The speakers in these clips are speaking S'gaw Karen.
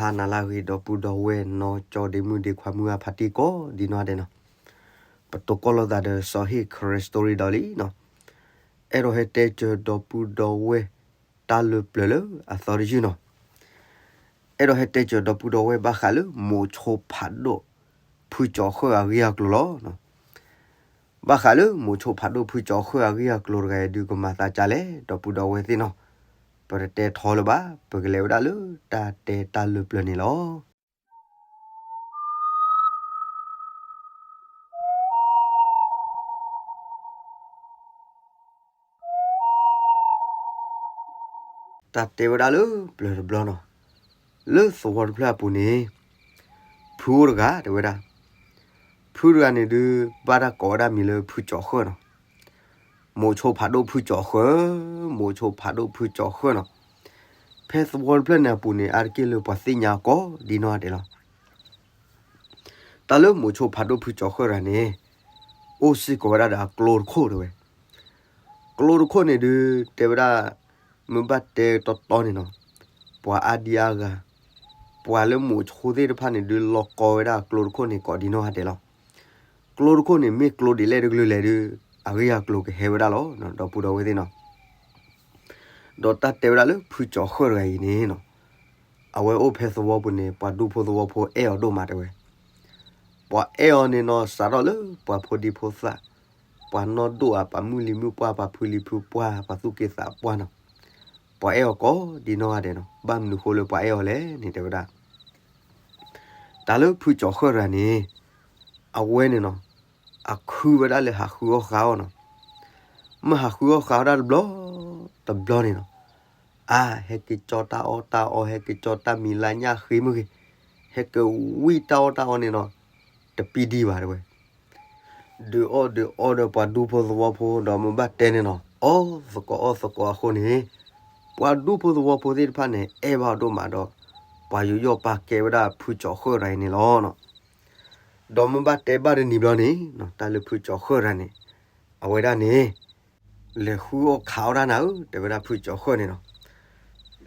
ဟါနၤလၢအဂ့ၤ ဒီပုၢ်ဒီဝဲၢ်နီၢ်ကၠီဒ့မုၣ်ဒ့ခွါမုၢ်အဖါတံၢ်ကိးဒ်နီၢ်ဒဲးနီၤ, ပတိၤကီၢ်လိာ်သးဒီးစီၤဟ့ၣ် Karen Story ဒီးလံနီၤ, အဲၣ်ဒိးဟဲတဲစၢၤဒီပုၢ်ဒီဝဲၢ်တၢ်လၢပျၢၤလၢအသီတယုၢ်နီၤ, အဲၣ်ဒိးဟဲတဲစၢၤဒီပုၢ်ဒီဝဲၢ်ဘၣ်ဃးလၢ မိၤဆိဖးဒိၣ် ဖုကၠီၤဃၢၣ်အဂ့ၢ်အကျိၤလီၤ. ဘၣ်ဃးလၢမိၤဆိဖးဒိၣ်ဖုကၠီၤဃၢၣ်အဂ့ၢ်အကျိၤတဂၤအံၤဒုးကမၤသးဒ်လဲၣ် ဒီပုၢ်ဒီဝဲၢ်သ့ၣ်နီၤ, ပတတဲထီလၢၤဘၣ်ပကလဲၤဝဲဒၣ်လၢတၢ်တဲတၢ်လၢပျၢၤန့ၣ်လီၤ. တၢ်တဲဝဲဒၣ်လၢပျၢၤတဘျီနီၤ, လၢသဝီတဖျၢၣ်အပူၤန့ၣ် ဖုအိၣ်တဂၤတဲဝဲဒၣ်, ဖုတဂၤန့ၣ်ဒုး ဘၣ်တၢ်ကိးဝဲဒၣ်မံၤလၢဖုကၠီၤဃၢၣ်နီၤ, မိၤဆိဖးဒိၣ်ဖုကၠီၤဃၢၣ်, မိၤဆိဖးဒိၣ်ဖုကၠီၤဃၢၣ်နီၤ, ဖဲသဝီတဖျၢၣ်န့ၣ်အပူၤန့ၣ် အါတက့ၢ်လၢပှၤသ့ၣ်ညါကိးဒ်နီၢ်ဒဲးလီၤ. တၢ်လၢမိၤဆိဖးဒိၣ်ဖုကၠီၤဃၢၣ်တဂၤန့ၣ် အိၣ်စ့ၢ်ကီးဝဲဒၣ်ဒီးအကျိတခိၣ်တဲဝဲ, ကျိတခိၣ်န့ၣ်ဒုး တဲဝဲဒၣ် မ့ၢ်ဘၣ်တဲတီတီန့ၣ်နီၤ, ပှၤအါဒံအါဂၤ, ပှၤလၢမိၤဆိသ့ၣ်တဖၣ်န့ၣ်ဒုး လီၤကီဝဲဒၣ်အကျိတခိၣ်န့ၣ်ကိးဒ်နီၢ်ဂၤဒဲးလီၤ. ကျိတခိၣ်န့ၣ် မ့ၢ်ကျိဒ်လဲၣ်တကလုာ်လဲၣ်ဒုး အဂ့ၢ်အကျိၤကဟဲဝဲဒၣ်လီၤ ဒီပုၢ်ဒီဝဲၢ်သ့ၣ်နီၤ. ဒီးတၢ်တဲဝဲဒၣ်လၢဖုကၠီၤဃၢၣ်တဂၤအံၤန့ၣ်နီၤ, အဝဲအိၣ်ဖဲသဝီပူၤန့ၣ် ပှၤဒူဖိသဝီဖိအဲၣ်အီၤဒိၣ်မးတဲဝဲ, ပှၤအဲၣ်အီၤန့ၣ်နီၤ စးထီၣ်လၢပှၤဖိဒံဖိသၣ်, ပှၤနီၢ်ဒိၣ်ဧါ, ပှၤမုၢ်လံၤမုၢ်ပှၢ်, ပှၤဖုလံၤဖုပှၢ်, ပှၤသူၣ်က့သးပှၢ်နီၤ, ပှၤအဲၣ်အီၤကိးဒ်နီၢ်ဂၤဒဲးနီၤ. ဘၣ်မနုၤဃိလၢပှၤအဲၣ်အီၤလဲၣ်န့ၣ်တဲဝဲဒၣ် တၢ်လၢဖုကၠီၤဃၢၣ်တဂၤန့ၣ် အဝဲန့ၣ်နီၤ အခုဝဲဒၣ်လၢဟးဃုအီၣ်ဃုအီၣ်နီၤ, မ့ၢ်ဟးဃုအီၣ်ဃုအီၣ်ဒၣ်တဘျီ တဘျီန့ၣ်နီၤ, အါ ဟဲက့ၤကၠီတၢ်အီၣ်တၢ်အီ, ဟဲက့ၤကၠီတၢ်မံၤလၢညၣ်ဃ့မ့ၢ်ဂ့ၤ, ဟဲက့ၤဝံၣ်တၢ်အီၣ်တၢ်အီန့ၣ်နီၤ, တပံဒံးဘၣ်တဲဝဲ ဒုးအီၣ်ဒုးအီဒီးပှၤဒူဖိသဝီဖိဒီးမ့ၢ်ဘၣ်တဲန့ၣ်နီၤ, အီၣ်သကိးအီၣ်သကိးအဃိန့ၣ်, ပှၤဒူဖိသဝီဖိသ့ၣ်တဖၣ်န့ၣ် အဲၣ်ဘၣ်အီၤဒိၣ်မးဒီး ပှၤယူးယီၣ်ပာ်ကဲဝဲဒၣ်ဖုကၠီၤဃၢၣ်တဂၤအံၤန့ၣ်လီၤ. ဒီးမ့ၢ်ဘၣ်တဲဘၣ်တနံၤဘျီန့ၣ် တၢ်လၢဖုကၠီၤဃၢၣ်တဂၤန့ၣ် အဝဲဒၣ်န့ၣ် လဲၤဃုအီၣ်ခးအီၣ်တၢ်နၤဧၢ တဲဝဲဒၣ်ဖုကၠီၤဃၢၣ်န့ၣ်နီၤ.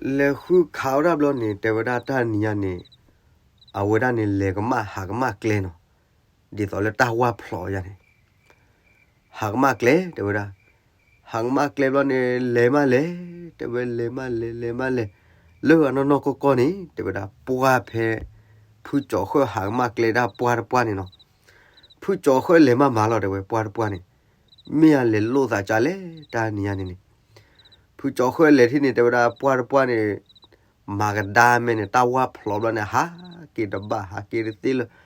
လဲၤဃုခးအီၣ်တၢ်ဘျီန့ၣ် တဲဝဲဒၣ်တၢ်နံၤညါန့ၣ် အဝဲဒၣ်န့ၣ် လဲၤကမၣ်ဟးကမၣ်ကျဲနီၤ, ဒ်သိးလၢတၢ်ဝၢ်ဖျိးယါန့ၣ် ဟးကမၣ်ကျဲတဲဝဲဒၣ်, ဟးကမၣ်ကျဲဘျီန့ၣ် လဲၤမးလဲၤ, တဲဝဲလဲၤမးလဲၤ လဲၤမးလဲၤ, လၢအနီၢ်နီၢ်ကီၢ်ကီၢ်န့ၣ် တဲဝဲဒၣ် ပှၢ်ဖဲ ဖုကၠီၤဃၢၣ်ဟးကမၣ်ကျဲဒၣ်ပှၢ်တပှၢ်န့ၣ်နီၤ, ဖုကၠီၤဃၢၣ်လဲၤမးမးလီၤ တဲဝဲပှၢ်တပှၢ်န့ၣ်, မ့ၢ်အလဲၤလိာ်သးကလဲၣ် တၢ်နံၤညါန့ၣ်န့ၣ်, ဖုကၠီၤဃၢၣ်လဲၤထံၣ်န့ၣ် တဲဝဲဒၣ်ပှၢ်တပှၢ်န့ၣ် မၤကဒါမဲာ်န့ၣ် တၢ်ဝၢ်ဖျိးဘျီန့ၣ် ဟးက့ၤတဘၣ် ဟးက့ၤတသ့လၢၤ,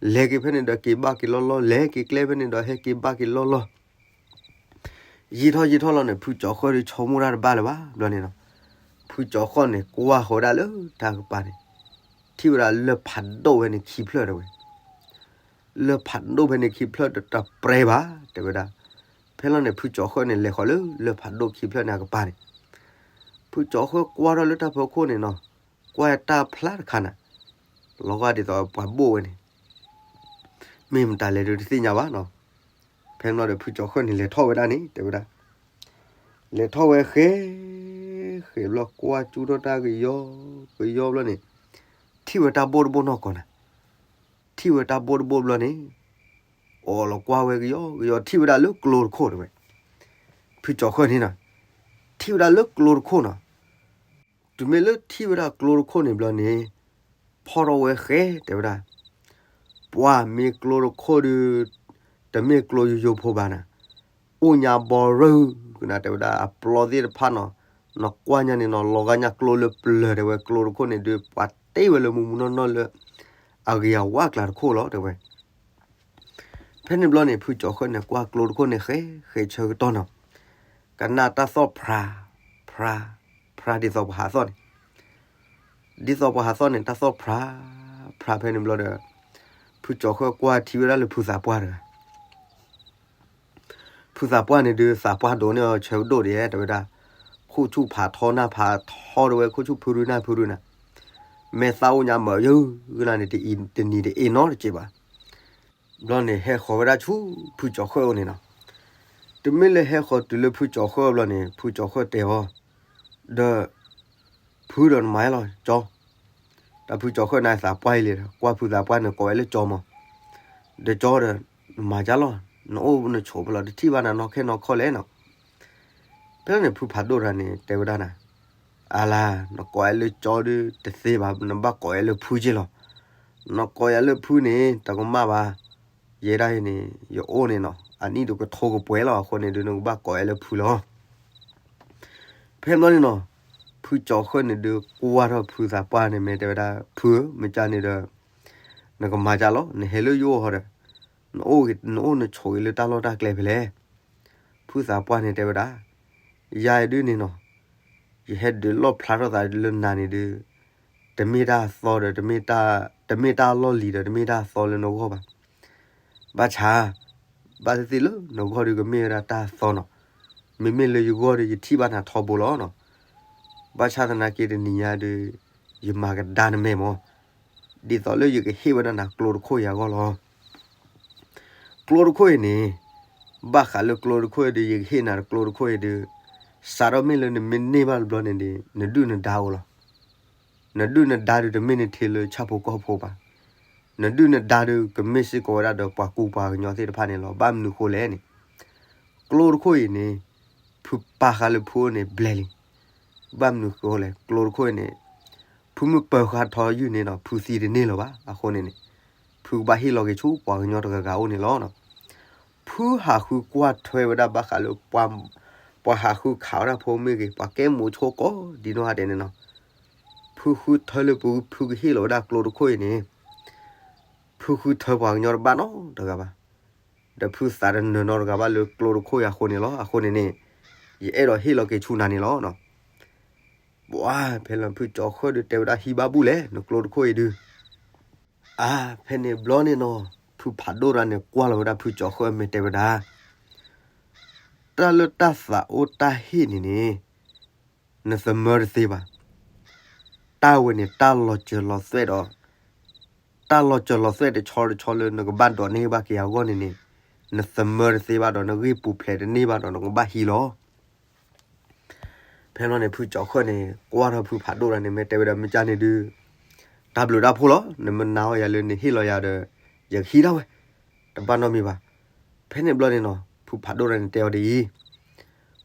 လဲၤက့ၤဖဲန့ၣ်ဒီးက့ၤဘၣ်က့ၤလီၢ်လီၢ်, လဲၤက့ၤကျဲဖဲန့ၣ်ဒီးဟဲက့ၤဘၣ်က့ၤလီၢ်လီၢ် ယံာ်ထီၣ်ယံာ်ထီၣ်လီၤန့ၣ် ဖုကၠီၤဃၢၣ်ဒုးဆိကမိၣ်တၢ်တဘၣ်လၢၤဘၣ်ဘျီန့ၣ်နီၤ, ဖုကၠီၤဃၢၣ်န့ၣ် ကွၢ်ဃီၤဝဲဒၣ်လၢတၢ်ကပၤန့ၣ်, ထံၣ်ဝဲဒၣ်လၢၢ်ဖးဒိၣ်ဖဲန့ၣ်ခံဖျၢၣ်တဲဝဲ, လၢၢ်ဖးဒိၣ်ဖဲန့ၣ်ခံဖျၢၣ်တတပြဲဘၣ် တဲဝဲဒၣ်, ဖဲလီၤန့ၣ် ဖုကၠီၤဃၢၣ်န့ၣ် လဲၤဃီၤလၢလၢၢ်ဖးဒိၣ်ခံဖျၢၣ်န့ၣ်အကပၤန့ၣ်, ဖုကၠီၤဃၢၣ်ကွၢ်ထီၣ်လၢတၢ်ဖီခိၣ်န့ၣ်နီၤ, ကွၢ်တၢ်ဖျါတခါန့ၣ်, လီၤဂာ်ဒ်သိးပှၤဘိၣ်ဝဲန့ၣ် မ့ၢ်မတၤလဲၣ်ဒုးတသ့ၣ်ညါဘၣ်နီၤ, ဖဲန့ၣ်ဘျီဒီးဖုကၠီၤဃၢၣ်န့ၣ် လဲၤထီၣ်ဝဲဒၣ်န့ၣ် တဲဝဲဒၣ်, လဲၤထီၣ်ဝဲဃဲ, ဃဲဘျီကွၢ်ကၠူထီၣ်တၢ်ကယီကယီဘျီန့ၣ်, ထံၣ်ဝဲတၢ်ဘိၣ်တဘိၣ်နီၢ်ကီၢ်နၤ, ထံၣ်ဝဲတၢ်ဘိၣ်တဘိၣ်ဘျီန့ၣ်, အီၣ်လီၤကွၢ်ဝဲကယီကယီ ထံၣ်ဝဲဒၣ်လၢကျိတခိၣ်တဲဝဲ, ဖုကၠီၤဃၢၣ်န့ၣ်နီၤ, ထံၣ်ဝဲဒၣ်လၢကျိတခိၣ်နီၤ တုၤမ့ၢ်လၢထံၣ်ဝဲဒၣ်ကျိတခိၣ်န့ၣ်ဘျီန့ၣ်, ဖီၣ်ထီၣ်ဝဲဃဲတဲဝဲဒၣ်, ပှၢ်မ့ၢ်ကျိတခိၣ်ဒုး, တမ့ၢ်ကျိယိယိဖိဘၣ်နၤ, အိၣ်ညါဘီရၢၢ်ကနၤ တဲဝဲဒၣ် အပျီသ့ၣ်တဖၣ်နီၤ, နကွၢ်ညါန့ၣ်နီၤ လီၤဂာ်ညါကျိလၢပျၢၤတဲဝဲ ကျိတခိၣ်န့ၣ်ဒုး ပှၤတ့ဝဲလၢမူမူနီၢ်နီၢ်လၢ အဂ့ၤအဝါကျါတခိၣ်လီၤတဲဝဲ ဖဲန့ၣ်ဘျီန့ၣ် ဖုကၠီၤဃၢၣ်န့ၣ် ကွၢ်ကျိတခိၣ်န့ၣ် ဃဲဃဲဆၢကတီၢ်နီၤ, ကနၣ်တၢ်သီၣ်ဖြါ, ဖြါ, ဖြါဒ်သိးပှၤဟးသီၣ်န့ၣ်, ဒ်သိးပှၤဟးသီၣ်န့ၣ် တၢ်သီၣ်ဖြါ, ဖြါဖဲန့ၣ်ဘျီဒီး, ဖုကၠီၤဃၢၣ်ကွၢ်ထံၣ်ဝဲဒၣ်လၢဖုသးပှၢ်တဂၤ ဖုသးပှၢ်န့ၣ်ဒုး သးပှၢ်ဒိးန့ၢ်အီၤဆၢကဒိၣ်ဒံး တဲဝဲဒၣ်, ခိၣ်ဆူၣ်ဖးထီနၢ်ဖးထီတဲဝဲ ခိၣ်ဆူၣ်ဖုရူနၢ်ဖုရူနၤ, မဲာ်သၣ်အိၣ်ညါမၤယုၢ်ဂ့ၤနၤန့ၣ် တနံၤတအ့ၣ်နီတစဲးဘၣ်. ဘျီန့ၣ်ဟဲဃီၤဝဲဒၣ်ဆူဖုကၠီၤဃၢၣ်အအိၣ်န့ၣ်နီၤ, တမ့ၢ်လၢဟဲဃီၤတုၤလၢဖုကၠီၤဃၢၣ်အအိၣ်ဘျီန့ၣ် ဖုကၠီၤဃၢၣ်တဲအီၤ, ဒီး ဖုဒီးနမၤလီၤကၠီ, တၢ်ဖုကၠီၤဃၢၣ်န့ၣ်သးပှၢ်အံၤလဲၣ်, ကွၢ်ဖုသးပှၢ်န့ၣ်ကိးဝဲလၢကၠီမး, ဒီးကၠီဒီး နမၤကၢ်လီၤ, နအိၣ်နဆိးဖဲလီၤ တထံၣ်ဘၣ်နၤနီၢ်ခဲနီၢ်ခီလဲၣ်နီၤ. ဖဲန့ၣ်ဖုဖးဒိၣ်တဂၤန့ၣ် တဲဝဲဒၣ်နၤ, အလၤ, နကိးယၤလၢကၠီဒုးတသ့ဘၣ်, နဘၣ်ကိးယၤလၢဖုက့လီၤ. နကိးယၤလၢဖုန့ၣ် တကမၣ်ဘၣ်. ယဲဒၣ်အံၤန့ၣ် ယအိၣ်န့ၣ်နီၤ အနံၣ်ဒုးကထိကပှဲၤလီၤ. အဃိန့ၣ်ဒုး နကဘၣ်ကိးယၤလၢဖုလီၤ. ဖဲဘျီန့ၣ်နီၤ ဖုကၠီၤဃၢၣ်န့ၣ်ဒုး ကွၢ်ထီၣ်ဖုသးပှၢ်န့ၣ် မ့ၢ်တဲဝဲဒၣ်, ဖုဧၢ, မ့ၢ်ကၢ်န့ၣ်ဒီး နကမၤကၢ်လီၤ, နဟဲလၢယအိၣ်ဟီဒီး နအိၣ်နဆိးဂ့ၤလၢတၢ်လီၢ်တၢ်ကျဲဖဲလဲၣ်. ဖုသးပှၢ်န့ၣ်တဲဝဲဒၣ်, ယၤဒုးန့ၣ်နီၤ ယဟဲဒုးလီၣ်ဖျါထီၣ်သးလၢနၤန့ၣ်ဒုး တမ့ၢ်တၢ်အသီဒီး တမ့ၢ်တၢ်လီၢ်လံၤဒီး တမ့ၢ်တၢ်အသီလၢနဂီၢ်ဘၣ်. ဘၣ်ဆၣ် ဘၣ်သ့ၣ်သ့ၣ်လၢနဂီၢ်ဒုးကမ့ၢ်ဝဲဒၣ်တၢ်အသီနီၤ, မ့မ့ၢ်လၢယဂီၢ်ဒီး ယထံၣ်ဘၣ်နၤထီဘိလီၤနီၤ. ဘၣ်ဆၣ်သနာ်က့တနံၤညါဒုး ယမၤကဒါနမဲာ်မး, ဒ်သိးလၢယကဟ့ၣ်ဝဲဒၣ်နၤကျိတခိၣ်အံၤအဂီၢ်လီၤ. ကျိတခိၣ်အံၤန့ၣ် ဘၣ်ဃးလၢကျိတခိၣ်အံၤဒုး ယကဟ့ၣ်နၤကျိတခိၣ်အံၤဒုး စးထီၣ်မ့ၢ်လၢနမ့ၢ်န့ၢ်ဘၣ်တဘျီန့ၣ်ဒီး နဒုၣ်နဒါအိၣ်လီၤ. နဒုၣ်နဒါဒုးတမ့ၢ်နထံလၢဆၣ်ဖိကီၢ်ဖိဘၣ်. နဒုၣ်နဒါဒုးကမ့ၢ်စ့ၢ်ကီးဝဲဒၣ်ဒီးပှၤကူပှၤကညီသ့ၣ်တဖၣ်န့ၣ်လီၤ. ဘၣ်မနုၤဃိလဲၣ်န့ၣ် ကျိတခိၣ်အံၤန့ၣ် ဖုပာ်ဃာ်လၢဖုအိၣ်န့ၣ်ဘျဲၣ်လံ. ဘၣ်မနုၤဃိလဲၣ် ကျိတခိၣ်အံၤန့ၣ် ဖုမ့ၢ်ပၢၤဃာ်ထီယုၢ်န့ၣ်ဒီး ဖုသံတန့ၢ်လၢၤဘၣ်. အဃိန့ၣ်န့ၣ် ဖုကဘၣ်ဟ့ၣ်လီၤက့ၤဆူပှၤကညီတဂၤဂၤအိၣ်န့ၣ်လီၤ. ဖုဟးဃုကွၢ်ထွဲဝဲဒၣ်ဘၣ်ဃးလၢ ပှၤဟးဃုခးဝဲဒၣ်ဖိမ့ၢ်ဂ့ၤ ပှၤကဲမိၤဆိကိးဒ်နီၢ်ဂၤဒဲးန့ၣ်နီၤ, ဖုဃုထၢလၢဖုကဟ့ၣ်လီၤဝဲဒၣ်ကျိတခိၣ်အံၤန့ၣ် ဖုဃုထၢပှၤကညီတဘၣ်နီတဂၤဘၣ်. ဒီးဖုသးတနၢၤနီတဂၤဘၣ်လၢကျိတခိၣ်အံၤအဃိန့ၣ်လီၤ. အဃိန့ၣ်န့ၣ် ယအဲၣ်ဒိးဟ့ၣ်လီၤက့ၤဆူနၤန့ၣ်လီၤ. ပှၤဖဲလၢဖုကၠီၤဃၢၣ်ဒုးတဲဝဲဒၣ်ဟံးဘၣ်ဘူၣ်လဲၣ် နကျိတခိၣ်အံၤဒုး. အါ ဖဲန့ၣ်ဘျီန့ၣ်နီၤ ဖုဖးဒိၣ်တဂၤန့ၣ် ကွၢ်လီၤဝဲဒၣ်ဖုကၠီၤဃၢၣ်အမဲာ်တဲဝဲဒၣ်, တၢ်လၢတၢ်သးအိၣ်တၢ်ဟ့ၣ်န့ၣ်န့ၣ် နသမၢတသ့ဘၣ်. တၢ်ဝဲန့ၣ် တၢ်လီၤစၢၤလီၤသွဲၣ်ဒီး တၢ်လီၤစၢၤလီၤသွဲၣ်တဆီတဆီလၢနကဘၣ်ဒိးန့ၢ်ဘၣ်က့ၤအဂီၢ်န့ၣ်န့ၣ် နသမၢတသ့ဘၣ်ဒီး နဂ့ၢ်ပူၤဖျဲးတန့ၢ်ဘၣ်ဒီး နကဘၣ်ဟံးလီၤ. ဖဲလီၤန့ၣ် ဖုကၠီၤဃၢၣ်န့ၣ် ကွၢ်ထီၣ်ဖုဖးဒိၣ်တဂၤန့ၣ် မ့ၢ်တဲဝဲဒၣ် မ့ၢ်ကၢ်န့ၣ်ဒုး တၢ်ဘျုးတၢ်ဖှိၣ်လီၤ. နမ့ၢ်နာ်အီၤယၤလၢနဟ့ၣ်လီၤယၤဒီး ယကဟံးဒၣ်ဝဲ, တဘၣ်နီတမံၤဘၣ်. ဖဲန့ၣ်ဘျီန့ၣ်နီၤ ဖုဖးဒိၣ်တဂၤန့ၣ်တဲအီၤဒ်အံၤ, ကျိတ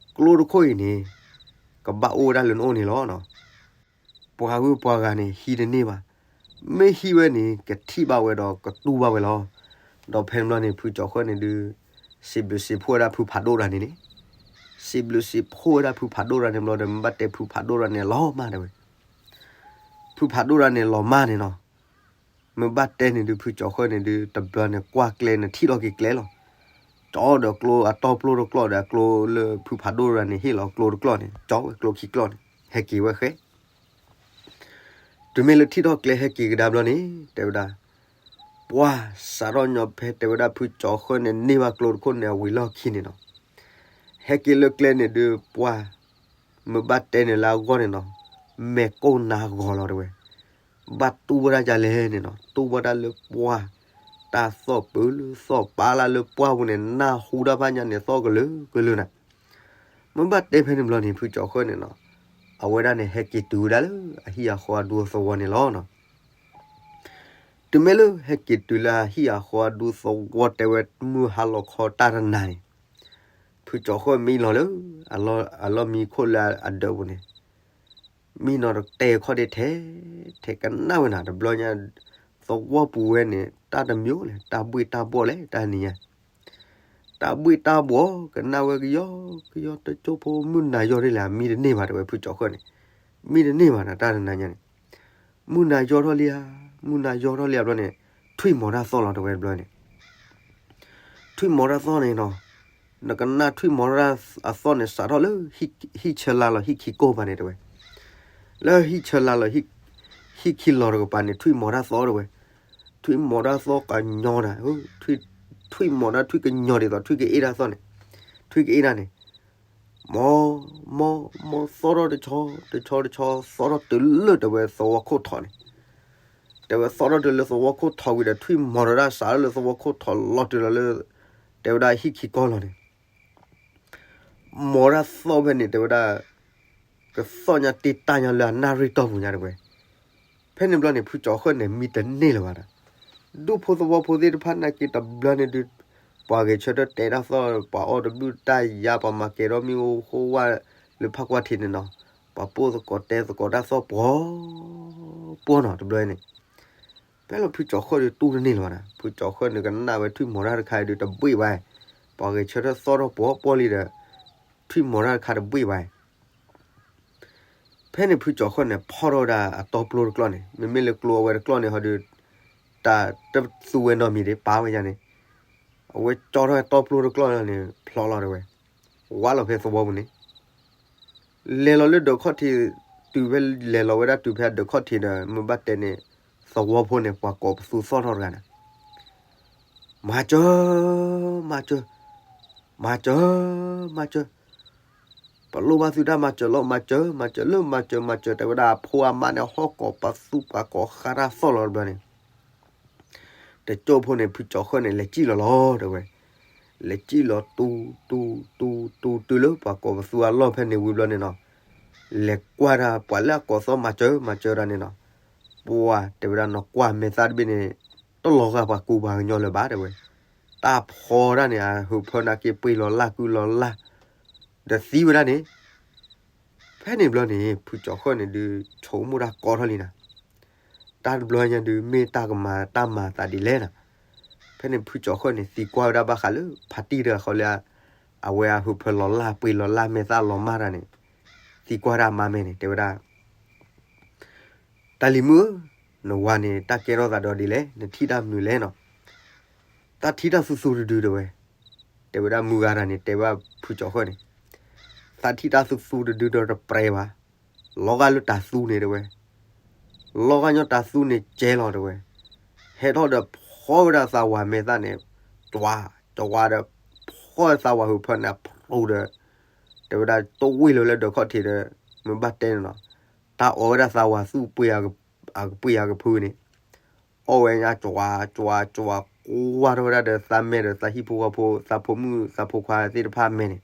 ခိၣ်အံၤန့ၣ် ကဘၣ်အိၣ်ဝဲဒၣ်လၢနအိၣ်န့ၣ်လီၤ. ပှၤဂုၤပှၤဂၤန့ၣ် ဟံးတန့ၢ်ဘၣ်. မ့ၢ်ဟံးဝဲန့ၣ် ကထံၣ်ဘၣ်ဝဲဒီးကတူၢ်ဘၣ်ဝဲလီၤ. ဒီးဖဲန့ၣ်ဘျီန့ၣ် ဖုကၠီၤဃၢၣ်န့ၣ်ဒုး စံးဘျုးစံးဖှိၣ်ဝဲဒၣ်ဖုဖးဒိၣ်တဂၤန့ၣ်န့ၣ်, စံးဘျုးစံးဖှိၣ်ဝဲဒၣ်ဖုဖးဒိၣ်တဂၤန့ၣ်ဘျီဒီး မ့ၢ်ဘၣ်တဲဖုဖးဒိၣ်တဂၤန့ၣ် လီၤမၢ်တဲဝဲ. ဖုဖးဒိၣ်တဂၤန့ၣ် လီၤမၢ်န့ၣ်နီၤ. မ့ၢ်ဘၣ်တဲန့ၣ်ဒုး ဖုကၠီၤဃၢၣ်န့ၣ်ဒုး တဘျီန့ၣ် ကွၢ်ကျဲန့ၣ် ထံၣ်ထီၣ်က့ၤကျဲလီၤ. ကၠီဒီးကျိအတီပျိတကျိဒီး အကျိလၢဖုဖးဒိၣ်တဂၤန့ၣ် ဟ့ၣ်လီၤကျိတကျိန့ၣ် ကၠီဝဲကျိခံကျိန့ၣ် ဟဲက့ၤဝဲဃဲ တုၤမ့ၢ်လၢထံၣ်ထီၣ်ကျဲဟဲက့ၤကဒါဘျီန့ၣ် တဲဝဲဒၣ်, ပှၢ်စးထီၣ်ညီဖဲတဲဝဲဒၣ် ဖုကၠီၤဃၢၣ်န့ၣ် န့ၢ်ဘၣ်ကျိတခိၣ်န့ၣ် အဝံၤလီၢ်ခံန့ၣ်နီၤ. ဟဲက့ၤလၢကျဲန့ၣ်ဒုး ပှၢ် မ့ၢ်ဘၣ်တဲန့ၣ်လၢအဂီၢ်န့ၣ်နီၤ, မဲာ်ကိၢ်နါဂီၤလီၤတဲဝဲ. ဘၣ်တူၢ်ဝဲဒၣ်ဒ်လဲၣ်န့ၣ်နီၤ, တူၢ်ဝဲဒၣ်လၢပှၢ် တၢ်သီၣ်ပၢလၢသီၣ်ပာ်လၢပှၢ်ပူၤန့ၣ် နၢ်ဟူတၢ်ဖးညါန့ၣ် သီၣ်ကလုာ်ကလုာ်နၤ. မ့ၢ်ဘၣ်တဲဖဲန့ၣ်ဘျီန့ၣ် ဖုကၠီၤဃၢၣ်န့ၣ်နီၤ, အဝဲဒၣ်န့ၣ် ဟဲက့ၤတုၤဝဲဒၣ်လၢအဟံၣ်အဃီအဒူအသဝီန့ၣ်လီၤ. တုၤမ့ၢ်လၢဟဲက့ၤတုၤလၢအဟံၣ်အဃီအဒူသဝီ တဲဝဲမုၢ်ဟါလီၤခီတၢ်တနၤန့ၣ်, ဖုကၠီၤဃၢၣ်မံလီၤလၢ အလီၢ်မံခိၣ်လၢအဒၢးပူၤန့ၣ်, မံနီၤတတဲခီၣ်ဒ့ထဲ ထဲကနၣ်ဝဲနၤ တဘျီညါ သဝီပူၤဝဲန့ၣ် တၢ်တမံၤလဲၣ် တၢ်ဘှ့ၣ်တၢ်ဘှီၣ်လဲၣ် တၢ်နံၤညါ တၢ်ဘှ့ၣ်တၢ်ဘှီၣ် ကနၣ်ဝဲကယီကယီ တကၠိဖိမုၢ်နၤယီၢ်ထီၣ်လံဧါ မံတန့ၢ်ဘၣ်တဲဝဲ ဖုကၠီၤဃၢၣ်န့ၣ်, မံတန့ၢ်ဘၣ်နၤ တၢ်တနၤညါန့ၣ်, မုၢ်နၤယီၢ်ထီၣ်လံဧါ, မုၢ်နၤယီၢ်ထီၣ်လံဧါဘျီန့ၣ်, ထွံၣ်မီၤတၢ်သီၣ်လီၤတဲဝဲတဘျီန့ၣ်, ထွံၣ်မီၤတၢ်သီၣ်န့ၣ်နီၤ, နကနၣ်ထွံၣ်မီၤတၢ်အသီၣ်န့ၣ် စးထီၣ်လၢ ဟံၣ်ဆၢလါလီၤ ဟံၣ်ခံကိၢ်ဘၣ်န့ၣ်တဲဝဲ, လၢဟံၣ်ဆၢလါလီၤ ဟံၣ်ခံလီၤတကပၤန့ၣ် ထွံၣ်မီၤတၢ်သီၣ်တဲဝဲ, ထွံၣ်မီၤတၢ်သီၣ်ကညီနၤ, ထွံၣ်မီၤတၢ်ထွံၣ်ကညီဒ်သိး ထွံၣ်ကအ့ၣ်တၢ်သီၣ်န့ၣ်, ထွံၣ်ကအ့ၣ်တၢ်န့ၣ် မီၤ, မီၤ, မီၤသီၣ်ထီၣ်တဆီ, တဆီတဆီ သီၣ်ထီၣ်တုၤလၢတဲဝဲသဝီခိၣ်ထီးန့ၣ်, တဲဝဲသီၣ်ထီၣ်တုၤလၢသဝီခိၣ်ထီးဝံၤဒီး ထွံၣ်မီၤတၢ်စးထီၣ်လၢသဝီခိၣ်ထီးလီၤတုၤလီၤလၢ တဲဝဲဒၣ်ဟံၣ်ခံကီၢ်လီၤန့ၣ်, မီၤတၢ်သီၣ်ဖဲန့ၣ် တဲဝဲဒၣ် ကသီၣ်ညါတ့ၢ်တၢ်ညါလၢအနၣ်ရံၣ်တီၢ်ပူၤညါတဲဝဲ, ဖဲ ဖဲန့ၣ်ဘျီန့ၣ် ဖုကၠီၤဃၢၣ်န့ၣ် မံတန့ၢ်လၢၤဘၣ်ဒီး ဒူၣ်ဖိသဝီဖိသ့ၣ်တဖၣ်နာ်က့တဘျီန့ၣ်ဒုး ပှၤဂဲၤဆၢထၢၣ်တဲတၢ်သီၣ် ပှၤအီၣ်တဘုၣ်တၢ်ယါ ပှၤမၤကဲၤထီၣ်မ့ၣ်အူဃိဝဲလၢဖးကွၢ်ထံးန့ၣ်နီၤ, ပှၤပိၢ်သကိးတဲသကိးတၢ်သီၣ်ပှီၤ ပှီၤနီၤတဘျီန့ၣ်. ဖဲလၢဖုကၠီၤဃၢၣ်ဒုးတူၢ်တန့ၢ်လၢၤဘၣ်ဒီး ဖုကၠီၤဃၢၣ်န့ၣ်ကနၣ်ဝဲထွံၣ်မီၤတၢ်တခါဒုးတဘှ့ၣ်ဘၣ်, ပှၤဂဲၤဆၢထၢၣ်သီၣ်ထီၣ်ပှီၤပှီၤလံဒီး ထွံၣ်မီၤတၢ်တခါတဘှ့ၣ်ဘၣ်. ဖဲန့ၣ်ဖုကၠီၤဃၢၣ်န့ၣ် ဖီၣ်ထီၣ်ဝဲဒၣ်အတီပျိတကျီၢ်န့ၣ် မ့မ့ၢ်လၢကျိအဝဲတကျီၢ်န့ၣ်ဟီဒုး တၢ်တသူဝဲနီတမံၤဒံး ပာ်ဝဲယါန့ၣ်, အဝဲကၠီထီၣ်ဝဲတီပျိတကျီၢ်န့ၣ် ဖျိလီၤတဲဝဲ, ဝါလီၤဖဲသဝီပူၤန့ၣ် လဲၤလီၤလၢဒၢးခီၣ်ထံး, တုၤဖဲလဲၤလီၤဝဲဒၣ်တုၤဖဲဒၢးခီၣ်ထံးဒီး မ့ၢ်ဘၣ်တဲန့ၣ် သဝီဖိန့ၣ် ပှၤကိးပသူသီၣ်ထီၣ်တဂၤန့ၣ်, မၤစၢၤ, မၤစၢၤ, မၤစၢၤ, မၤစၢၤ, ပလိၣ်ဘၣ်သုတၢ်မၤစၢၤလီၤ, မၤစၢၤ, မၤစၢၤလၢမၤစၢၤ မၤစၢၤ တဲဝဲဒၣ် အဖိအမါန့ၣ်ဟီၣ်ကိးပသူပှၤကိးဃါတၢ်သီၣ်လီၤတဘျီန့ၣ် တကၠိဖိန့ၣ် ဖုကၠီၤဃၢၣ်န့ၣ် လဲၤစံၣ်လီၤလီၤတဲဝဲ, လဲၤစံၣ်လီၤတူၤ တူၤ တူၤ တူၤ တုၤလၢပှၤကိးပသူအလီၢ်ဖဲန့ၣ်ဝံၤဘျီန့ၣ်နီၤ, လဲၤကွၢ်တၢ်ပှၤလၢအကိးသီၣ်မၤစၢၤ မၤစၢၤတၢ်န့ၣ်နီၤ, ပှၤတဲဝဲဒၣ်နီၤ ကွၢ်မဲာ်သၣ်တဘ့ၣ်န့ၣ် တလီၤဂာ်ပှၤကူပှၤကညီလၢၤဘၣ်တဲဝဲ, တၢ်ဖီတၢ်န့ၣ် အဟၢဖၢနာ်က့ပှ့ၤလီၤလၢ်ကုလီၤလၢ် ဒီးသံဝဲဒၣ်န့ၣ် ဖဲန့ၣ်ဘျီန့ၣ် ဖုကၠီၤဃၢၣ်န့ၣ်ဒုး ဆိကမိၣ်တၢ်ကီထီၣ်လံနၤ, တၢ်တဘျီညါဒုး မ့ၢ်တၢ်ကမၤတၢ်မၤသးဒ်လဲၣ်နၤ, ဖဲန့ၣ်ဖုကၠီၤဃၢၣ်န့ၣ် သံကွၢ်ဝဲဒၣ်ဘၣ်ဃးလၢ ဖါတံၢ်တဂၤဃီလၢ အဝဲအဟၢဖၢလီၤလၢ်ပှ့ၤလီၤလၢ်မဲာ်သၣ်လီၤမၢ်တၢ်န့ၣ်, သံကွၢ်ဒၣ်မါမဲာ်န့ၣ် တဲဝဲဒၣ် တၢ်လံၤမုၣ်ဧၢ, နဝၤန့ၣ် တၢ်ကဲထီၣ်သးဒီးဒ်လဲၣ်, နထံၣ်တၢ်မနုၤလဲၣ်နီၤ, တၢ်ထံၣ်တၢ်သူသူတဒုတဲဝဲ, တဲဝဲဒၣ်မုၢ်ဂၤတၢ်န့ၣ် တဲဘၣ်ဖုကၠီၤဃၢၣ်န့ၣ်, တၢ်ထံၣ်တၢ်သူသူတဒုဒီးတပြဲၤဘၣ်, လီၤဂာ်လၢတၤသူန့ၣ်တဲဝဲ, လီၤဂာ်ညီတၤသူန့ၣ်ကဲလီၤတဲဝဲ, ဟဲထီၣ်ဒီးဖီဝဲဒၣ်သးဝၤမဲာ်သၣ်န့ၣ်, ကၠွၤ, ကၠွၤဒီး ဖီသးဝၤဟၢဖၢန့ၣ်အဖျိဒီး, တဲဝဲဒၣ်တဝ့ၢ်လၢၤလၢဒၢးခီၣ်ထံးဒီး, မ့ၢ်ဘၣ်တဲန့ၣ်နီၤ, တၢ်အီၣ်ဝဲဒၣ်သးဝၤသူၣ်ပှ့ၤအကပှ့ၤအကဖုန့ၣ်, အီၣ်ဝဲညါကၠွၤ ကၠွၤ ကၠွၤကွၢ်ထီၣ်ဝဲဒၣ်ဒီးသးမဲာ်ဒီးသးဟံၣ်ဖိဃီဖိ သးဖိမုၣ်သးဖိခွါသ့ၣ်တဖၣ်မဲာ်န့ၣ်,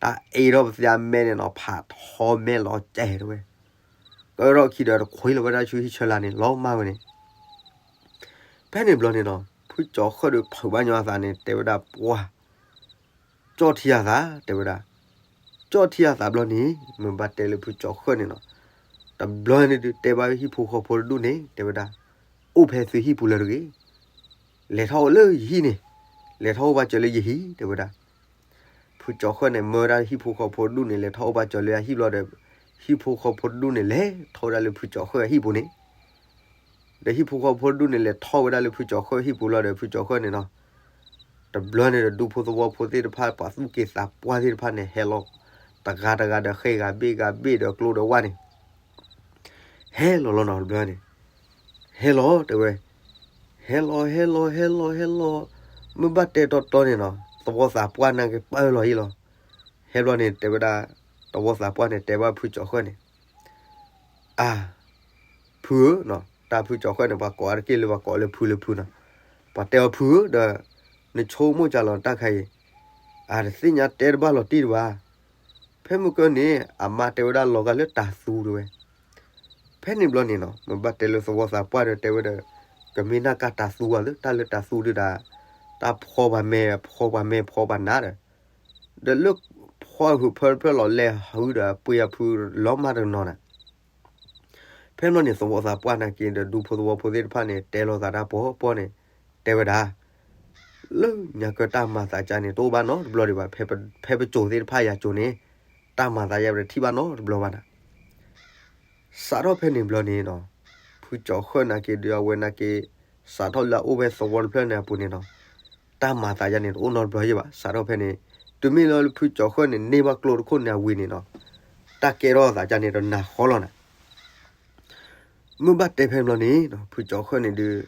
တၢ်အ့ထီၣ်ပသးမဲာ်န့ၣ်နီၤ ဖးထီမဲာ်လီၤကဲတဲဝဲ, ကဲထီၣ်ခံဒီးတခွ့လီၤဝဲဒၣ်ဆူဟံၣ်ဆၢလာ်န့ၣ် လီၤမၢ်ဝဲန့ၣ် ဖဲန့ၣ်ဘျီန့ၣ်နီၤ ဖုကၠီၤဃၢၣ်ဒီးဖုးဘၣ်ညီအသးန့ၣ် တဲဝဲဒၣ်ပှၢ်, ကၠီၣ်ထံအသး တဲဝဲဒၣ်, ကၠီၣ်ထံအသးဘျီန့ၣ် မ့ၢ်ဘၣ်တဲလၢဖုကၠီၤဃၢၣ်န့ၣ်နီၤ, တဘျီန့ၣ်ဒုးတဲဘၣ်ဟံၣ်ဖိဃီဖိတဒူၣ်န့ၣ် တဲဝဲဒၣ်, အိၣ်ဖဲသုဟံၣ်ပူၤလၢတဂ့ၤ, လဲၤထီၣ်အိၣ်လၢယဟံၣ်န့ၣ်, လဲၤထီၣ်အိၣ်ဘၣ်စၢၤလၢယဟံၣ် တဲဝဲဒၣ် ဖုကၠီၤဃၢၣ်န့ၣ် မၢဝဲဒၣ်ဟံၣ်ဖိဃီဖိတဒူၣ်န့ၣ် လဲၤထီၣ်အိၣ်ဘၣ်စၢၤလၢအဟံၣ်ဘျီဒီး, ဟံၣ်ဖိဃီဖိတဒူၣ်န့ၣ် လဲၤထီၣ်ဝဲဒၣ်လၢဖုကၠီၤဃၢၣ်အဟံၣ်ပူၤန့ၣ်, ဒီးဟံၣ်ဖိဃီဖိတဒူၣ်န့ၣ် လဲၤထီၣ်ဝဲဒၣ်လၢဖုကၠီၤဃၢၣ်ဟံၣ်ပူၤလီၤဒီး ဖုကၠီၤဃၢၣ်န့ၣ်နီၤ, တဘျီန့ၣ်ဒီးဒူဖိသဝီဖိသ့ၣ်တဖၣ် ပှၤသူၣ်က့သးပှၢ်သ့ၣ်တဖၣ်န့ၣ် ဟဲလီၤ, တဂၤတဂၤဒီးဃ့ဂၤဘ့ၣ်ဂၤဘ့ၣ်ဒီးကျိဒီးဝၢ်န့ၣ် ဟဲလီၤလီၤနီၤ တဘျီန့ၣ်, ဟဲလီၤတဲဝဲ, ဟဲလီၤ ဟဲလီၤ ဟဲလီၤ ဟဲလီၤ, မ့ၢ်ဘၣ်တဲတီတီန့ၣ်နီၤ သဝီသးပှၢ်နာ်က့ပၢလီၤဟံၣ်လီၤ, ဟဲဘျီန့ၣ် တဲဝဲဒၣ်, သဝီသးပှၢ်န့ၣ် တဲဘၣ်ဖုကၠီၤဃၢၣ်န့ၣ်, အၢ, ဖုဧၢ, တၢ်ဖုကၠီၤဃၢၣ်န့ၣ် ပှၤကိးအါတက့ၢ်လၢပှၤကိးလၢဖုလၢဖုနီၤ, ပှၤတဲအီၤဖုဧၢဒီး, နဆိကမိၣ်ကၢ်လီၤတၢ်ခါအံၤ, အတသ့ၣ်ညါတဲတဘၣ်လီၤတံၢ်တဘၣ် ဖဲမုၢ်ကၢန့ၣ် အမါတဲဝဲဒၣ်လီၤဂာ်လၢတၤသူတဲဝဲ, ဖဲန့ၣ်ဘျီန့ၣ်နီၤ မ့ၢ်ဘၣ်တဲလၢသဝီသးပှၢ်ဒီးတဲဝဲဒီး, ကမ့ၢ်နာ်က့တၤသူဧါသ့ တၢ်လၢတၤသူဒုးဒၣ်, တၢ်ဖီပှၤမဲာ် ဖီပှၤမဲာ်ဖီပှၤနါဒီး, ဒီးလၢဖီဟုးဖၢတဖျၢၣ်လီၤလဲၤဟုဒီးပှ့ၤအဖုလီၤမၢ်တနီၤနၤ ဖဲန့ၣ်ဘျီန့ၣ် သဝီသးပှၢ်နာ်က့ဒီးဒူဖိသဝီဖိသ့ၣ်တဖၣ်န့ၣ် တဲလိာ်သးတၢ်ပှီၤပှီၤန့ၣ်, တဲဝဲဒၣ်, လၢညါကတၢ်မၤသးကါန့ၣ် တအိၣ်ဘၣ်နီတဘျီဒံးဘၣ်, ဖဲပစိၤသ့ၣ်တဖၣ်ယၤစိၤန့ၣ်, တၢ်မၤသးယါပတထံၣ်ဘၣ်နီတဘျီဘၣ်နၤ စးထီၣ်ဖဲန့ၣ်ဘျီန့ၣ်နီၤ, ဖုကၠီၤဃၢၣ်နာ်က့ဒီးအဝဲနာ်က့, စးထီၣ်လၢအအိၣ်ဖဲသဝီတဖျၢၣ်န့ၣ်အပူၤန့ၣ်နီၤ, တၢ်မၤသးယါန့ၣ် တအိၣ်နီတဘျီယဲၢ်ဘၣ်. စးထီၣ်ဖဲန့ၣ်, တုၤမ့ၢ်လၢဖုကၠီၤဃၢၣ်န့ၣ် န့ၢ်ဘၣ်ကျိတခိၣ်န့ၣ်အဝံၤန့ၣ်နီၤ, တၢ်ကဲထီၣ်သးကါန့ၣ် တနၤဃီလီၤနၤ မ့ၢ်ဘၣ်တဲဖဲန့ၣ်ဘျီန့ၣ်, ဖုကၠီၤဃၢၣ်န့ၣ်ဒုး,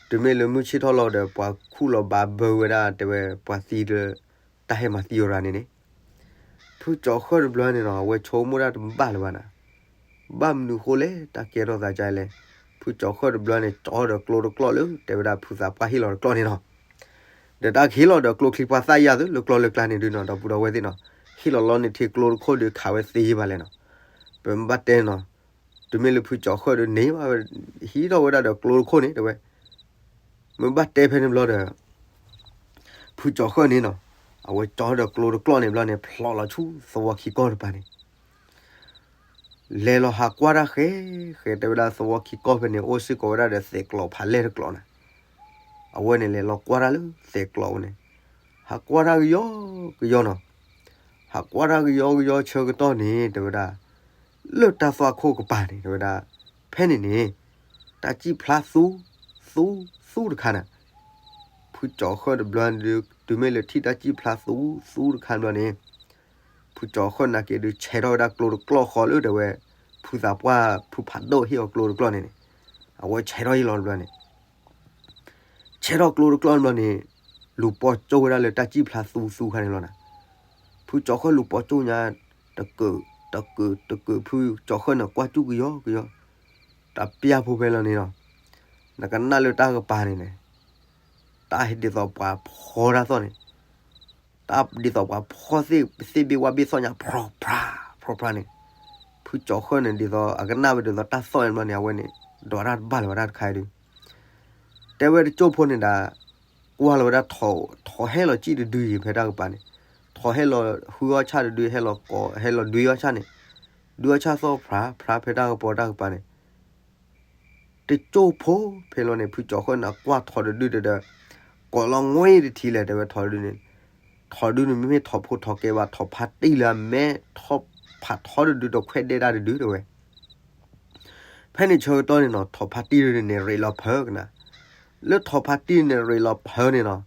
တုၤမ့ၢ်လၢမုၢ်ဆ့ၣ်ထီၣ်လီၤဒီး ပှၤခူၣ်လီၤဘးဘၢဝဲဒၣ်တဲဝဲ ပှၤသံလၢ တၢ်ဟဲမၤသံအီၤရၤန့ၣ်န့ၣ်, ဖုကၠီၤဃၢၣ်တဘျီန့ၣ်နီၤ အဝဲဆိကမိၣ်တၢ်တဘၣ်လၢၤဘၣ်နၤ, ဘၣ်မနုၤဃိလဲၣ် တၢ်ကဲထီၣ်သးကါလဲၣ်. ဖုကၠီၤဃၢၣ်တဘျီန့ၣ် ကၠီဒီးကျိတကျီၢ်လၢ တဲဝဲဒၣ်ဖုသးပှၢ်ဟ့ၣ်လီၤတကျီၢ်န့ၣ်နီၤ, ဒီးတၢ်ကဟ့ၣ်လီၤဒီးကျိချံပှၢ်သၣ်ယါသု လၢကျီလၢကျါန့ၣ်ဒုးနီၤ ဒီပုၢ်ဒီဝဲၢ်သ့ၣ်နီၤ, ဟ့ၣ်လီၤလီၤန့ၣ်ထံကျိတခိၣ်ဒုးခးဝဲသ့ယဲၢ်ဘၣ်လဲၣ်နီၤ. ပမ့ၢ်ဘၣ်တဲနီၤ, တုၤမ့ၢ်လၢဖုကၠီၤဃၢၣ်ဒီးန့ၢ်ဘၣ်ဝဲ ဟံးထီၣ်ဝဲဒၣ်ဒီးကျိတခိၣ်န့ၣ် တဲဝဲ, မ့ၢ်ဘၣ်တဲဖဲန့ၣ်ဘျီဒီး ဖုကၠီၤဃၢၣ်န့ၣ်နီၤ, အဝဲကၠီၤဒီးကျိတကျိန့ၣ်ဘျီန့ၣ် ဖျိးလီၤဆူသဝီခံကီၢ်တပၤန့ၣ် လဲၤလီၤဟးကွၢ်တၢ်ဃဲဃဲ တဲဝဲဒၣ်သဝီခံကီၢ်ဖဲန့ၣ် အိၣ်စ့ၢ်ကီးဝဲဒၣ်ဒီးသဲးကျိးဖးလဲၢ်တကျိးန့ၣ်, အဝဲန့ၣ်လဲၤလီၤကွၢ်တၢ်လၢသဲးကျိးဝဲန့ၣ်, ဟးကွၢ်တၢ်ကယီကယီနီၤ, ဟးကွၢ်တၢ်ကယီကယီဆၢကတီၢ်န့ၣ် တဲဝဲဒၣ် လၢတၢ်သွၣ်ခိၣ်ကပၤန့ၣ် တဲဝဲဒၣ် ဖဲန့ၣ်န့ၣ် တၢ်စံၣ်ဖျါသူ သူ သူတခါန့ၣ်, ဖုကၠီၤဃၢၣ်တဘျီဒီး တုၤမ့ၢ်လၢထံၣ်တၢ်စံၣ်ဖျါသူ သူတခါဘျီန့ၣ် ဖုကၠီၤဃၢၣ်နာ်က့ဒုး ဆဲးထီၣ်ဝဲဒၣ်ကျိတကျိဃီလၢတဲဝဲ ဖုသးပှၢ်ဖုဖးဒိၣ်ဟ့ၣ်အီၤကျိတကျိန့ၣ်န့ၣ်, အဝဲဆဲးထီၣ်ယံလီၤတဘျီန့ၣ်, ဆဲးထီၣ်ကျိတကျိတဘျီန့ၣ် လူၤပိာ်ကၠိၣ်ဝဲဒၣ်လၢတၢ်စံၣ်ဖျါသူသူခါန့ၣ်လီၤနၤ, ဖုကၠီၤဃၢၣ်လူၤပိာ်ကၠိၣ်ညါ တကုး တကုး တကုး ဖုကၠီၤဃၢၣ်န့ၣ်ကွၢ်ကၠူၣ်ကယီကယီ, တၢ်ပျၢ်ဖိဖဲလီၤန့ၣ်လီၤ, နကနၣ်လၢတၢ်ကပၤန့ၣ်န့ၣ် တၢ်ဒ်သိးပှၤဖီတၢ်သီၣ်န့ၣ် တၢ်ဒ်သိးပှၤဖီသ့ၣ်ဘ့ၣ်ဝါဘ့ၣ်သီၣ်ညါ ဖြီဖြါ ဖြီဖြါန့ၣ်, ဖုကၠီၤဃၢၣ်န့ၣ် ဒ်သိးအကနၣ်ဝဲဒ်သိးတၢ်သီၣ်န့ၣ်ဘျီန့ၣ် အဝဲန့ၣ် ဒွးတၢ်တဘၣ်လၢၤဘၣ်တၢ်တခါအံၤဒုး, တဲဝဲတကၠိၢ်ဖိန့ၣ်ဒၣ် ကွၢ်လီၤဝဲဒၣ် ထိးဟဲလီၤစံၣ်တဒုအံၤဖဲတၢ်ကပၤန့ၣ်, ထိးဟဲလီၤဃုအီၣ်ဆၣ်တဒု ဟဲလီၤကိး ဟဲလီၤဒွံအီၣ်ဆၣ်န့ၣ်, ဒွံအီၣ်ဆၣ်သီၣ်ဖြါဖြါ ဖဲတၢ်ကပီၤတၢ်ကပၤန့ၣ် တကၠိၢ်ဖိဖဲလီၤန့ၣ် ဖုကၠီၤဃၢၣ်န့ၣ် ကွၢ်ထိးတဒုတဲဒီး ကိးလီၤငွ့တထံလဲၣ် တဲဝဲထိးတဒုန့ၣ်, ထိးတဒုန့ၣ်မ့မ့ၢ်ထိးဖိထိးကဲဘၣ် ထိးဖါတံၢ်လၢအမဲထီၣ်ဖးထီတဒုဒီးခွဲးဒဲးတၢ်တဒုတဲဝဲ, ဖဲန့ၣ်ဆၢကတီၢ်န့ၣ်နီၤ ထိးဖါတံၢ်တဒုန့ၣ် ရ့းလီၤဖၢကနၤ, လၢထိးဖါတံၢ်န့ၣ်ရ့းလီၤဖၢန့ၣ်နီၤ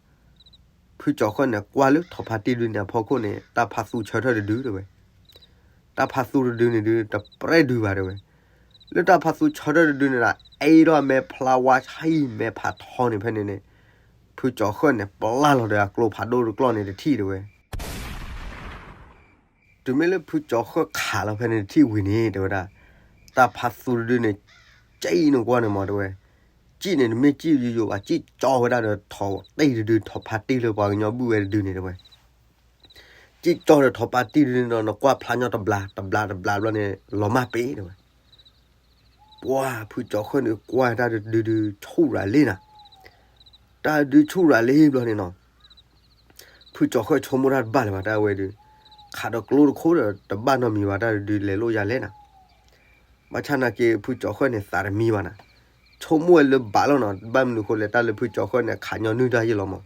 ဖုကၠီၤဃၢၣ်န့ၣ် ကွၢ်လၢထိးဖါတံၢ်ဒုန့ၣ်အဖီခိၣ်န့ၣ် တၢ်ဖါသူဆၢထၢၣ်တဒုတဲဝဲ, တၢ်ဖါသူတဒုန့ၣ်ဒု တပြဲၢ်ဒုဘၣ်တဲဝဲ, လၢတၢ်ဖါသူဆၢထၢၣ်တဒုန့ၣ်ဒီး အဲၣ်ဒိးအမဲဖျါဝါဆံမဲဖးထီန့ၣ်ဖဲန့ၣ်န့ၣ်, ဖုကၠီၤဃၢၣ်န့ၣ် ပျၢ်လီၤဒီးအကျိဖးဒိၣ်တကျိန့ၣ်တထံၣ်တဲဝဲ တုၤမ့ၢ်လၢဖုကၠီၤဃၢၣ်ခးလီၤဖဲန့ၣ်တထံၣ်ဝံၤန့ၣ် တဲဝဲဒၣ်, တၢ်ဖါသူတဒုန့ၣ် ကၠံၣ်နကွၢ်န့ၣ်မးတဲဝဲ, ကၠံၣ်န့ၣ်တမ့ၢ်ကၠံၣ်ယိယိဘၣ် ကၠံၣ်ကၠီဝဲဒၣ်ဒီးထိးတံၢ်တဒု ထိးဖါတံၢ်လၢပှၤကညီဘုၣ်ဝဲတဒုန့ၣ်တဲဝဲ, ကၠံၣ်ကၠီဒီးထိးဖါတံၢ်တဒုန့ၣ်ဒီး နကွၢ်ဖျါညီတဘျး တဘျးတဘျးဘျီန့ၣ် လီၤမၢ်ပ့ၤတဲဝဲ ပှၢ်ဖုကၠီၤဃၢၣ်န့ၣ်ကွၢ်တၢ်တဒုဒုဆူၣ်ရၤလံနၤ, တၢ်ဒုဆူၣ်ရၤလံဘျီန့ၣ်နီၤ, ဖုကၠီၤဃၢၣ်ဆိကမိၣ်တၢ်တဘၣ်လၢၤဘၣ်တၢ်ဝဲဒုး, ခးဒီးကျိတခိၣ်ဒီးတဘၣ်နီတမံၤဘၣ် တၢ်တဒုလဲၤလိာ်ယၤလဲၣ်နၤ, ဘၣ်ဆၣ်နာ်က့ဖုကၠီၤဃၢၣ်န့ၣ်သးတမံဘၣ်နၤ, ဆိကမိၣ်ဝဲလၢဘၣ်လီၤနီၤ ဘၣ်မနုၤဃိလဲၣ်တၢ်လၢဖုကၠီၤဃၢၣ်န့ၣ် ခးညီနုၢ်တၢ်ယံလီၤမး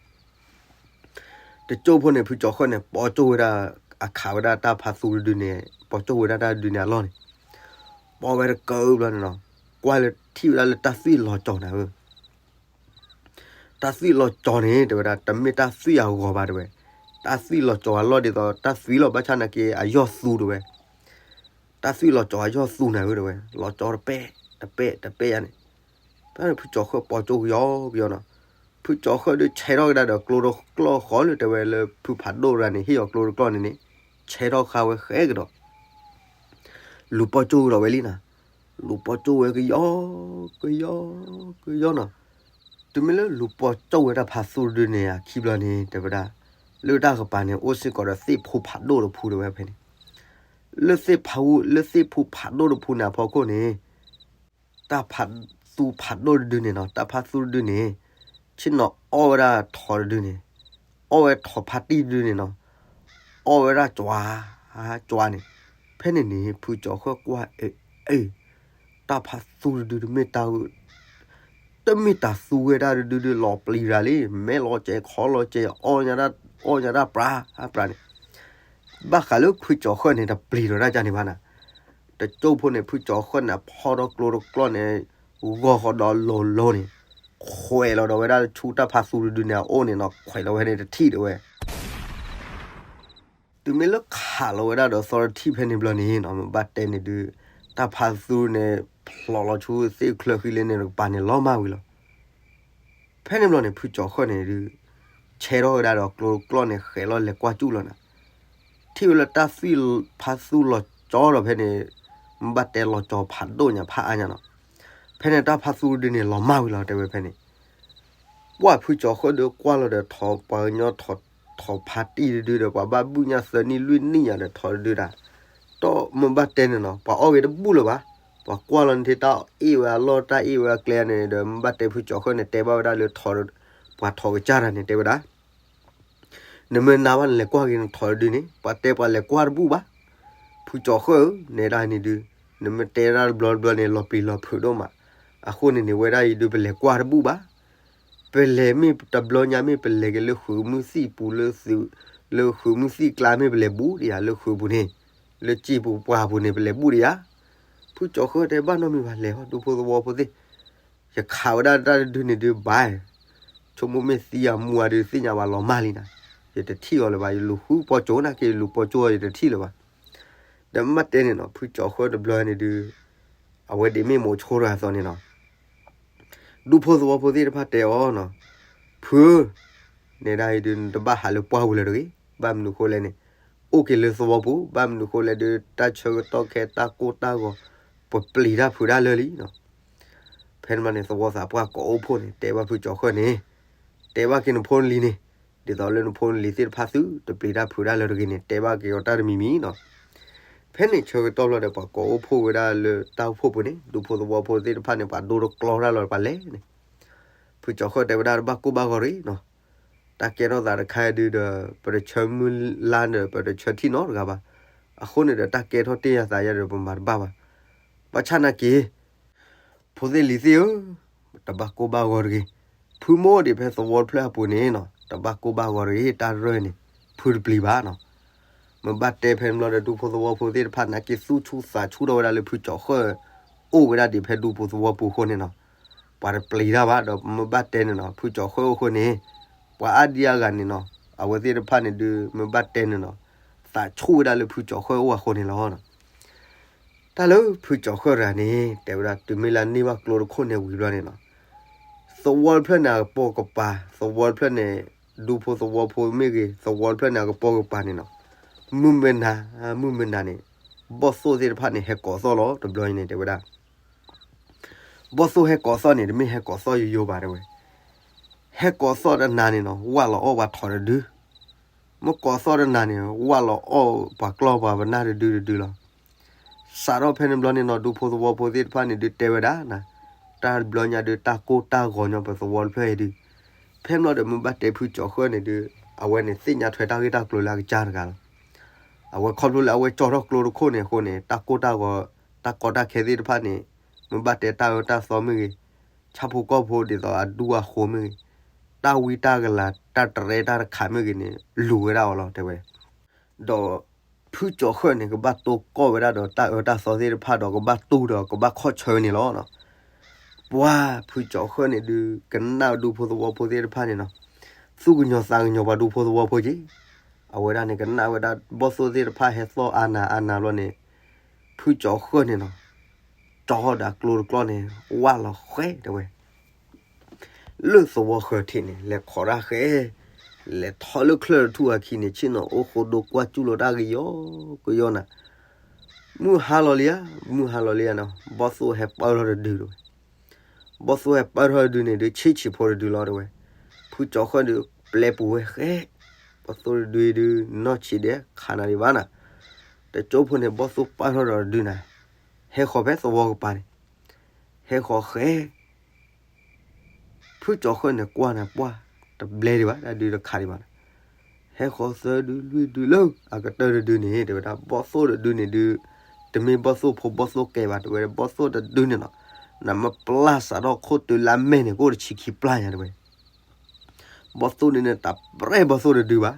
တကၠိၢ်ဖိန့ၣ် ဖုကၠီၤဃၢၣ်န့ၣ် ပိာ်ကၠိၣ်ဝဲဒၣ်, အခးဝဲဒၣ်တၢ်ဖါသူတဒုန့ၣ်, ပိာ်ကၠိၣ်ဝဲဒၣ်တၢ်တဒုန့ၣ်အလီၢ်န့ၣ်, ပိာ်ဝဲတကၢအဘျီန့ၣ်နီၤ, ကွၢ်လၢထံၣ်ဝဲဒၣ်လၢတၢ်သွံၣ်လီၤကၠီၤနၤဧၢ, တၢ်သွံၣ်လီၤကၠီၤန့ၣ် တဲဝဲဒၣ် တမ့ၢ်တၢ်သွံၣ်အဂီၤဘၣ်တဲဝဲ, တၢ်သွံၣ်လီၤကၠီၤအလီၢ်ဒ်သိး တၢ်သွံၣ်လီၤဘၣ်ဆၣ်နာ်က့အယီၢ်သူတဲဝဲ တၢ်သွံၣ်လီၤကၠီၤအယီၢ်သူနၤဧၢတဲဝဲ, လီၤကၠီတပဲၢ်, တပဲၢ်, တပဲၢ်ယါန့ၣ်, ဖဲန့ၣ်ဖုကၠီၤဃၢၣ်ပိာ်ကၠိၣ်ကယီကယီနီၤ, ဖုကၠီၤဃၢၣ်ဒုးဆဲးထီၣ်ကဒါဒီးကျိတကျိၢ်ဃီလၢတဲဝဲလၢဖုဖးဒိၣ်ရၤန့ၣ် ဟ့ၣ်အီၤကျိတကျိၢ်န့ၣ်န့ၣ်, ဆဲးထီၣ်ဃာ်ဝဲဃဲကဒီး လူၤပိာ်ကၠိၣ်ကဒီးဝဲလံနၤ, လူၤပိာ်ကၠိၣ်ဝဲကယီ, ကယီ, ကယီနီၤ, တုၤမ့ၢ်လၢလူၤပိာ်ကၠိၣ်ဝဲတၢ်ဖးသူတဒုန့ၣ်အခံဘျီန့ၣ် တဲဝဲဒၣ်, လၢတၢ်ကပၤန့ၣ် အိၣ်စ့ၢ်ကီးဒီးသ့ၣ်ဖိဖးဒိၣ်တဖုတဲဝဲဖဲန့ၣ်, လၢသ့ၣ်ဖး, လၢသ့ၣ်ဖိဖးဒိၣ်တဖုန့ၣ်အဖီခိၣ်န့ၣ် တၢ်ဖးသူဖးဒိၣ်တဒုန့ၣ်နီၤ, တၢ်ဖးသူတဒုန့ၣ် ဆ့ၣ်နီၤအီၣ်ဝဲဒၣ်ထိးတဒုန့ၣ်, အီၣ်ဝဲထိးဖါတံၢ်တဒုန့ၣ်နီၤ, အီၣ်ဝဲဒၣ်ကွါ, ကွါန့ၣ်, ဖဲန့ၣ်န့ၣ် ဖုကၠီၤဃၢၣ်ကွၢ် အ့, အ့, တၢ်ဖးသူတဒုတမ့ၢ်တၢ် တမ့ၢ်တၢ်သူဝဲဒၣ်တဒုဒုလီၤပျံၤရၤလံ, မဲလီၤစဲး ခီလီၤစဲး အီၣ်ညါတၢ်ပြးပြးန့ၣ်, ဘၣ်ဃးလၢဖုကၠီၤဃၢၣ်န့ၣ် တပျံၤဒီးတၢ်ကန့ၣ်ဘၣ်နၤ, တကၠိၢ်ဖိန့ၣ် ဖုကၠီၤဃၢၣ်န့ၣ် ဖီထီၣ်ကျိတကျိၢ်န့ၣ် ဂီၤဃီဒီးလိၤလိၤန့ၣ်, ခွဲးလီၤဒီးဝဲဒၣ်ဆူတၢ်ဖးသူတဒုန့ၣ်အအိၣ်န့ၣ်နီၤ, ခွဲးလီၤဝဲန့ၣ်တထံၣ်တဲဝဲ တုၤမ့ၢ်လၢခးလီၤဝဲဒၣ်ဒီးသီတထံၣ်ဖဲန့ၣ်ဘျီန့ၣ်နီၤ, မ့ၢ်ဘၣ်တဲန့ၣ်ဒုး, တၢ်ဖးသူန့ၣ် ဖျိးလီၤဆူသ့ၣ်ချၢဃံလ့န့ၣ်တကပၤန့ၣ် လီၤမၢ်ဝံၤလီၤ. ဖဲန့ၣ်ဘျီန့ၣ် ဖုကၠီၤဃၢၣ်န့ၣ်ဒုး, ဆဲးထီၣ်ဝဲဒၣ်ဒီးကျိတကျိၢ်န့ၣ် ဃဲးလီၤလဲၤကွၢ်ကၠူၣ်လီၤနၤ. ထံၣ်ဝဲလၢတၢ်သွံၣ်ဖးသူလီၤကၠီဒီးဖဲန့ၣ်, မ့ၢ်ဘၣ်တဲလီၤကၠီဖးဒိၣ်ညါဖးအါညါနီၤ. ဖဲန့ၣ်တၢ်ဖးသူတဒုန့ၣ် လီၤမၢ်ဝံၤလီၤတဲဝဲဖဲန့ၣ် ပှၢ်ဖုကၠီၤဃၢၣ်ဒုးကွၢ်လီၤဒီးထိးပှၤကညီထိးဖးတံၢ်တဒုဒီး ပှၤဘၣ်ဘုၣ်ညါသၢနံၣ်လွံၢ်နံၣ်ညါဒီးထိးတဒုဒၣ်, ဒီးမ့ၢ်ဘၣ်တဲန့ၣ်နီၤ ပှၤအီၣ်ဂ့ၤတဘူၣ်လၢၤဘၣ်, ပှၤကွၢ်လီၤန့ၣ်ထံၣ်တၢ်အ့ၣ်ဝဲအလီၢ် တၢ်အ့ၣ်ဝဲအကျဲန့ၣ်ဒီး မ့ၢ်ဘၣ်တဲဖုကၠီၤဃၢၣ်န့ၣ် တဲဘၣ်ဝဲဒၣ်လၢ ပှၤထိးကစၢ်တၢ်န့ၣ် တဲဝဲဒၣ် နမ့ၢ်နၤဘၣ် နလဲၤကွၢ်က့ၤနထိးတဒုန့ၣ် ပှၤတဲပှၤလဲၤကွၢ်တဘူၣ်ဘၣ်. ဖုကၠီၤဃၢၣ်ဧၢ နဲဒၣ်န့ၣ်ဒုး နမ့ၢ်တဲဒၣ်တဘျီတဘျီန့ၣ် လီၤပျံၤလီၤဖုးဒိၣ်မး. အဃိန့ၣ်န့ၣ် ဝဲဒၣ်အံၤဒုး ပလဲၤကွၢ်တဘူၣ်ဘၣ်. ပလဲၤမ့ၢ်တဘျီညါမ့ၢ်ပလဲၤက့ၤလၢဃုးမုၢ်သံၣ်ပူၤလၢသုး, လၢဃုးမုၢ်သံၣ်ကျါမ့ၢ်ပလဲၤဘူးဒံးယၤ လၢဃုးပူၤန့ၣ်, လၢစံာ်ပူၤပှၢ်ပူၤန့ၣ် ပလဲၤဘူးဒံးယၤ. ဖုကၠီၤဃၢၣ်တဲဘၣ်နီတမံၤဘၣ် လဲၤဟီ ဒူဖိသဝီဖိသ့ၣ်, ယခးဝဲဒၣ်တၢ်တဒုန့ၣ်ဒုးဘၣ်, ဆိကမိၣ်မ့ၢ်သံအမူအဒုးသ့ၣ်ညါဘၣ်လီၤမၢ်လံနၤ, ယတထံၣ်အီၤလၢၤဘၣ် ယလူၤဃုပီကၠိနၤက့ၤ ယလူၤပီကၠိအီၤ ယတထံၣ်လၢၤဘၣ်. ဒီးမ့ၢ်ဘၣ်တဲန့ၣ်နီၤ ဖုကၠီၤဃၢၣ်တဘျီန့ၣ်ဒုး အဝဲဒၣ်မ့ၢ်မိၤဆိတဂၤအသိးန့ၣ်နီၤ ဒူဖိသဝီဖိသ့ၣ်တဖၣ်တဲအီၤနီၤ, ဖုဧၢ, နဲဒၣ်အံၤဒုး နတဘၣ်ဟးလၢပှၢ်ပူၤလၢၤတဂ့ၤ, ဘၣ်မနုၤဃိလဲၣ်န့ၣ်, အိၣ်က့ၤလၢသဝီပူၤ, ဘၣ်မနုၤဃိလဲၣ်ဒုး တၢ်ဆၢကတီၢ်ခဲ တၢ်ကိၢ်တၢ်ဂီၤ ပပျံၤတၢ်ဖုးတၢ်လၢလံနီၤ. ဖဲန့ၣ်ဘျီန့ၣ် သဝီသးပှၢ်ကိးအိၣ်ဖှိၣ်န့ၣ် တဲဘၣ်ဖုကၠီၤဃၢၣ်န့ၣ်, တဲဘၣ်က့ၤနဖိနလံၤန့ၣ်, ဒ်သိးလၢနဖိနလံၤသ့ၣ်တဖၣ်သု တပျံၤတၢ်ဖုးတၢ်လၢတဂ့ၤန့ၣ် တဲဘၣ်က့ၤအီၤတၢ်တမံၤမံၤနီၤ. ဖဲန့ၣ်ဆၢကတီၢ်ဘျီဒီး ပှၤကိးအိၣ်ဖှိၣ်ဝဲဒၣ်လၢတၢ်အိၣ်ဖှိၣ်ပူၤန့ၣ် ဒူဖိသဝီဖိသ့ၣ်တဖၣ်န့ၣ် ပှၤဒိတကျီတၢ်လီၤ ပှၤလဲၤန့ၣ်, ဖုကၠီၤဃၢၣ်တဲဝဲဒၣ်တဘၣ်ကိၢ်ဘၣ်ဂီၤတဂ့ၤနီၤ. တၢ်ကဲထီၣ်သးတခါအံၤဒုးဒီး ပတဆၢမုၢ်လါဒီး ပတဆၢထံၣ်နီတဂၤဘၣ်. အဃိန့ၣ်ဒီး တၢ်ကဲထီၣ်တ့ၢ်ယၤသးယၤဒီး ပမၤတဘၣ်ဘၣ်. ဘၣ်ဆၣ်နာ်က့ၤ ဖိသ့ၣ်လံၤသ့ၣ်ဧၢ, တဘၣ်ကိၢ်ဘၣ်ဂီၤတဂ့ၤ. ဖုမ့ၢ်အိၣ်ဒံးဖဲသဝီတဖျၢၣ်အပူၤန့ၣ်နီၤ တဘၣ်ကိၢ်ဘၣ်ဂီၤတဂ့ၤ, တၢ်ရဲၣ်န့ၣ် ဖုတပျံၤဘၣ်နီၤ. မ့ၢ်ဘၣ်တဲဖဲန့ၣ်ဘျီဒီး ဒူဖိသဝီဖိသ့ၣ်တဖၣ်နာ်က့ၤ သူၣ်ဆူၣ်သးဆူၣ်ထီၣ်ဝဲဒၣ်လၢဖုကၠီၤဃၢၣ် အိၣ်ဝဲဒၣ်ဒံးဖဲဒူဖိသဝီပူၤအဃိန့ၣ်နီၤ, ပှၤတပျံၤတၢ်ဘၣ်ဒီး မ့ၢ်ဘၣ်တဲန့ၣ်နီၤ ဖုကၠီၤဃၢၣ်အိၣ်အဃိန့ၣ်, ပှၤအါဒံအါဂၤန့ၣ်နီၤ အဝဲသ့ၣ်တဖၣ်န့ၣ်ဒုး မ့ၢ်ဘၣ်တဲန့ၣ်နီၤ သးဆူၣ်ဝဲဒၣ်လၢဖုကၠီၤဃၢၣ်အိၣ်အဃိန့ၣ်လီၤ. တၢ်လၢဖုကၠီၤဃၢၣ်တဂၤန့ၣ် တဲဝဲဒၣ် တုၤမ့ၢ်လၢအန့ၢ်ဘၣ်ကျိတခိၣ်န့ၣ်ဝံၤဘျီန့ၣ်နီၤ, သဝီတဖျၢၣ်န့ၣ်အကပိာ်ကပၤ, သဝီတဖျၢၣ်န့ၣ် ဒူဖိသဝီဖိမ့ၢ်ဂ့ၤ, သဝီတဖျၢၣ်န့ၣ်အကပိာ်ကပၤန့ၣ်နီၤ, မုၢ်မ့ၢ်နၤ, မုၢ်မ့ၢ်နၤန့ၣ် ဘီၣ်သိၣ်သ့ၣ်တဖၣ်န့ၣ် ဟဲကိးသီၣ်လီၤ. တဘျီအံၤန့ၣ် တဲဝဲဒၣ် ဘီၣ်သိၣ်ဟဲကိးသီၣ်န့ၣ် တမ့ၢ်ဟဲကိးသီၣ်ယိယိဘၣ် တဲဝဲ, ဟဲကိးသီၣ်တနၤန့ၣ်နီၤ ဝၢ်လီၤအီၣ်ပှၤထိးတဒု, မ့ၢ်ကိးသီၣ်တနၤန့ၣ် ဝၢ်လီၤအီၣ်ပှၤကျီၢ်ပှၤပနၢ်တဒုတဒုလီၤ. စးထီၣ်ဖဲန့ၣ်ဘျီန့ၣ်နီၤ ဒူဖိသဝီဖိသ့ၣ်တဖၣ်န့ၣ်ဒုးတဲဝဲဒၣ်နၤ, တၢ်တဘျီညါဒုး တၢ်ကိၢ်တၢ်ဂီၤညီပသဝီတဖျၢၣ်အံၤဒုး, ဖဲန့ၣ်ဘျီဒီး မ့ၢ်ဘၣ်တဲဖုကၠီၤဃၢၣ်န့ၣ်ဒုး အဝဲန့ၣ်သ့ၣ်ညါထွဲတၢ်ဂ့ၢ်တၢ်ကျိၤလၢအကစၢ်တဂၤလီၤ. အဝဲခီဖျိလၢအဝဲကၠီထီၣ်ကျိတခိၣ်န့ၣ်အဃိန့ၣ် တၢ်ကိၢ်တၢ်ဂီၤ, တၢ်ကီတၢ်ခဲသ့ၣ်တဖၣ်န့ၣ်, မ့ၢ်ဘၣ်တဲတၢ်အၢတၢ်သီမ့ၢ်ဂ့ၤ, ဆၣ်ဖိကီၢ်ဖိဒ်သိးအဒူအဃိမ့ၢ်ဂ့ၤ, တၢ်ဝံတၢ်ကလၤ တၢ်တရဲတၢ်တခးမ့ၢ်ဂ့ၤန့ၣ် လူၤဝဲဒၣ်အီၤလီၤ တဲဝဲ. ဒီးဖုကၠီၤဃၢၣ်န့ၣ် ကဘၣ်တိၢ်ကီၢ်ဝဲဒၣ်ဒီးတၢ်အၢတၢ်သီသ့ၣ်တဖၣ်ဒီး ကဘၣ်တူၢ်ဒီးကဘၣ်ခီၣ်ဆၢဝဲန့ၣ်လီၤ. ပှၤဖုကၠီၤဃၢၣ်န့ၣ်ဒုး ကနၣ်ဒူဖိသဝီဖိသ့ၣ်တဖၣ်န့ၣ်နီၤ, သူၣ်ကညီၤသးကညီၤပှၤဒူဖိသဝီဖိက့ၤ, အဝဲဒၣ်န့ၣ် ကနၣ်ဝဲဒၣ်ဘီၣ်သိၣ်သ့ၣ်တဖၣ်ဟဲသီၣ်အါနၤအါနၤဘျီန့ၣ်, ဖုကၠီၤဃၢၣ်န့ၣ်နီၤ, ကၠီဒီးကျိတကျီန့ၣ် ဝၢ်လီၤဃဲ တဲဝဲ လၢသဝီဃၢၤထံးန့ၣ် လဲၤခိးတၢ်ဃဲ, လဲၤထီၣ်လၢချၢၣ်တထူၣ်အခံန့ၣ် ဆ့ၣ်နီၤအိၣ်ဃိဒိကွၢ်စူၣ်လီၤတၢ်ကယီကယီနၤ, မုၢ်ဟါလီၤလံဧါ, မုၢ်ဟါလီၤလံဧါနီၤ, ဘီၣ်သိၣ်ဟဲပၢၢ်ထီၣ်တဒုတဲဝဲ, ဘီၣ်သိၣ်ဟဲပၢၢ်ထီၣ်တဒုန့ၣ်ဒုး ဆ့ၣ်ဆံးဖိတဒုလီၤတဲဝဲ, ဖုကၠီၤဃၢၣ်ဒုး ပျဲပူၤဝဲဃဲ, ဘီၣ်သိၣ်တဒုဒုး နီၢ်ဆံးဒဲးခးနၤဒံးဘၣ်နၤ, တကၠိဖိန့ၣ် ဘီၣ်သိၣ်ပၢၢ်ထီၣ်ဒီးတဒုနၤ, ဟဲဃီၤဖဲသဝီကပၤန့ၣ်, ဟဲဃီၤဃဲ ဖုကၠီၤဃၢၣ်န့ၣ်ကွၢ်နၤပှၢ်, တဘျဲဒံးဘၣ် တၢ်ဒုးတခးဒံးဘၣ်နၤ, ဟဲဃီၤသၢဒုလွံၢ်ဒုလၢ အကတၢၢ်တဒုန့ၣ် တဲဝဲဒၣ် ဘီၣ်သိၣ်တဒုန့ၣ်ဒုး, တမ့ၢ်ဘီၣ်သိၣ်ဖိဘီၣ်သိၣ်ကဲဘၣ် တဲဝဲဒၣ် ဘီၣ်သိၣ်တဒုန့ၣ်နီၤ, နမ့ၢ်ပျၢ်စးထီၣ်ခိၣ်တုၤလၢအမဲာ်န့ၣ် ကအိၣ်တဆံခံပျၢ်ညါတဲဝဲ ဘီၣ်သိၣ်ဒုန့ၣ် တၢ်ပြဲၢ်ဘီၣ်သိၣ်တဒုဘၣ်,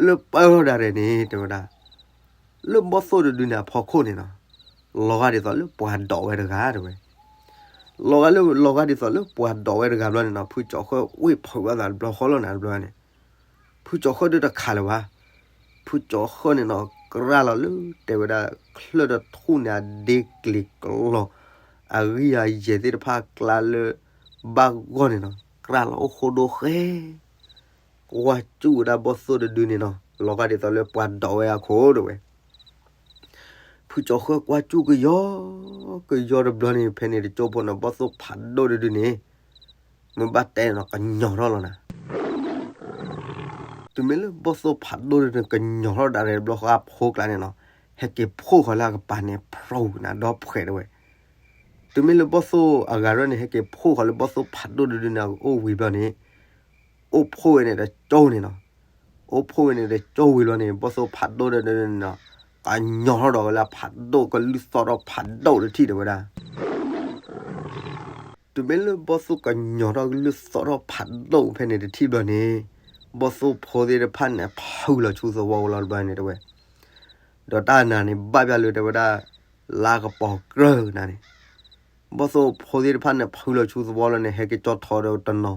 လၢပၢၢ်ထီၣ်ဒၣ်ရဲၣ်န့ၣ် တဲဝဲဒၣ်, လၢဘီၣ်သိၣ်တဒုန့ၣ်အဖီခိၣ်န့ၣ်နီၤ, လီၤဂာ်ဒ်သိးလၢပှၤဒိးဝဲတဂၤတဲဝဲ, လီၤဂာ်လၢ လီၤဂာ်ဒ်သိးလၢပှၤဒိးဝဲတဂၤဘျီန့ၣ်နီၤ ဖုကၠီၤဃၢၣ်ဝ့ၢ်ဖုးဘၣ်သးတဘျီဃီလီၤနၤတဘျီန့ၣ်, ဖုကၠီၤဃၢၣ်ဒုးတခးလၢၤဘၣ်, ဖုကၠီၤဃၢၣ်န့ၣ်နီၤ ကြၢးလီၤလၢ တဲဝဲဒၣ် ချၢၣ်တထူၣ်န့ၣ် အဒ့ကျ့ၤကလီၤ, အဂံၢ်အယဲၢ်သ့ၣ်တဖၣ်ကျါလၢ ဘၣ်ဂီၢ်န့ၣ်နီၤ ကြၢးလီၤအိၣ်ဃိဒိဃဲ ကွၢ်စူၣ်ဝဲဒၣ်ဘီၣ်သိၣ်တဒုန့ၣ်နီၤ လီၤဂာ်ဒ်သိးလၢပှၤဒိးဝဲအခိၣ်တဲဝဲ, ဖုကၠီၤဃၢၣ်ကွၢ်စူၣ်ကယီကယီတဘျီန့ၣ် ဖဲန့ၣ်တကၠိဖိန့ၣ် ဘီၣ်သိၣ်ဖးဒိၣ်တဒုန့ၣ်, မ့ၢ်ဘၣ်တဲန့ၣ်နီၤ ကညီၤထီၣ်လီၤနၤ တုၤမ့ၢ်လၢဘီၣ်သိၣ်ဖးဒိၣ်တဒုန့ၣ် ကညီၤထီၣ်ဒၣ်ရဲၣ်တဘျီဃီအဖိကျါန့ၣ်နီၤ, ဟဲက့ၤဖှိၣ်ဃီၤလၢအကပၤန့ၣ် ဖျိနၤဒီဖှဲးတဲဝဲ, တုၤမ့ၢ်လၢဘီၣ်သိၣ်အဂၤရဲၣ်န့ၣ် ဟဲက့ၤဖှိၣ်ဃီၤလၢဘီၣ်သိၣ်ဖးဒိၣ်တဒုန့ၣ် အအိၣ်ဝံၤဘျီန့ၣ်, အိၣ်ဖှိၣ်ဝဲန့ၣ်တကၠိန့ၣ်နီၤ. အိၣ်ဖှိၣ်ဝဲန့ၣ်တကၠိဝံၤဘျီန့ၣ် ဘီၣ်သိၣ်ဖးဒိၣ်တဒုန့ၣ်နီၤ, ကညီၤထီၣ်ဒီးဝဲလၢဖးဒိၣ် ကလုၢ်သီၣ်ထီၣ်ဖးဒိၣ်တထံၣ်တဲဝဲဒၣ်. တုၤမ့ၢ်လၢဘီၣ်သိၣ်ကညီၤထီၣ်ကလုၢ်သီၣ်ထီၣ်ဖးဒိၣ်ဖဲန့ၣ်တထံၣ်ဘျီန့ၣ်, ဘီၣ်သိၣ်ဖိသ့ၣ်တဖၣ်န့ၣ် ဖုးလီၤဆူသဝီလီၤတဘျီန့ၣ်တဲဝဲ. ဒီးတၢ်နၤန့ၣ် ဘၣ်ဘၣ်လၢတဲဝဲဒၣ် လါကပီၤကြၢၢ်နၤန့ၣ်, ဘီၣ်သိၣ်ဖိသ့ၣ်တဖၣ်န့ၣ် ဖုးလီၤဆူသဝီလီၤန့ၣ် ဟဲက့ၤကၠီထီၣ်ဒီးတနီၤ,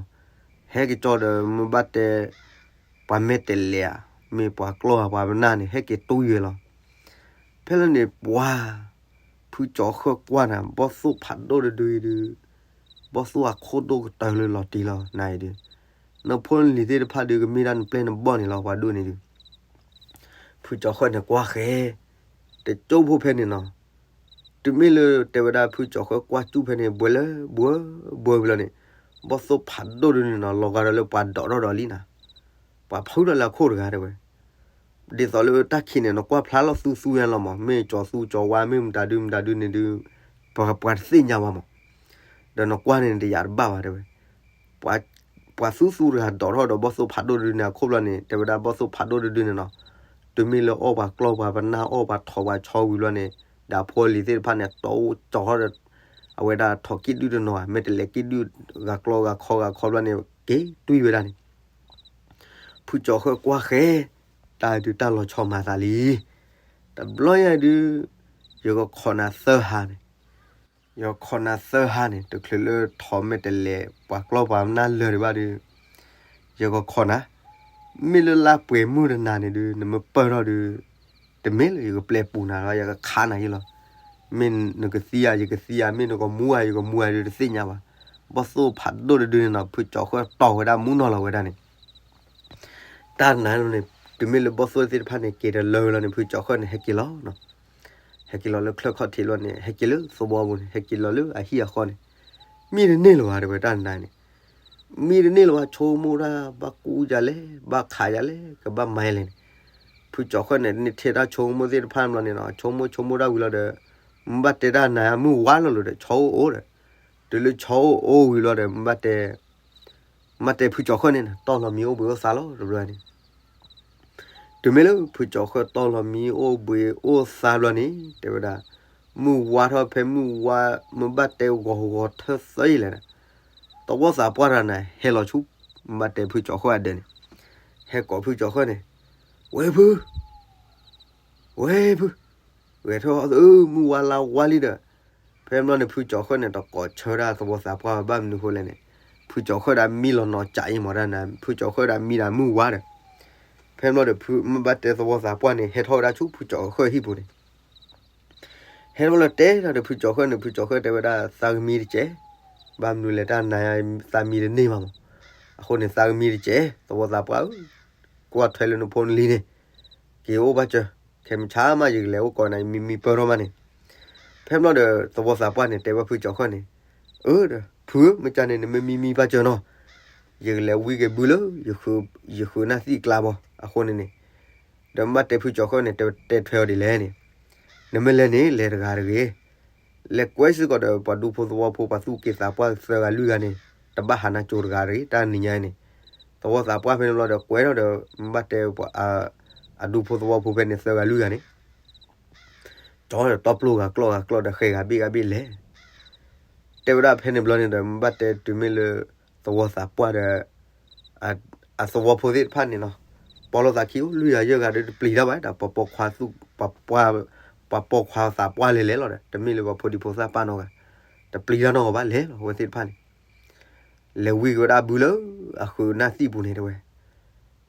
ဟဲက့ၤကၠီဒီးမ့ၢ်ဘၣ်တဲ ပှၤမဲာ်တဲးလဲးဧါ, မ့ၢ်ပှၤကျီၢ်ဧါ ပှၤပနၢ်န့ၣ် ဟဲက့ၤတွံၢ်ဝဲလီၤ. ဖဲလၢန့ၣ်ပှၤ ဖုကၠီၤဃၢၣ်ကွၢ်နၤ ဘီၣ်သိၣ်ဖးဒိၣ်တဒုအံၤဒုး, ဘီၣ်သိၣ်အခိၣ်ဒိၣ်ကတၢၢ်လၢလီၤတံၢ်လီၤနၤအံၤဒုး, နဖိနလံၤသ့ၣ်တဖၣ်ဒုး ကမ့ၢ်ဒၣ်နပျဲၢ်နဘီၣ်န့ၣ်လီၤ ပှၤဒိၣ်န့ၣ်ဒုး. ဖုကၠီၤဃၢၣ်န့ၣ်ကွၢ်ဃဲ တကၠိဖိဖဲန့ၣ်နီၤ, တုၤမ့ၢ်လၢတဲဝဲဒၣ်ဖုကၠီၤဃၢၣ်ကွၢ်စူၣ်ဖဲန့ၣ် ဘှဲလၢဘှဲဘှဲလီၤန့ၣ်, ဘီၣ်သိၣ်ဖးဒိၣ်ဒုးန့ၣ်နီၤ လီၤဂာ်ဒီးလၢပှၤဒိးထီၣ်ဒီးလံနၤ, ပှၤဖုးထီၣ်လၢအခိၣ်တဂၤတဲဝဲ. ဒ်သိးလၢတၢ်ခံးန့ၣ် နကွၢ်ဖျါလီၤသူသူညါလီၤမး, မ့ၢ်ကၠီၤသူကၠီၤဝါ မ့ၢ်မတၤဒုမတၤဒုန့ၣ်ဒုး, ပှၤတသ့ၣ်ညါဘၣ်မး, ဒီးနကွၢ်န့ၣ်တယာ်တဘၣ်ဘၣ်တဲဝဲ. ပှၤသူသူတဂၤဒိးထီၣ်ဒီးဘီၣ်သိၣ်ဖးဒိၣ်တဒုန့ၣ် အခိၣ်ဘျီန့ၣ် တဲဝဲဒၣ်ဘီၣ်သိၣ်ဖးဒိၣ်တဒုန့ၣ်နီၤ, တုၤမ့ၢ်လၢအီၣ်ပှၤကျီၢ်ပှၤပနၢ် အီၣ်ပှၤထိးပှၤဆီဝံၤဘျီန့ၣ်, ဒီးအဖိအလံၤသ့ၣ်တဖၣ်န့ၣ် တီကၠီၤထီၣ်ဒီး အဝဲဒၣ်ထိးကံၣ်ဒုၣ်တနီၤ မဲာ်တဲးလဲးကံၣ်ဒုၣ် ဂၤကျီဂၤခီဂၤခီဘျီန့ၣ် က့ၤတွံၢ်ဝဲဒၣ်န့ၣ် ဖုကၠီၤဃၢၣ်ကွၢ်ဃဲ, တၢ်ဒုးတၢ်လီၤဆီမၤသးလံ. တဘျီညါဒုး, ယကခိးနၤသၢဟါန့ၣ်, ယကခိးနၤသၢဟါန့ၣ် တချုးလၢထိးမဲာ်တဲးလဲး ပှၤကျီၢ်ပှၤပနၢ်လၢာ်ဒံးဘၣ်ဒုး, ယကခိးနၤ, မ့ၢ်လၢလါပှဲၤမုၢ်တနၤန့ၣ်ဒုး နမ့ၢ်ပၢၢ်ထီၣ်ဒုး, တမ့ၢ်လၢယကပျဲပူၤနၤလီၤ ယကခးနၤယံလီၤ. မ့ၢ်နကသံဧါ ယကသံဧါ မ့ၢ်နကမူဧါ ယကမူဧါဒုးတသ့ၣ်ညါဘၣ်. ဘီၣ်သိၣ်ဖးဒိၣ်တဒုန့ၣ်နီၤ ဖုကၠီၤဃၢၣ်တီၢ်ဝဲဒၣ်မူနီၤလီၤဝဲဒၣ်န့ၣ် တၢ်နၤန့ၣ်, တုၤမ့ၢ်လၢဘီၣ်သိၣ်သ့ၣ်တဖၣ်န့ၣ် က့ၤတလၢဝဲလီၤန့ၣ် ဖုကၠီၤဃၢၣ်န့ၣ် ဟဲက့ၤလီၤ, ဟဲက့ၤလီၤလၢချၢၣ်ခီၣ်ထံးလီၤန့ၣ် ဟဲက့ၤလၢသဝီပူၤန့ၣ် ဟဲက့ၤလီၤလၢအဟံၣ်အဃီန့ၣ်, မံတန့ၢ်လၢၤဘၣ်တဲဝဲတၢ်နၤန့ၣ်, မံတန့ၢ်လၢၤဘၣ် ဆိကမိၣ်တၢ်ဘၣ်ကူယၤလဲၣ် ဘၣ်ခးယၤလဲၣ် ကဘၣ်မၤယၤလဲၣ်န့ၣ်, ဖုကၠီၤဃၢၣ်န့ၣ် န့ၢ်ထဲတၢ်ဆိကမိၣ်သ့ၣ်တဖၣ်ဘျီန့ၣ်နီၤ ဆိကမိၣ်ဆိကမိၣ်တၢ်ဝံၤလီၤဒီး, မ့ၢ်ဘၣ်တဲတၢ်နၤမုၢ်ဝါလီၤလီၤဒီး ဆီအိၣ်အိၣ်ဒီး, တုၤလၢဆီအိၣ်အိၣ်ဝံၤလီၤဒီး မ့ၢ်ဘၣ်တဲ မ့ၢ်တဲဖုကၠီၤဃၢၣ်န့ၣ် တီၢ်လီၤမံၤအိၣ်ဘှံးအိၣ်သါလီၤတဘျီန့ၣ်, တုၤမ့ၢ်လၢဖုကၠီၤဃၢၣ်တီၢ်လီၤမံၤအိၣ်ဘှံးအိၣ်သါဘျီန့ၣ် တဲဝဲဒၣ်, မုၢ်ဝါထီၣ်ဖဲမုၢ်ဝါ မ့ၢ်ဘၣ်တဲဂီၤဂီၤထၢၣ်သၢအံၤလဲၣ်န့ၣ်, သဝီသးပှၢ်တဂၤန့ၣ် ဟဲလီၤဆူ, မ့ၢ်ဘၣ်တဲဖုကၠီၤဃၢၣ်အဒၢးန့ၣ်, ဟဲကိးဖုကၠီၤဃၢၣ်န့ၣ်, ဝဲဖု ဝဲဖု, ဂဲၤထၢၣ်အီၤသၢ မုၢ်ဝါလါဝါလံဒီး, ဖဲဘျီန့ၣ် ဖုကၠီၤဃၢၣ်န့ၣ် တကိးဆၢဒၣ်သဝီသးပှၢ်ဘၣ်မနုၤဃိလဲၣ်န့ၣ်, ဖုကၠီၤဃၢၣ်ဒၣ်မံလီၤနီၤကးအံၤမးတၢ်နၤ ဖုကၠီၤဃၢၣ်ဒၣ်မံဒၣ်မုၢ်ဝါဒီး, ဖဲဘျီဒီး ဖုမ့ၢ်ဘၣ်တဲသဝီသးပှၢ်န့ၣ် ဟဲထီၣ်ဝဲဒၣ်ဆူဖုကၠီၤဃၢၣ်ဟံၣ်ပူၤန့ၣ် ဟဲထီၣ်လီၤတဲဒီးဖုကၠီၤဃၢၣ်န့ၣ် ဖုကၠီၤဃၢၣ်တဲဝဲဒၣ်သးကမံတစဲး, ဘၣ်မနုၤလဲၣ်တၢ်နၤယါသးမံတန့ၢ်ဘၣ်မး, အဃိန့ၣ်သးကမံတစဲး သဝီသးပှၢ်ဧၢ, ကွၢ်ထွဲလၢနဖိနလံၤန့ၣ်, က့ၤအိၣ်ဘၣ်စၢၤ, ခဲမုၢ်ဆါမးယကလဲၤအိၣ်ကိးနၤ မံမံပၢၢ်ထီၣ်မးန့ၣ်, ဖဲဘျီဒီး သဝီသးပှၢ်န့ၣ် တဲဘၣ်ဖုကၠီၤဃၢၣ်န့ၣ်, အၢ ဒီး ဖုဧၢ မ့ၢ်ကန့ၣ် နမ့ၢ်မံမံဘၣ်စၢၤနီၤ, ယကလဲၤဝံက့ၤဘုလၢ ယဃုနၢ်သံၣ်ကျါဘၣ်, အဃိန့ၣ်န့ၣ်, ဒီးမ့ၢ်ဘၣ်တဲဖုကၠီၤဃၢၣ်န့ၣ် တဲတဲထွဲအီၤဒ်လဲၣ်န့ၣ်, နမ့ၢ်လဲၤန့ၣ် လဲၤတဂၤတဂ့ၤ လဲၤကွဲစ့ၢ်ကီးဒီးပှၤဒူဖိသဝီဖိ ပှၤသူၣ်က့သးပှၢ်သၢဂၤလွံၢ်ဂၤန့ၣ်, တဘၣ်ဟးနါကၠိၤတဂၤတဂ့ၤ တၢ်နံၤညါအံၤန့ၣ်, သဝီသးပှၢ်ဖဲန့ၣ်ဘျီဒီး ကွဲထီၣ်ဒီး မ့ၢ်ဘၣ်တဲပှၤ အဒူဖိသဝီဖိဖဲန့ၣ်သၢဂၤလွံၢ်ဂၤန့ၣ်, ကၠီဒီးတီပျိဂၤကျီၢ်ဂၤကျီၢ်ဒီးဃဲဂၤဘ့ၣ်ဂၤဘ့ၣ်လဲၤ, တဲဝဲဒၣ်ဖဲန့ၣ်ဘျီန့ၣ်ဒီး မ့ၢ်ဘၣ်တဲတုၤမ့ၢ်လၢ သဝီသးပှၢ်ဒီး အသဝီဖိသ့ၣ်တဖၣ်န့ၣ်နီၤ, ပီလိာ်သးခံအိၣ်လွံၢ်ဂၤယဲၢ်ဂၤဒီးတပျံၤတၢ်ဘၣ် ဒီးပှၤပိာ်ခွါသူၣ် ပှၤပိာ်ခွါသးပှၢ်လဲၤလဲၤလီၤဒီး တမ့ၢ်လၢပှၤဖိဒံဖိသၣ်ပာ်နီတဂၤ, တပျံၤတၢ်နီတဂၤဘၣ်လဲၤလီၤ အဝဲသ့ၣ်တဖၣ်န့ၣ်, လဲၤဝံက့ၤဝဲဒၣ်ဘုလၢ အဃုနၢ်သံၣ်ပူၤန့ၣ်တဲဝဲ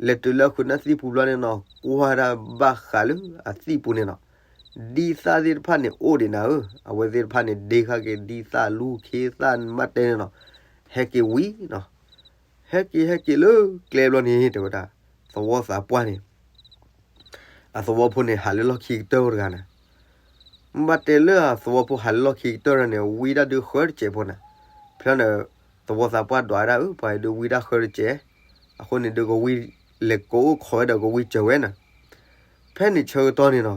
လဲၤတုၤလၢအဃုနၢ်သံၣ်ပူၤဘျီန့ၣ်နီၤ ကွၢ်ဒၣ်ဘၣ်ဃးလၢအသံၣ်ပူၤန့ၣ်နီၤ, ဒံသၣ်သ့ၣ်တဖၣ်န့ၣ်အိၣ်ဒံးနၤဧၢ, အဝဲသ့ၣ်တဖၣ်န့ၣ်ဒ့ဃာ်က့ၤဒံသၣ်လူၤခ့သၣ်မ့ၢ်ဘၣ်တဲန့ၣ်နီၤ, ဟဲက့ၤဝံနီၤ, ဟဲက့ၤဟဲက့ၤလၢကျဲဘျီန့ၣ် တဲဝဲဒၣ်, သဝီသးပှၢ်န့ၣ် အသဝီဖိန့ၣ်ဟးလၢလီၢ်ခံကတၢၢ်တဂၤန့ၣ်, မ့ၢ်ဘၣ်တဲလၢအသဝီဖိဟးလၢလီၢ်ခံကတၢၢ်တဂၤန့ၣ် ဝံဒၣ်ဒုးဃၢတစဲးဖိန့ၣ်, ဖဲန့ၣ် သဝီသးပှၢ်ဒွးဒၣ်ဧၢ ပှၤအံၤဒုးဝံဒၣ်ဃၢတစဲး, အဃိန့ၣ်ဒုးကဝံလဲၤကိးအိၣ်ခိးဝဲဒီးကဝံစၢၤဝဲန့ၣ်, ဖဲန့ၣ်ဆၢကတီၢ်န့ၣ်နီၤ,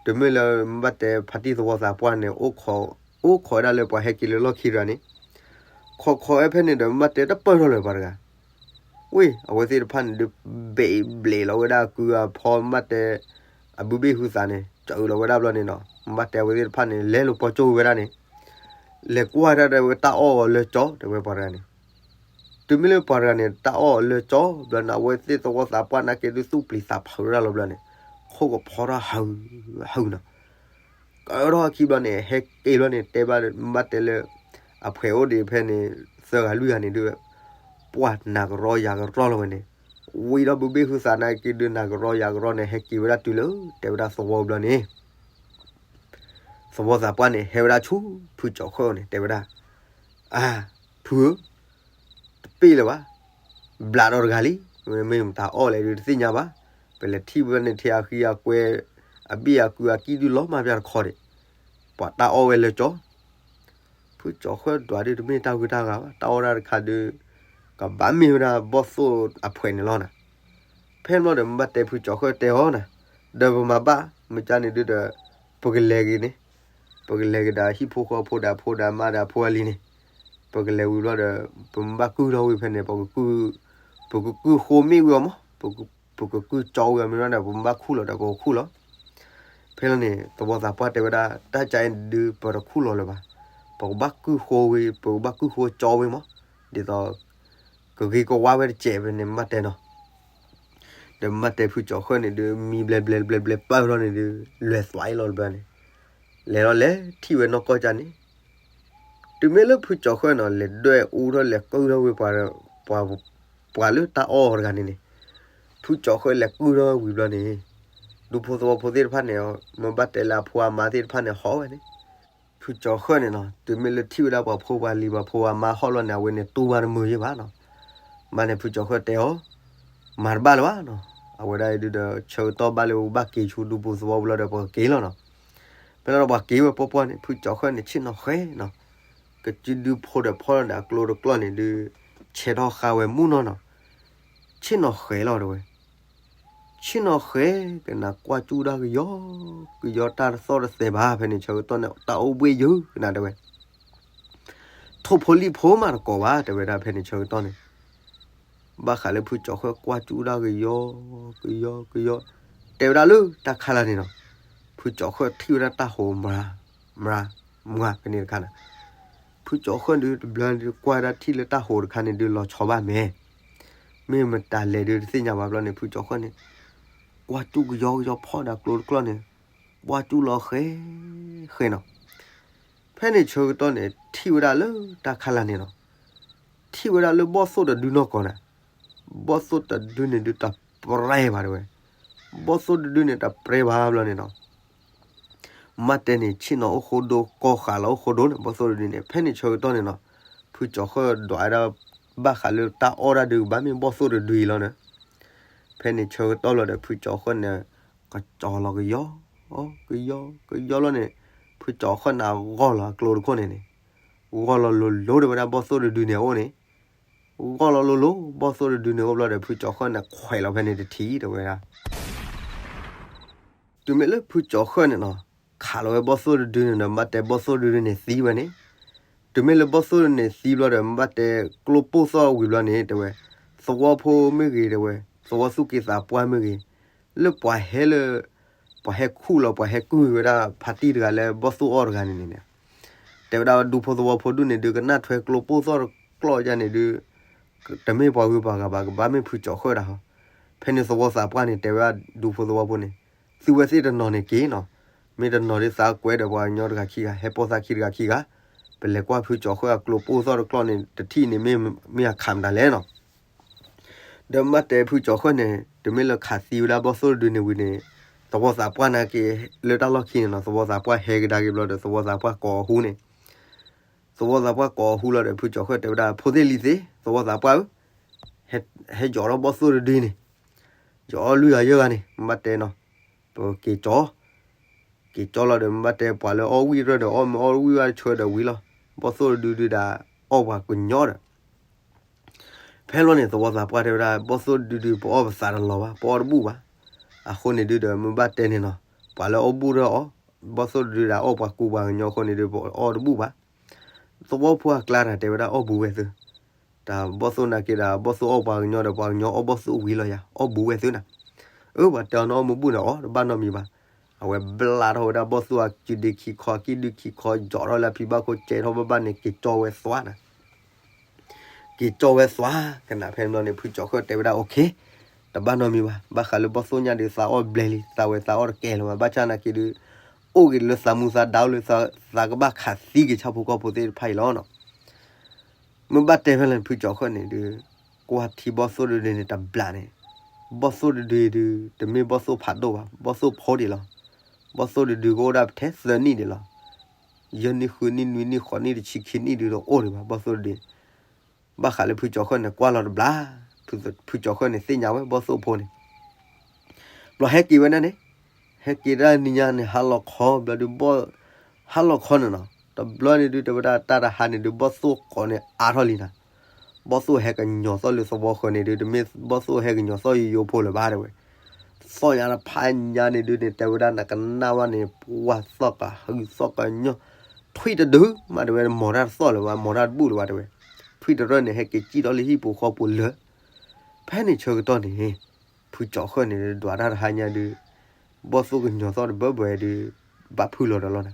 တုၤမ့ၢ်လၢမ့ၢ်ဘၣ်တဲဖါတံၢ်သဝီသးပှၢ်န့ၣ် အိၣ်ခိး အိၣ်ခိးဝဲဒၣ်လၢပှၤဟဲက့ၤလၢလီၢ်ခံတဂၤန့ၣ်, ခိးခိးဝဲဖဲန့ၣ်ဒီး မ့ၢ်ဘၣ်တဲတပၢၢ်ထီၣ်လၢၤပှၤတဂၤ, ဝ့ၢ် အဝဲသ့ၣ်တဖၣ်န့ၣ်ဒုး ဘ့ၣ်ဘျ့းလီၤဝဲဒၣ်အကုအဖီ မ့ၢ်ဘၣ်တဲ အဘုဘ့ၣ်ဟုသးန့ၣ် ကၠီအုးလီၤဝဲဒၣ်ဘျီန့ၣ်နီၤ, မ့ၢ်ဘၣ်တဲအဝဲသ့ၣ်တဖၣ်န့ၣ် လဲလိာ်ပီကၠိဝဲဒၣ်န့ၣ်, လဲၤကွၢ်တၢ်ဒီးဝဲတၢ်အီၣ်အီၤလၢကၠီ တဲဝဲပှၤတဂၤန့ၣ်, တုၤမ့ၢ်လၢပှၤတဂၤန့ၣ် တၢ်အီၣ်အီၤလၢကၠီဘျီန့ၣ် အဝဲသ့ၣ်သဝီသးပှၢ်နာ်က့ဒုးသူၣ်ပျံၤသးဖုးဝဲဒၣ်လီၤဘျီန့ၣ်, ခိၣ်ကဖီထီၣ်ဟးဟုးနီၤ, ကၢထီၣ်အခံဘျီန့ၣ် ဟဲက့ၤဘျီန့ၣ် တဲဘၣ် မ့ၢ်ဘၣ်တဲလၢ အဖှဲးအိၣ်ဒံးဖဲန့ၣ် သၢဂၤလွံၢ်ဂၤန့ၣ်ဒုး ပှၤနၤကရီယၤကရီလီၤဝဲန့ၣ်, ဝံၤဒီးဘုဘ့ၣ်ဟုသးနာ်က့ဒုး နၤကရီယၤကရီန့ၣ် ဟဲက့ၤဝဲဒၣ်တုၤလၢ တဲဝဲဒၣ်သဝီဘျီန့ၣ် သဝီသးပှၢ်န့ၣ် ဟဲဝဲဒၣ်ဆူဖုကၠီၤဃၢၣ်န့ၣ် တဲဝဲဒၣ်, အါ, ဖုဧၢ, တပ့ၢ်လၢၤဘၣ်, ဘျးဒီးတဂၤလံ, မ့ၢ်မတၤအီၣ်လဲၣ်ဒုးတသ့ၣ်ညါဘၣ်, ပလဲၤထံၣ်ဝဲန့ၣ် ထံအဃံအကွဲ, အဘ့ၣ်အကုအကံၢ်ဒုးလီၤမၢ်ပျၢ်တခီဒံး, ပှၤတၢ်အီၣ်ဝဲလၢကၠီ ဖုကၠီၤဃၢၣ်ဒွးဒုးတမ့ၢ်တၢ်ဂုၤတၢ်ဂၤဘၣ်, တၢ်အီၣ်ဒၣ်တခါဒုး ကဘၣ်မ့ၢ်ဝဲဒၣ်ဘီၣ်သိၣ်အဖှဲးန့ၣ်လီၤနၤ. ဖဲန့ၣ်ဘျီဒီး မ့ၢ်ဘၣ်တဲဖုကၠီၤဃၢၣ်တဲအီၤနၤ, ဒီးပမၤဘၣ် မ့ၢ်ကန့ၣ်ဒုးဒီး ပကလဲၤဂ့ၤန့ၣ်, ပကလဲၤဂ့ၤဒီးဟံၣ်ဖိဃီဖိဒီးအဖိဒီးအမါဒီးအဖိအလံၤန့ၣ်, ပကလဲၤဝံၤဘျီဒီး ပမ့ၢ်ဘၣ်ကုၢ်ထီၣ်ဝံၤဖဲန့ၣ် ပကကုၢ်, ပကကုၢ်ဃိမ့ၣ်ဝံၤအီၤမး, ပကကုၢ်ကၠီဝံၤအီၤမ့ၢ်ဘျီဒီး ပမ့ၢ်ဘၣ်ခူၣ်လီၤဒီးပကခူၣ်လီၤ. ဖဲလီၤန့ၣ် သဝီသးပှၢ်တဲဝဲဒၣ် တၢ်ကါအံၤဒုးပတခူၣ်လီၤလၢၤဘၣ်, ပကဘၣ်ကုၢ်ဃိဝံၤ ပကဘၣ်ကုၢ်ဃိကၠီဝံၤမး, ဒ်သိး ကဂ့ၤကဝါဝဲတစဲးဖဲန့ၣ် မ့ၢ်ဘၣ်တဲနီၤ. ဒီးမ့ၢ်ဘၣ်တဲဖုကၠီၤဃၢၣ်န့ၣ်ဒုး မံဘျဲးဘျဲးဘျဲးဘျဲးပၢၢ်လီၤန့ၣ်ဒုး လဲၤသွဲလီၤတဘျီန့ၣ်, လဲၤလီၤလဲၤထံၣ်ဝဲနီၢ်ကီၢ်ကၢ်န့ၣ်, တုၤမ့ၢ်လၢဖုကၠီၤဃၢၣ်နီၤ လဲၤဒွဲၣ်အူထီၣ်လဲၤကုၢ်ထီၣ်ဝံၤပှၤ, ပှၤ, ပှၤလၢတၢ်အီၣ်တဂၤန့ၣ်န့ၣ်, ဖုကၠီၤဃၢၣ်လဲၤကုၢ်ထီၣ်ဝံၤဘျီန့ၣ်, ဒူဖိသဝီဖိသ့ၣ်တဖၣ်န့ၣ် မ့ၢ်ဘၣ်တဲလၢအဖိအမါသ့ၣ်တဖၣ်န့ၣ်ဟီဝဲန့ၣ်, ဖုကၠီၤဃၢၣ်န့ၣ်နီၤ တုၤမ့ၢ်လၢထံၣ်ဝဲဒၣ်ပှၤဖိပှၤလံၤပှၤဖိပှၤမါဟီၣ်လီၤန့ၣ် အဝဲန့ၣ်တူၢ်ဘၣ်တမုာ်ယဲၢ်ဘၣ်နီၤ. မ့ၢ်န့ၣ်ဖုကၠီၤဃၢၣ်တဲအီၤ, မၤတဘၣ်လၢၤဘၣ်နီၤ. အဝဲဒၣ်အံၤဒုးဒီး ဆၢကတီၢ်ဘၣ်လၢပဘၣ်က့ၤဆူဒူဖိသဝီပူၤလီၤဒီးပကက့ၤလီၤနီၤ. ဖဲလီၤဒီးပှၤက့ၤဝဲပှီၢ်ပှီၢ်န့ၣ် ဖုကၠီၤဃၢၣ်န့ၣ် ဆ့ၣ်နီၤဃဲနီၤ, ကစုဒုဖိဒီးဖီၣ်ဒီးအကျိတကျီၢ်န့ၣ်ဒုး ဆဲးထီၣ်ဃာ်ဝဲမုၢ်နီၤနီၤ, ဆ့ၣ်နီၤဃဲလီၤတဲဝဲ ဆ့ၣ်နီၤဃဲ, ကနၣ်ကွၢ်ကၠူၣ်ဒၣ်ကယီ, ကယီတၢ်တသီၣ်တသဲဘၣ် ဖဲန့ၣ်ဆၢကတီၢ်န့ၣ် တၢ်အိၣ်ဘှ့ၣ်ယုာ်ကနၣ်တဲဝဲ, ထိၣ်ဖိလံၣ်ဖိမးတကိးဘၣ် တဲဝဲဒၣ်ဖဲန့ၣ်ဆၢကတီၢ်န့ၣ်, ဘၣ်ဃးလၢဖုကၠီၤဃၢၣ်ကွၢ်ကၠူၣ်ဒၣ်ကယီ, ကယီ, ကယီ, တဲဝဲဒၣ်လၢတၢ်ခါလၢ်န့ၣ်နီၤ, ဖုကၠီၤဃၢၣ်ထံၣ်ဝဲဒၣ်တၢ်ဟိးမြၤ, မြၤ, မှၤဖဲန့ၣ်တခါန့ၣ်, ဖုကၠီၤဃၢၣ်ဒုးတဘျီဒုးကွၢ်ဝဲဒၣ်ထံၣ်လၢတၢ်ဟိးတခါန့ၣ်ဒုး လီၤဆီဘၣ်မဲာ် မ့ၢ်မတၤလဲၣ်ဒုးတသ့ၣ်ညါဘၣ်ဘျီန့ၣ် ဖုကၠီၤဃၢၣ်န့ၣ် ကွၢ်ကၠူၣ်ကယီကယီဖီၣ်ဒီးကျိတကျီၢ်န့ၣ်, ကွၢ်ကၠူၣ်လီၤဃဲ, ဃဲနီၤ. ဖဲန့ၣ်ဆၢကတီၢ်န့ၣ် ထံၣ်ဝဲဒၣ်လၢတၢ်ခါလၢ်န့ၣ်နီၤ, ထံၣ်ဝဲဒၣ်လၢဘီၣ်သိၣ်တဒုနီၢ်ကီၢ်န့ၣ်, ဘီၣ်သိၣ်တဒုန့ၣ်ဒုးတပြဲဘၣ်တဲဝဲ, ဘီၣ်သိၣ်တဒုန့ၣ်တပြဲဘၣ်ဘျီန့ၣ်နီၤ မ့ၢ်တဲန့ၣ် ဆ့ၣ်နီၤအိၣ်ဃိဒိ ကီၢ်ဃာ်လီၤအိၣ်ဃိဒိန့ၣ် ဘီၣ်သိၣ်တဒုန့ၣ် ဖဲန့ၣ်ဆၢကတီၢ်န့ၣ်နီၤ, ဖုကၠီၤဃၢၣ်ဒွးဝဲဒၣ် ဘၣ်ဃးလၢတၢ်အီၣ်ဒၣ်ဒုးကဘၣ်မ့ၢ်ဘီၣ်သိၣ်တဒုအံၤလီၤန့ၣ်, ဖဲန့ၣ်ဆၢကတီၢ်လီၤဒီး ဖုကၠီၤဃၢၣ်န့ၣ် ကကၠီၤလီၤကယီ, ကယီ, ကယီလီၤန့ၣ်, ဖုကၠီၤဃၢၣ်န့ၣ်ဂီၢ်လီၤအကျိတခိၣ်န့ၣ်န့ၣ်, ဂီၢ်လီၤလိၤလိၤတဲဝဲဒၣ်ဘီၣ်သိၣ်တဒုန့ၣ်အအိၣ်န့ၣ် ဂီၢ်လီၤလိၤလိၤ ဘီၣ်သိၣ်တဒုန့ၣ်အိၣ်ဘျီဒီး ဖုကၠီၤဃၢၣ်န့ၣ်ခွဲးလီၤဖဲန့ၣ်တထံၣ်တဲဝဲဒၣ်. တုၤမ့ၢ်လၢဖုကၠီၤဃၢၣ်န့ၣ်နီၤ, ခးလီၤဝဲဘီၣ်သိၣ်တဒုန့ၣ်ဒီး မ့ၢ်ဘၣ်တဲဘီၣ်သိၣ်တဒုန့ၣ်သံဝဲန့ၣ်, တုၤမ့ၢ်လၢဘီၣ်သိၣ်တဒုန့ၣ်သံဘျီဒီး မ့ၢ်ဘၣ်တဲကျိပိၢ်သီၣ်ဝံၤဘျီန့ၣ်တဲဝဲ, သဝီဖိမ့ၢ်ဂ့ၤတဲဝဲ, သဝီသူၣ်က့သးပှၢ်မ့ၢ်ဂ့ၤ, လၢပှၤဟဲလၢ ပှၤဟဲခူၣ်လီၤ ပှၤဟဲကုၢ်ဝဲဒၣ်ဖါတံၢ်တဂၤလၢဘီၣ်သိၣ်အီၣ်တဂၤန့ၣ်န့ၣ်, တဲဝဲဒၣ်ဒူဖိသဝီဖိဒူၣ်န့ၣ်ဒုး ကနၣ်ထွဲကျိပိၢ်သီၣ်တကျီၢ်ယါန့ၣ်ဒုး တမ့ၢ်ပှၤဂုၤပှၤဂၤဘၣ် ကဘၣ်မ့ၢ်ဖုကၠီၤဃၢၣ်ဒၣ်ဟီ. ဖဲန့ၣ်သဝီသးပှၢ်န့ၣ်တဲဝဲဒၣ်ဒူဖိသဝီဖိန့ၣ်, သုဝဲသ့ၣ်တနီၤန့ၣ်က့ၤနီၤ, မ့ၢ်တနီၤဒ်သးကွဲဒီးပှၤကညီတဂၤခံဂၤ ဟဲပိာ်သးခံတဂၤခံဂၤ, ပလဲၤကွၢ်ဖုကၠီၤဃၢၣ်အကျိပိၢ်သီၣ်တကျီၢ်န့ၣ်တထံၣ်န့ၣ်မ့ၢ်မ့ၢ်အခးမတၤလဲၣ်နီၤ. ဒီးမ့ၢ်တဲဖုကၠီၤဃၢၣ်န့ၣ် တုၤမ့ၢ်လၢခးသံဝဲဒၣ်ဘီၣ်သိၣ်တဒုန့ၣ်ဝံၤန့ၣ်, သဝီသးပှၢ်နာ်က့ၤလၢတၢ်လီၢ်ခံန့ၣ်နီၤ, သဝီသးပှၢ်ဟဲကဒါက့ၤဘျီဒီး သဝီသးပှၢ်ကိးအဟူန့ၣ်, သဝီသးပှၢ်ကိးအဟူလီၤဒီး ဖုကၠီၤဃၢၣ်တဲဝဲဒၣ် ဖိသ့ၣ်လံၤသ့ၣ် သဝီသးပှၢ်ဧၢ, ဟဲယီၤထီၣ်ဘီၣ်သိၣ်တဒုန့ၣ်, ယီၤအီၣ်လွံၢ်ဂၤယဲၢ်ဂၤန့ၣ် မ့ၢ်ဘၣ်တဲနီၤ, ပက့ၤကၠီ က့ၤကၠီလီၤဒီး မ့ၢ်ဘၣ်တဲပှၤလၢအီၣ်ဝံၣ်ရၢၢ်ဒီး အီၣ်မ့ၢ်အီၣ်ဝံၣ်ဝဲတဆၢဒီးဝံၤလီၤ. ဘီၣ်သိၣ်တဒုဒုဒၣ် အီၣ်ပှၤကညီဒီး ဖဲလီၤန့ၣ် သဝီသးပှၢ်တဲဝဲဒၣ် ဘီၣ်သိၣ်တဒုဒု ပအီၣ်ပသးတလီၤဘၣ် ပအီၣ်တဘူၣ်ဘၣ်. အဃိန့ၣ်ဒုဒီး မ့ၢ်ဘၣ်တဲန့ၣ်နီၤ, ပှၤလၢအီၣ်ဘူၣ်ရၢၢ်အီၣ် ဘီၣ်သိၣ်တဒုဒၣ်အီၣ်ပှၤကူပှၤကညီအဃိန့ၣ်ဒီး ပအီၣ်တဘူၣ်ဘၣ်. သဝီဖိအကျါတၢ်တဲဝဲဒၣ်အီၣ်ဘူးဝဲသု, တၢ်ဘီၣ်သိၣ်နာ်က့ဒီး ဘီၣ်သိၣ်အီၣ်ပှၤကညီဒီး ပှၤကညီအီၣ်ဘီၣ်သိၣ်ဝံၤလီၤယၤ, အီၣ်ဘူးဝဲသုနၤ. အၢ ပှၤတဲအီၤနအီၣ်မ့ၢ်ဘူၣ်န့ၣ် အီၣ်တဘၣ်နီတမံၤဘၣ်. အဝဲဘျးထီၣ်ဝဲဒၣ်ဘီၣ်သိၣ်အစုဒုခံခီ ခံဒုခံခီ ယီၤထီၣ်လၢအဖံဘၣ်ခိၣ် ကဲထီၣ်ဘၣ်ဘၣ်န့ၣ် က့ၤကၠီဝဲသွါနၤ က့ၤကၠီဝဲသွါကနၣ်. ဖဲန့ၣ်ဘျီန့ၣ် ဖုကၠီၤဃၢၣ်တဲဝဲဒၣ် အိၣ်ခ့, တဘၣ်နီတမံၤဘၣ်. ဘၣ်ဃးလၢဘီၣ်သိၣ်ညါဒုး သးအီၣ်ဘျဲၣ်လံ, သးဝဲသးအီၣ်တကဲလၢၤဘၣ်. ဘၣ်ဆၣ်နာ်က့ဒုး အိၣ်က့ၤလၢသးမူသးဒါ အိၣ်လၢသးကဘၣ်ခးသံက့ၤဆၣ်ဖိကီၢ်ဖိသ့ၣ်တဖၣ်အံၤလီၤနီၤ. မ့ၢ်ဘၣ်တဲဖဲလဲၣ်န့ၣ် ဖုကၠီၤဃၢၣ်န့ၣ်ဒုး ကွၢ်ထံဘီၣ်သိၣ်တဒုန့ၣ်တဘျးန့ၣ်, ဘီၣ်သိၣ်တဒုဒုး တမ့ၢ်ဘီၣ်သိၣ်ဖးဒိၣ်ဘၣ်, ဘီၣ်သိၣ်ဖိဒံးလီၤ. ဘီၣ်သိၣ်တဒုကအိၣ်ဒၣ်ထဲသၢနံၣ်ဒံးလီၤ. ယဲၢ်နံၣ် ဃုနံၣ် နွံနံၣ် ဃိးနံၣ် တဆံခံနံၣ်ဒုးဒီးအိၣ်ဒံးဘၣ် ဘီၣ်သိၣ်တဒု. ဘၣ်ဃးလၢဖုကၠီၤဃၢၣ်န့ၣ် ကွၢ်လီၤတဘျး, ဖုကၠီၤဃၢၣ်န့ၣ်သ့ၣ်ညါဝဲဘီၣ်သိၣ်ဖိန့ၣ် ဘျီဟဲက့ၤဝဲဒၣ်န့ၣ်, ဟဲက့ၤဒၣ်နံၤညါန့ၣ် ဟါလီၤခီဘျီဒုး ဘီၣ်, ဟါလီၤခီန့ၣ်နီၤ, တဘျီန့ၣ်ဒုး တဲဝဲဒၣ်တၢ်တဟါန့ၣ်ဒုး ဘီၣ်သိၣ်ကိးန့ၣ်အါထီၣ်လံနၤ. ဘီၣ်သိၣ်ဟဲကညီၤသီၣ်လၢသဝီဃၢၤန့ၣ်ဒုး တမ့ၢ်ဘီၣ်သိၣ်ဟဲကညီၤသီၣ်ယိယိဖိလၢၤဘၣ်တဲဝဲ. သီၣ်ညါတဖးညါန့ၣ်ဒုးန့ၣ် တဲဝဲဒၣ်နကနၣ်ဝဲန့ၣ် ပှၤသီၣ်ကဟုသီၣ်ကညီၤ, ထွံၣ်တဒုမးတဲဝဲ မီၤတၢ်တသီၣ်လၢၤဘၣ်, မီၤတၢ်တဘူၣ်လၢၤဘၣ်တဲဝဲ. ထွံၣ်တရၢၣ်န့ၣ် ဟဲက့ၤစံၣ်ထီၣ်လၢဟံၣ်ပူၤဃီပူၤလၢာ်. ဖဲန့ၣ်ဆၢကတီၢ်န့ၣ် ဖုကၠီၤဃၢၣ်န့ၣ် ဒွးတၢ်တဟါညါဒုး ဘီၣ်သိၣ်ကညီၤသီၣ်တဘၢဘၢဒုး ဘၣ်ဖုလီၤဒီးလီၤနၤ.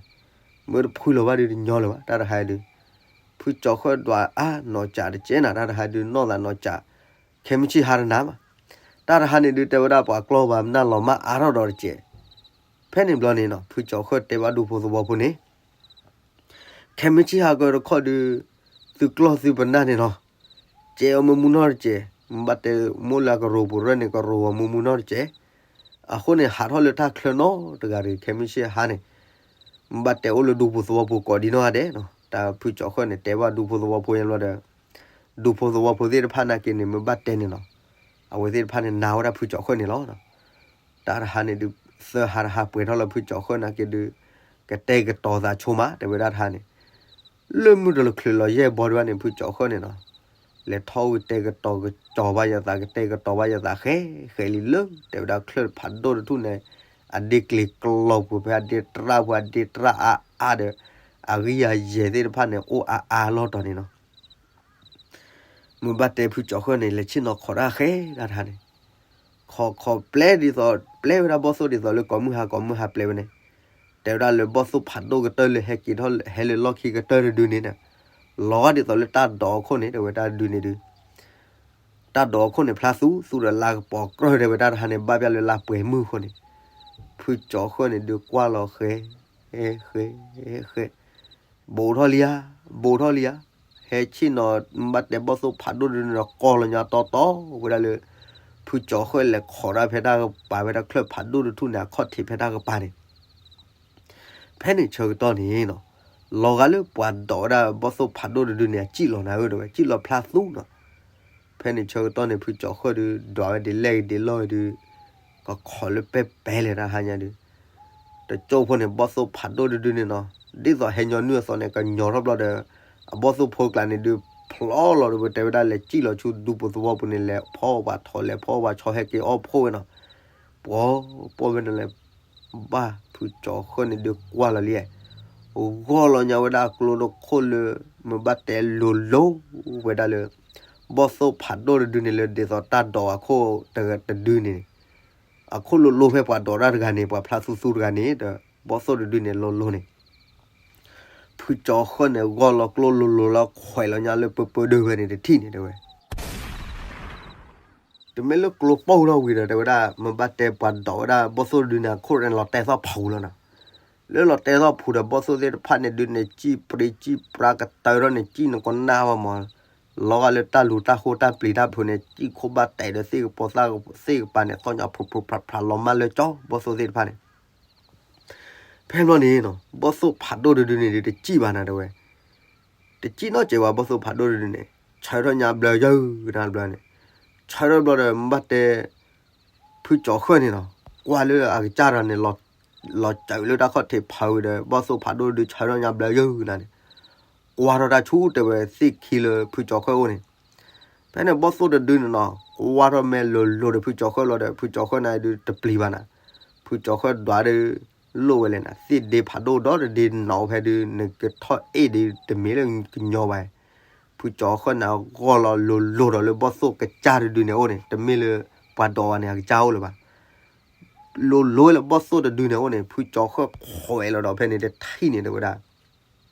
မ့ၢ်တဖုလီၤဘၣ်ဒုးတညီလၢၤဘၣ် တၢ်တဟါဒုး. ဖုကၠီၤဃၢၣ်ဒွးအါနီၢ်ကၠးတကဲနၤ တၢ်တဟါဒုး နီၢ်သးနီၢ်ကၠး, ခဲမုၢ်ဆ့ၣ်ဟါတနၤမး. တၢ်တဟါန့ၣ်ဒုး တဲဝဲဒၣ်ပှၤကျီၢ်ပှၤနၢ်လီၤမၢ်အါထီၣ်ဒီးတကဲ. ဖဲန့ၣ်ဘျီန့ၣ်နီၤ ဖုကၠီၤဃၢၣ်တဲဘၣ်ဒူဖိသဝီဖိန့ၣ် ခဲမုၢ်ဆ့ၣ်ဟါကတခီဒုး သုကျီၢ်သုပနၢ်န့ၣ်နီၤ, ကဲအီၤမ့ၢ်မူနီၢ်တကဲ, မ့ၢ်ဘၣ်တဲမိၢ်လၢကရိပူၤရၢၣ်န့ၣ် ကရိအီၤမ့ၢ်မူနီၢ်တကဲ. အဃိန့ၣ် ဟးထီၣ်လၢတၢ်ချၢနီတဂၤတဂ့ၤ ခဲမုၢ်ဆ့ၣ်ဟါန့ၣ်, မ့ၢ်ဘၣ်တဲအိၣ်လၢဒူဖိသဝီဖိကိးဒံနီၢ်ဂၤဒဲးနီၤ. တၢ်ဖုကၠီၤဃၢၣ်န့ၣ် တဲဘၣ်ဒူဖိသဝီဖိညါဘျီဒီး ဒူဖိသဝီဖိသ့ၣ်တဖၣ်နာ်က့န့ၣ် မ့ၢ်ဘၣ်တဲန့ၣ်နီၤ, အဝဲသ့ၣ်တဖၣ်န့ၣ် နာ်ဝဲဒၣ်ဖုကၠီၤဃၢၣ်န့ၣ်လီၤ. တၢ်တဟါန့ၣ်ဒုး သၢဟါတဟါပှဲၤထီၣ်လၢဖုကၠီၤဃၢၣ်နာ်က့ဒုး ကတဲာ်ကတီၤသးဆိမး တဲဝဲဒၣ်တဟါန့ၣ်, လၢမုၢ်တချုးလီၤယဲၢ်ဘီဒံးဘၣ်န့ၣ် ဖုကၠီၤဃၢၣ်န့ၣ်နီၤ, လဲၤထီၣ်ဝံၤတဲာ်ကတီၤကတီၤဘၣ်ယသး ကတဲာ်ကတီၤဘၣ်ယသးဃဲဃဲလံလၢ တဲဝဲဒၣ်ချၢၣ်ဖးဒိၣ်တထူၣ်န့ၣ်, အဒ့ကျ့ၤကျီၤပူၤဖဲ အဒ့တြၣ်ပူၤ အဒ့တြၣ်အါအါဒီး အဂံၢ်အယဲၢ်သ့ၣ်တဖၣ်န့ၣ် အိၣ်အါအါလီၤတီၤန့ၣ်နီၤ. မ့ၢ်ဘၣ်တဲဖုကၠီၤဃၢၣ်န့ၣ် လဲၤဆ့ၣ်နီၤခိးတၢ်ဃဲဒၣ်တဟါန့ၣ်, ခိးခိးပျဲဒ်သိး ပျဲဝဲဒၣ်ဘီၣ်သိၣ်ဒ်သိးလၢကိးမုၢ်ဟါကိးမုၢ်ဟါပျဲဝဲန့ၣ်, တဲဝဲဒၣ်လၢဘီၣ်သိၣ်ဖးဒိၣ်ကတၢၢ်လၢဟဲက့ၤထီၣ်ဟဲလၢလီၢ်ခံကတၢၢ်တဒုန့ၣ်, လီၤဂာ်ဒ်သိးလၢတၢ်ဒိးအခိၣ်န့ၣ် တဲဝဲတၢ်တဒုန့ၣ်ဒုး တၢ်ဒိးအခိၣ်န့ၣ်ဖျါသူသူဒီးလါကပီၤကြၢၢ် တဲဝဲတၢ်တဟါန့ၣ် ဘၣ်ပျၢ်လၢလါပှဲၤမုၢ်အဃိန့ၣ်, ဖုကၠီၤဃၢၣ်န့ၣ်ဒုးကွၢ်လီၤဃဲ ဃဲ ဃဲ ဘူးထီၣ်လံဧါ, ဘူးထီၣ်လံဧါ, ဟဲဆ့ၣ်နီၤ ဘၣ်တဲဘီၣ်သိၣ်ဖးဒိၣ်တဒုန့ၣ်ဒီး ကိးလီၤညါတီတီဝဲဒၣ်လၢ ဖုကၠီၤဃၢၣ်လဲၤခိးတၢ်ဖဲတၢ်ကပၤ ဖဲတၢ်ချၢၣ်ဖးဒိၣ်တထူၣ်န့ၣ် အခီၣ်ထံးဖဲတၢ်ကပၤန့ၣ် ဖဲန့ၣ်ဆၢကတီၢ်န့ၣ်နီၤ, လီၤဂာ်လၢပှၤဒိးဝဲဒၣ်ဘီၣ်သိၣ်ဖးဒိၣ်တဒုန့ၣ် အစံၣ်လီၤနၤဧၢ တဲဝဲ စံၣ်လီၤဖျါသူနီၤ. ဖဲန့ၣ်ဆၢကတီၢ်န့ၣ် ဖုကၠီၤဃၢၣ်ဒုး ဒွးဝဲဒ်လဲၣ်ဂ့ၤဒ်လဲၣ်ဂ့ၤဒုး ကခိးလၢပဲပဲလဲၣ်တၢ်ဟါညါဒုး တကၠိဖိန့ၣ် ဘီၣ်သိၣ်ဖးဒိၣ်တဒုန့ၣ်နီၤ, ဒ်သိးဟဲညီနုၢ်အသိးန့ၣ် ကညီၤထီၣ်ဘျီဒီး အဘီၣ်သိၣ်ဖိကျါန့ၣ်ဒုး ဖျီလီၤဒီး တဲဝဲဒၣ်လဲၤစံၣ်လီၤဆူဒူဖိသဝီပူၤန့ၣ် လဲၤဖီအီၣ်ပှၤထိး လဲၤဖီအီၣ်ပှၤဆီဟဲက့ၤအီၣ်ဖှိၣ်ဝဲနီၤ. ပှၤပိာ်ဝဲန့ၣ်လဲၤ ဘၣ်ဖုကၠီၤဃၢၣ်န့ၣ်ဒုးကွၢ်လီၤလံ, ဂီၢ်လီၤညါဝဲဒၣ်ကျိတခိၣ်လၢ မ့ၢ်ဘၣ်တဲလိၤလိၤဝဲဒၣ်လၢ ဘီၣ်သိၣ်ဖးဒိၣ်တဒုန့ၣ်လၢ ဒ်သိးတၢ်ဒိးအခိၣ်တဒုန့ၣ် အခိၣ်လိၤလိၤဖဲပှၤဒိးတၢ်တဂၤန့ၣ် ပှၤဖျါသူသူတဂၤန့ၣ်ဒီး ဘီၣ်သိၣ်တဒုန့ၣ်လိၤလိၤန့ၣ် ဖုကၠီၤဃၢၣ်န့ၣ် ဂီၢ်လီၤကျိလိၤလိၤလီၤ ခွဲးလီၤညါလၢပၢပၢဒၢဝဲန့ၣ်တထံၣ်န့ၣ်တဲဝဲ တမ့ၢ်လၢကျိပိၢ်ထီၣ်ဝံၤဒီး တဲဝဲဒၣ် မ့ၢ်ဘၣ်တဲပှၤဒိးဝဲဒၣ်ဘီၣ်သိၣ်တဒုန့ၣ် အခိၣ်န့ၣ်လီၤတဲာ်သီၣ်ဖူလီၤနီၤ. လၢလီၤတဲာ်သီၣ်ဖူဒီး ဘီၣ်သိၣ်သ့ၣ်တဖၣ်န့ၣ်ဒုးန့ၣ် စံၣ်ပြံစံၣ်ပြါကတၢၢ်ထီၣ်န့ၣ် စံၣ်နကနၣ်ဝဲမး လီၤဂာ်လၢတၢ်လူၤတၢ်ဃိတၢ်ပျံၤတၢ်ဖုးန့ၣ် စံၣ်ခိၣ်ဘၣ်တဲာ်ဒီးသ့ၣ်ကပီၤသ့ၣ်ကပၤန့ၣ် သီၣ်ညါဖျိးဖျိးဖျါဖျါလီၤမၢ်လၢကၠီ ဘီၣ်သိၣ်သ့ၣ်တဖၣ်န့ၣ် ဖဲဘျီန့ၣ်နီၤ ဘီၣ်သိၣ်ဖးဒိၣ်တဒုန့ၣ်ဒုး တစံၣ်ဘၣ်နၤတဲဝဲ တစံၣ်နီတစဲးဘၣ် ဘီၣ်သိၣ်ဖးဒိၣ်တဒုန့ၣ် ဆၢထီၣ်ညါဘျၢယၢၢ်နၤဘျီန့ၣ် ဆၢထီၣ်ဘျီဒီး မ့ၢ်ဘၣ်တဲ ဖုကၠီၤဃၢၣ်န့ၣ်နီၤ ကွၢ်လၢအကစၢ်ဒီးန့ၣ် လီၤစၢၤလၢတၢ်ခီၣ်ထံးဖးဝံၤဒီး ဘီၣ်သိၣ်ဖးဒိၣ်တဒုဆၢထီၣ်ညါဘျၢယၢၢ်နၤန့ၣ် ကွၢ်ထီၣ်တၢ်ဆူၣ်တဲဝဲ သ့ၣ်ခံလၢဖုကၠီၤဃၢၣ်အိၣ်န့ၣ် ဖဲန့ၣ်ဘီၣ်သိၣ်တဒုန့ၣ်နီၤ ကွၢ်ထီၣ်မဲာ်လိၤလိၤဒီးဖုကၠီၤဃၢၣ်လီၤဒီး ဖုကၠီၤဃၢၣ်န့ၣ်ဒုးတပျံၤဘၣ်နၤ ဖုကၠီၤဃၢၣ်ဒွးဒီး လိၣ်ဝဲလဲၣ်နၤ, သ့ၣ်ဒ့ဖးဒိၣ်ဒီတဒ့နီၣ်ဖဲဒုး နကထီၣ်အ့ၣ်ဒုး တမ့ၢ်လၢကညီဘၣ်. ဖုကၠီၤဃၢၣ်န့ၣ် အဂီၢ်လီၤလိၤလိၤဒီးလၢဘီၣ်သိၣ်ကစၢ်တဒုန့ၣ်အိၣ်န့ၣ် တမ့ၢ်လၢပှၤဒိးဝဲန့ၣ် အကစၢ်အိၣ်လၢၤဘၣ်. လိၤလိၤလၢဘီၣ်သိၣ်တဒုန့ၣ်အိၣ်န့ၣ် ဖုကၠီၤဃၢၣ်ခွဲးလီၤဒီးဖဲန့ၣ်တထံၣ်န့ၣ်တဲဝဲဒၣ်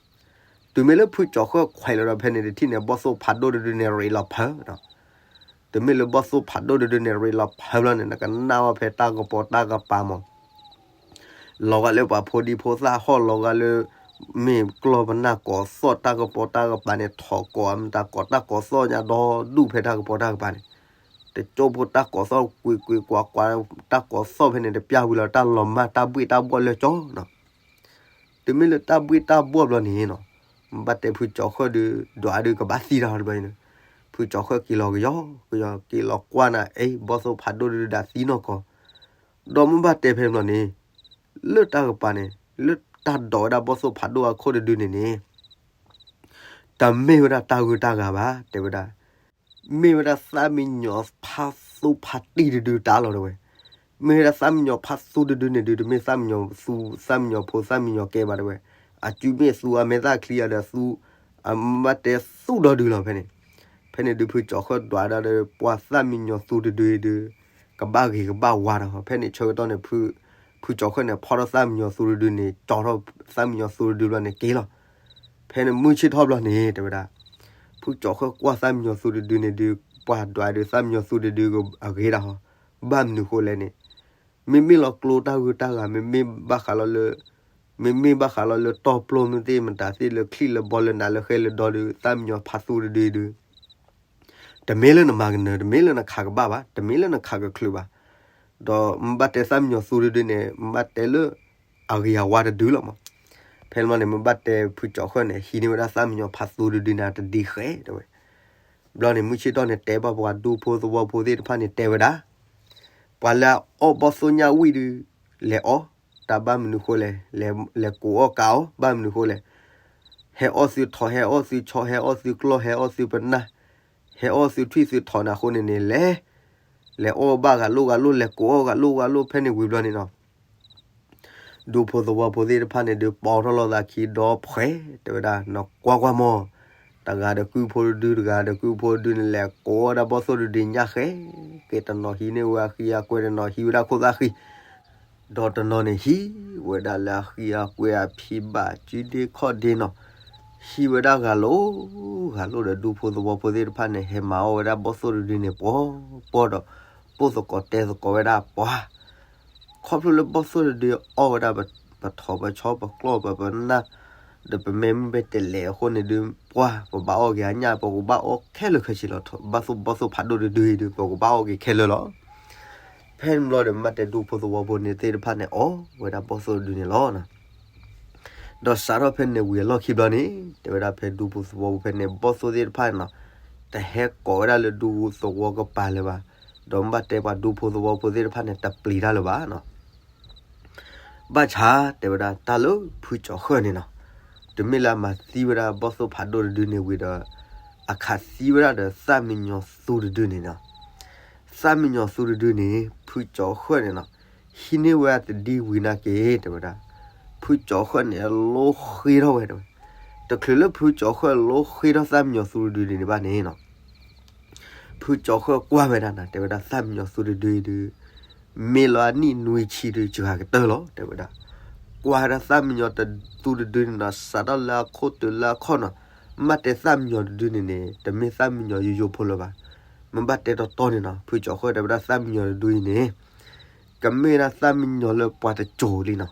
တုၤမ့ၢ်လၢဖုကၠီၤဃၢၣ်ခွဲးလီၤဒီးဖဲန့ၣ်တထံၣ်န့ၣ် ဘီၣ်သိၣ်ဖးဒိၣ်တဒုန့ၣ်ရ့းလီၤဖၢဒီး တုၤမ့ၢ်လၢဘီၣ်သိၣ်ဖးဒိၣ်တဒုန့ၣ်ရ့းလီၤဖၢဘျီန့ၣ် နကနၣ်ဝဲဖဲတၢ်ကပီၤတၢ်ကပၤမး လီၤဂာ်လၢပှၤဖိဒံဖိသၣ်ဟီၣ်လီၤဂာ်လၢ မ့ၢ်ကျီၢ်ပနၢ်ကိးသီၣ်တၢ်ကပီၤတၢ်ကပၤန့ၣ် ထီၣ်ကိးမတၤကိးတၢ်ကိးသီၣ်ညါဒီဒူၣ်ဖဲတၢ်ကပီၤတၢ်ကပၤန့ၣ် တကၠိဖိတၢ်ကိးသီၣ်ကွ့ၢ်ကွ့ၢ်ကွၢ်ကွၢ် တၢ်ကိးသီၣ်ဖဲန့ၣ် တပျၢ်ဝံၤလီၤတၢ်လီၤမၢ်တၢ်ဘှ့ၣ်တၢ်ဘှီၣ်လၢကၠီနီၤ. တုၤမ့ၢ်လၢတၢ်ဘှ့ၣ်တၢ်ဘှီၣ်ဘျီန့ၣ်နီၤ ဘၣ်တဲဖုကၠီၤဃၢၣ်ဒုး ဒွးဒုးကဘၣ်သံတၢ်တဘျီန့ၣ် ဖုကၠီၤဃၢၣ်က့ၤလီၤကယီကယီ က့ၤလီၤကွၢ်နၤ အ့ ဘီၣ်သိၣ်ဖးဒိၣ်ဒုးဒၣ်သံနီၢ်ကီၢ် ဒီးမ့ၢ်ဘၣ်တဲဖဲန့ၣ်ဘျီန့ၣ် လၢတၢ်ကပၤန့ၣ် လၢတၢ်ဒိးဝဲဒၣ်ဘီၣ်သိၣ်ဖးဒိၣ်အခိၣ်တဒုန့ၣ်န့ၣ် တမ့ၢ်ဝဲဒၣ်တၢ်ဂုၤတၢ်ဂၤဘၣ် တဲဝဲဒၣ် မ့ၢ်ဝဲဒၣ်သၣ်မံညီၤဖးသူဖးတံၢ်တဒုတၢ်လီၤတဲဝဲ, မ့ၢ်ဝဲဒၣ်သၣ်မံညီၤဖးသူတဒုန့ၣ်ဒုး တမ့ၢ်သၣ်မံညီၤသူ သၣ်မံညီၤဖိသၣ်မံညီၤကဲဘၣ်တဲဝဲ, အစုမ့ၢ်သူအမဲာ်သၣ်ချံအဒီးသူ အမ့ၢ်ဘၣ်တဲသူဒီဒုလီၤဖဲန့ၣ်, ဖဲန့ၣ်ဒုးဖုကၠီၤဃၢၣ်ဒွးဒၣ်ဒီးပှၤသၣ်မံညီၤသူတဒုအံၤဒုး ကဘၣ်ဂ့ၤကဘၣ်ဝါဒီး ဖဲန့ၣ်ဆၢကတီၢ်န့ၣ် ဖုကၠီၤဃၢၣ်န့ၣ် ဖီၣ်ထီၣ်သၣ်မံညီၤသူတဒုန့ၣ် ကၠီထီၣ်သၣ်မံညီၤသူတဒုဘျီန့ၣ်က့ၤလီၤ. ဖဲန့ၣ်မုၢ်ဆ့ၣ်ထီၣ်ဘျီန့ၣ် တဲဝဲဒၣ်, ဖုကၠီၤဃၢၣ်ကွၢ်သၣ်မံညီၤသူတဒုန့ၣ်ဒုး ပှၤဒွးဒုးသၣ်မံညီၤသူတဒုအဂ့ၤဒၣ်ဟီ, ဘၣ်မနုၤဃိလဲၣ်န့ၣ်, မ့မ့ၢ်လီၤကျိတၢ်ဂုၤတၢ်ဂၤ မ့မ့ၢ်ဘၣ်ဃးလီၤလၢ မ့မ့ၢ်ဘၣ်ဃးလီၤလၢတီၢ်ပျိမ့ၢ်သ့ၣ်မတၤသ့ၣ် လၢချံၣ်လၢဘီလၢနးလၢဃဲလၢဒီဒုး သၣ်မံညီၤဖးသူတဒုဒုး တမ့ၢ်လၢနမၤကနၢၤ တမ့ၢ်လၢနခးကဘၣ်ဘၣ် တမ့ၢ်လၢနခးကချုးဘၣ်, ဒီးမ့ၢ်ဘၣ်တဲသၣ်မံညီၤသူတဒုန့ၣ် မ့ၢ်ဘၣ်တဲလၢအဂ့ၤအဝါတဒုလီၤမး. ဖဲန့ၣ်ဘျီန့ၣ် မ့ၢ်ဘၣ်တဲဖုကၠီၤဃၢၣ်န့ၣ် ဟံးန့ၢ်ဝဲဒၣ်သၣ်မံညီၤဖးသူတဒုန့ၣ်တဒံဃဲတဲဝဲ, ဘျီန့ၣ် မုၢ်ဆ့ၣ်ထီၣ်န့ၣ် တဲဘၣ်ပှၤဒူဖိသဝီဖိသ့ၣ်တဖၣ်န့ၣ်တဲဝဲဒၣ်, ပှၤလၢအအီၣ်ဘီၣ်သိၣ်ညၣ်ဝံၣ်ဒုး လဲၤအီၣ်, တၢ်ဘၣ်မနုၤဃိလဲၣ်, လဲၤကိးအီၣ်ကးအီၣ် ဘၣ်မနုၤဃိလဲၣ်, ဟဲအီၣ်သုထီၣ် ဟဲအီၣ်သုဆီ ဟဲအီၣ်သုကျီၢ် ဟဲအီၣ်သုပနၢ်, ဟဲအီၣ်သုထွံၣ်သုထီၣ်န့ၣ်အဃိန့ၣ်န့ၣ် လဲၤ, လဲၤအီၣ်ဘၣ်ဂၤလိၣ်ဂၤလိၣ် လဲၤကိးအီၣ်ဂၤလိၣ်ဂၤလိၣ် ဖဲန့ၣ်ဝံၤဘျီန့ၣ်နီၤ ဒူဖိသဝီဖိသ့ၣ်တဖၣ်န့ၣ်ဒုး ပိာ်ထီၣ်လိာ်သးခံဒီဖှဲး တဲဝဲဒၣ် နကွၢ်ကွၢ်မး, တဂၤဒီးကုၢ်ဖိတဒု တဂၤဒီးကုၢ်ဖိတဒုန့ၣ် လဲၤကိးအီၣ်ဒၣ်ဘီၣ်သိၣ်တဒုညၣ်ဃဲ, ကဲတနီၤဟံးန့ၢ်ဝဲအဃံအကွဲ တနီၤဟံးဝဲဒၣ်ခိၣ်သၣ်ဃံ, ဒီးတနီၤန့ၣ်ဟံးဝဲဒၣ်လၢအဃံအကွဲအဖံဘၣ် စုဒ့ခီၣ်ဒ့နီၤ, ဟံးဝဲဒၣ်ဂၤလိာ်ဂၤလိာ်ဒီး ဒူဖိသဝီဖိသ့ၣ်တဖၣ်န့ၣ် ဟဲမၤအီၣ်ဝဲဒၣ်ဘီၣ်သိၣ်တဒုန့ၣ် ပှီၤပှီၤဒီး ပိၢ်သကိးတဲသကိးဝဲဒၣ်ပှၤ ခီဖျိလၢဘီၣ်သိၣ်တဒုအီၣ်ဝဲဒၣ် ပထီၣ်ပဆီပကျီၢ်ပပနၢ် ဒီးပမဲာ်မ့ၢ်ပဲတလဲၤအဃိန့ၣ်ဒုး ပှၤပဘၣ်အီၣ်က့ၤအညၣ် ပကဘၣ်အီၣ်ခဲလၢာ်ခဲဆ့လီၤ. ဘီၣ်သိၣ်ဘီၣ်သိၣ်ဖးဒိၣ်တဒုအံၤဒုး ပကဘၣ်အီၣ်က့ၤခဲလၢာ်လီၤ. ဖဲန့ၣ်ဘျီဒီး မ့ၢ်ဘၣ်တဲဒူဖိသဝီဖိန့ၣ်သ့ၣ်တဖၣ်န့ၣ် အီၣ်ဝဲဒၣ်ဘီၣ်သိၣ်တဒုန့ၣ်လီၤ. ဒီးစးထီၣ်ဖဲန့ၣ်ဝံၤအလီၢ်ခံဘျီန့ၣ် တဲဝဲဒၣ်ဖဲဒူဖိသဝီဖိဖဲန့ၣ် ဘီၣ်သိၣ်သ့ၣ်တဖၣ်န့ၣ်နီၤ တဟဲကိးဝဲဒၣ်လၢဒူသဝီကပၤလၢၤဘၣ်, ဒီးမ့ၢ်ဘၣ်တဲပှၤဒူဖိသဝီဖိသ့ၣ်တဖၣ်န့ၣ် တပျံၤတၢ်လၢၤဘၣ်နီၤ. ဘၣ်ဆၣ်တဲဝဲဒၣ်တၢ်လၢဖုကၠီၤဃၢၣ်န့ၣ်နီၤ, တမ့ၢ်လၢအမၤသံဝဲဒၣ်ဘီၣ်သိၣ်ဖးဒိၣ်တဒုန့ၣ်ဝံၤဒီး အခးသံဝဲဒၣ်ဒီးသၣ်မံညီၤသူတဒုန့ၣ်နီၤ. သၣ်မံညီၤသူတဒုန့ၣ် ဖုကၠီၤဃၢၣ်န့ၣ်နီၤ ဟံးန့ၢ်ဝဲအတဒံဝံၤနာ်က့ၤ တဲဝဲဒၣ် ဖုကၠီၤဃၢၣ်န့ၣ် အလိဃ့ထီၣ်ဝဲတဲဝဲ, တချုးလၢဖုကၠီၤဃၢၣ်လိဃ့ထီၣ်သၣ်မံညီၤသူတဒုန့ၣ်ဘၣ်န့ၣ်နီၤ ဖုကၠီၤဃၢၣ်ကွၢ်ဝဲဒၣ်နၤ တဲဝဲဒၣ်သၣ်မံညီၤသူတဒုအံၤဒုး မ့ၢ်လီၤအနံၣ်နွံဆံဒုး စှၤကတၢၢ်လီၤ တဲဝဲဒၣ်. ကွၢ်ဝဲဒၣ်သၣ်မံညီၤသူတဒုန့ၣ်နီၤ စးထီၣ်လၢအခိၣ်တုၤလၢအခီၣ်နီၤ, မ့ၢ်ဘၣ်တဲသၣ်မံညီၤတဒုန့ၣ်န့ၣ် တမ့ၢ်သၣ်မံညီၤယိယိဖိလၢၤဘၣ်. မ့ၢ်ဘၣ်တဲတီတီန့ၣ်နီၤ ဖုကၠီၤဃၢၣ်တဲဝဲဒၣ်သၣ်မံညီၤတဒုအံၤန့ၣ် ကမ့ၢ်ဒၣ်သၣ်မံညီၤလၢပှၤတစိၤလံနီၤ,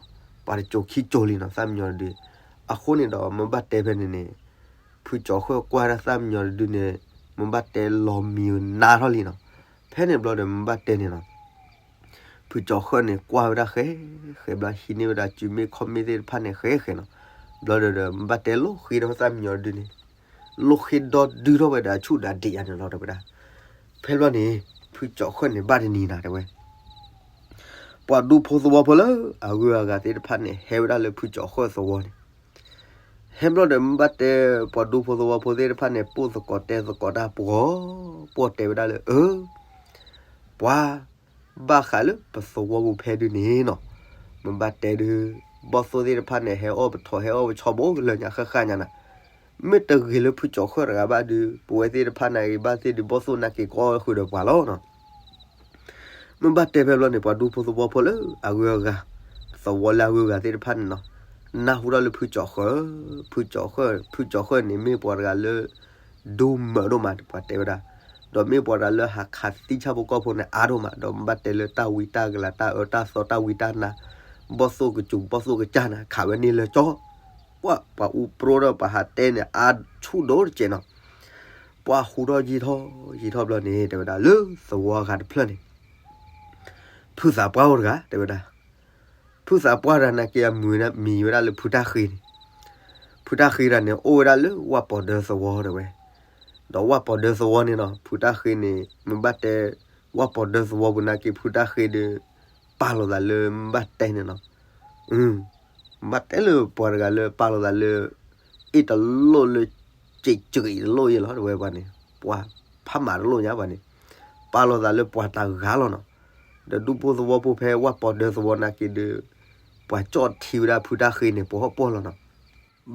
ပှၤတစိၤခံစိၤလံနီၤ သၣ်မံညီၤတဒု. အဃိန့ၣ်ဒီး မ့ၢ်ဘၣ်တဲဖဲန့ၣ်န့ၣ် ဖုကၠီၤဃၢၣ်ကွၢ်ဝဲဒၣ်သၣ်မံညီၤတဒုန့ၣ် မ့ၢ်ဘၣ်တဲလီၤမံနါထီၣ်လံနီၤ. ဖဲန့ၣ်ဘျီဒီး မ့ၢ်ဘၣ်တဲန့ၣ်နီၤ ဖုကၠီၤဃၢၣ်န့ၣ် ကွၢ်ဝဲဒၣ်ဃဲ ဃဲဘျီ ဟံးန့ၢ်ဝဲဒၣ်စုမ့ၣ်ခီၣ်မ့ၣ်သ့ၣ်တဖၣ်န့ၣ် ဃဲဃဲနီၤ. ဘျီဒီး မ့ၢ်ဘၣ်တဲလိဃ့ထီၣ်သၣ်မံညီၤတဒုန့ၣ် လိဃ့ဒီဒုထီၣ်ဝဲဒီးအဆူၣ်ဒီးဒံးယါန့ၣ်လီၤ တဲဝဲဒၣ်. ဖဲဘျီန့ၣ် ဖုကၠီၤဃၢၣ်န့ၣ် ဘၣ်တနံၤနၤ တဲဝဲ ပှၤဒူဖိသဝီဖိလၢအဂုၤအဂၤသ့ၣ်တဖၣ်န့ၣ် ဟဲဝဲဒၣ်လၢဖုကၠီၤဃၢၣ်သဝီန့ၣ် ဟဲဘျီဒီး မ့ၢ်ဘၣ်တဲ ပှၤဒူဖိသဝီဖိသ့ၣ်တဖၣ်န့ၣ် ပိၢ်သကိးတဲသကိးတၢ်ပှီၤ ပှီၢ်တဲဝဲဒၣ်လၢ အၢ ပှၤ ဘၣ်ဃးလၢပသဝီပူၤဖဲဒုန့ၣ်နီၤ, မ့ၢ်ဘၣ်တဲဒုး ဘီၣ်သိၣ်သ့ၣ်တဖၣ်န့ၣ် ဟဲအီၣ်ပထီၣ် ဟဲအီၣ်ပဆီဘိကလၢာ်ညါဃၣ်ဃၣ်ညါနၤ, မ့ၢ်တဂ့ၤလၢဖုကၠီၤဃၢၣ်တဂၤဘၣ်ဒုး ပဝဲသ့ၣ်တဖၣ်န့ၣ်ဂ့ၤဘၣ်သ့ၣ်ဒုး ဘီၣ်သိၣ်နာ်က့ၤကီဃုာ်ဒီးပှၤလီၤနီၤ. မ့ၢ်ဘၣ်တဲဖဲဘျီန့ၣ် ပှၤဒူဖိသဝီဖိလၢအဂုၤအဂၤ, သဝီလၢအဂုၤအဂၤသ့ၣ်တဖၣ်န့ၣ်နီၤ, နၢ်ဟူထီၣ်လၢဖုကၠီၤဃၢၣ်, ဖုကၠီၤဃၢၣ်, ဖုကၠီၤဃၢၣ်န့ၣ် မ့ၢ်ပှၤတဂၤလၢ ဒိၣ်မးဒိၣ်မး ပှၤတဲဝဲဒၣ်, ဒီးမ့ၢ်ပှၤတဂၤလၢဟးခးသံဆၣ်ဖိကီၢ်ဖိန့ၣ်အါဒိၣ်မး, ဒီးမ့ၢ်ဘၣ်တဲလၢတၢ်ဝံတၢ်ကလၤ တၢ်အၢတၢ်သီ တၢ်ဝံတၢ်နါ, ဘီၣ်သိၣ်ကစူၤ ဘီၣ်သိၣ်ကစၢ်နၤ ခးဝဲန့ၣ်လၢကၠီ, ပှၤ ပှၤအူပြိဒီးပှၤဟးတဲန့ၣ် အါဆူၣ်ဒိၣ်တကဲးနီၤ. ပှၤဟူထီၣ်ယံာ်ထီၣ်ယံာ်ထီၣ်ဘျီန့ၣ် တဲဝဲဒၣ်လၢသဝီဂၤတဖျၢၣ်န့ၣ် ဖုသးပှၢ်အိၣ်တဂၤ တဲဝဲဒၣ်, ဖုသးပှၢ်တဂၤနာ်က့ၤအမံၤဝဲဒၣ်လၢဖုတၢ်ဃ့န့ၣ်, ဖုတၢ်ဃ့တဂၤန့ၣ် အိၣ်ဝဲဒၣ်လၢဝၣ်ပီၤဒၢသဝီတဲဝဲ, ဒီးဝၣ်ပီၤဒၢသဝီန့ၣ်နီၤ ဖုတၢ်ဃ့န့ၣ် မ့ၢ်ဘၣ်တဲ ဝၣ်ပီၤဒၢသဝီပူၤနာ်က့ၤ ဖုတၢ်ဃ့ဒီး ပာ်လီၤသးလၢမ့ၢ်ဘၣ်တဲန့ၣ်နီၤ, မ့ၢ်ဘၣ်တဲလၢပှၤတဂၤလၢပာ်လီၤသးလၢ အ့ၣ်တလိၣ်လၢ စံးစံးတလိၣ်ယဲလီၤ တဲဝဲပှၤန့ၣ်, ပှၤဖးမးတလိၣ်ညါပှၤန့ၣ်, ပာ်လီၤသးလၢပှၤတဂၤလီၤနီၤ. ဒီးဒူဖိသဝီဖိဖဲဝၣ်ပီၤဒၢသဝီနာ်က့ၤဒီး ပှၤကၠီၣ်ထံဝဲဒၣ်ဖုတၢ်ဃ့န့ၣ် ပှၤဟီၣ်ပီၢ်လီၤနီၤ.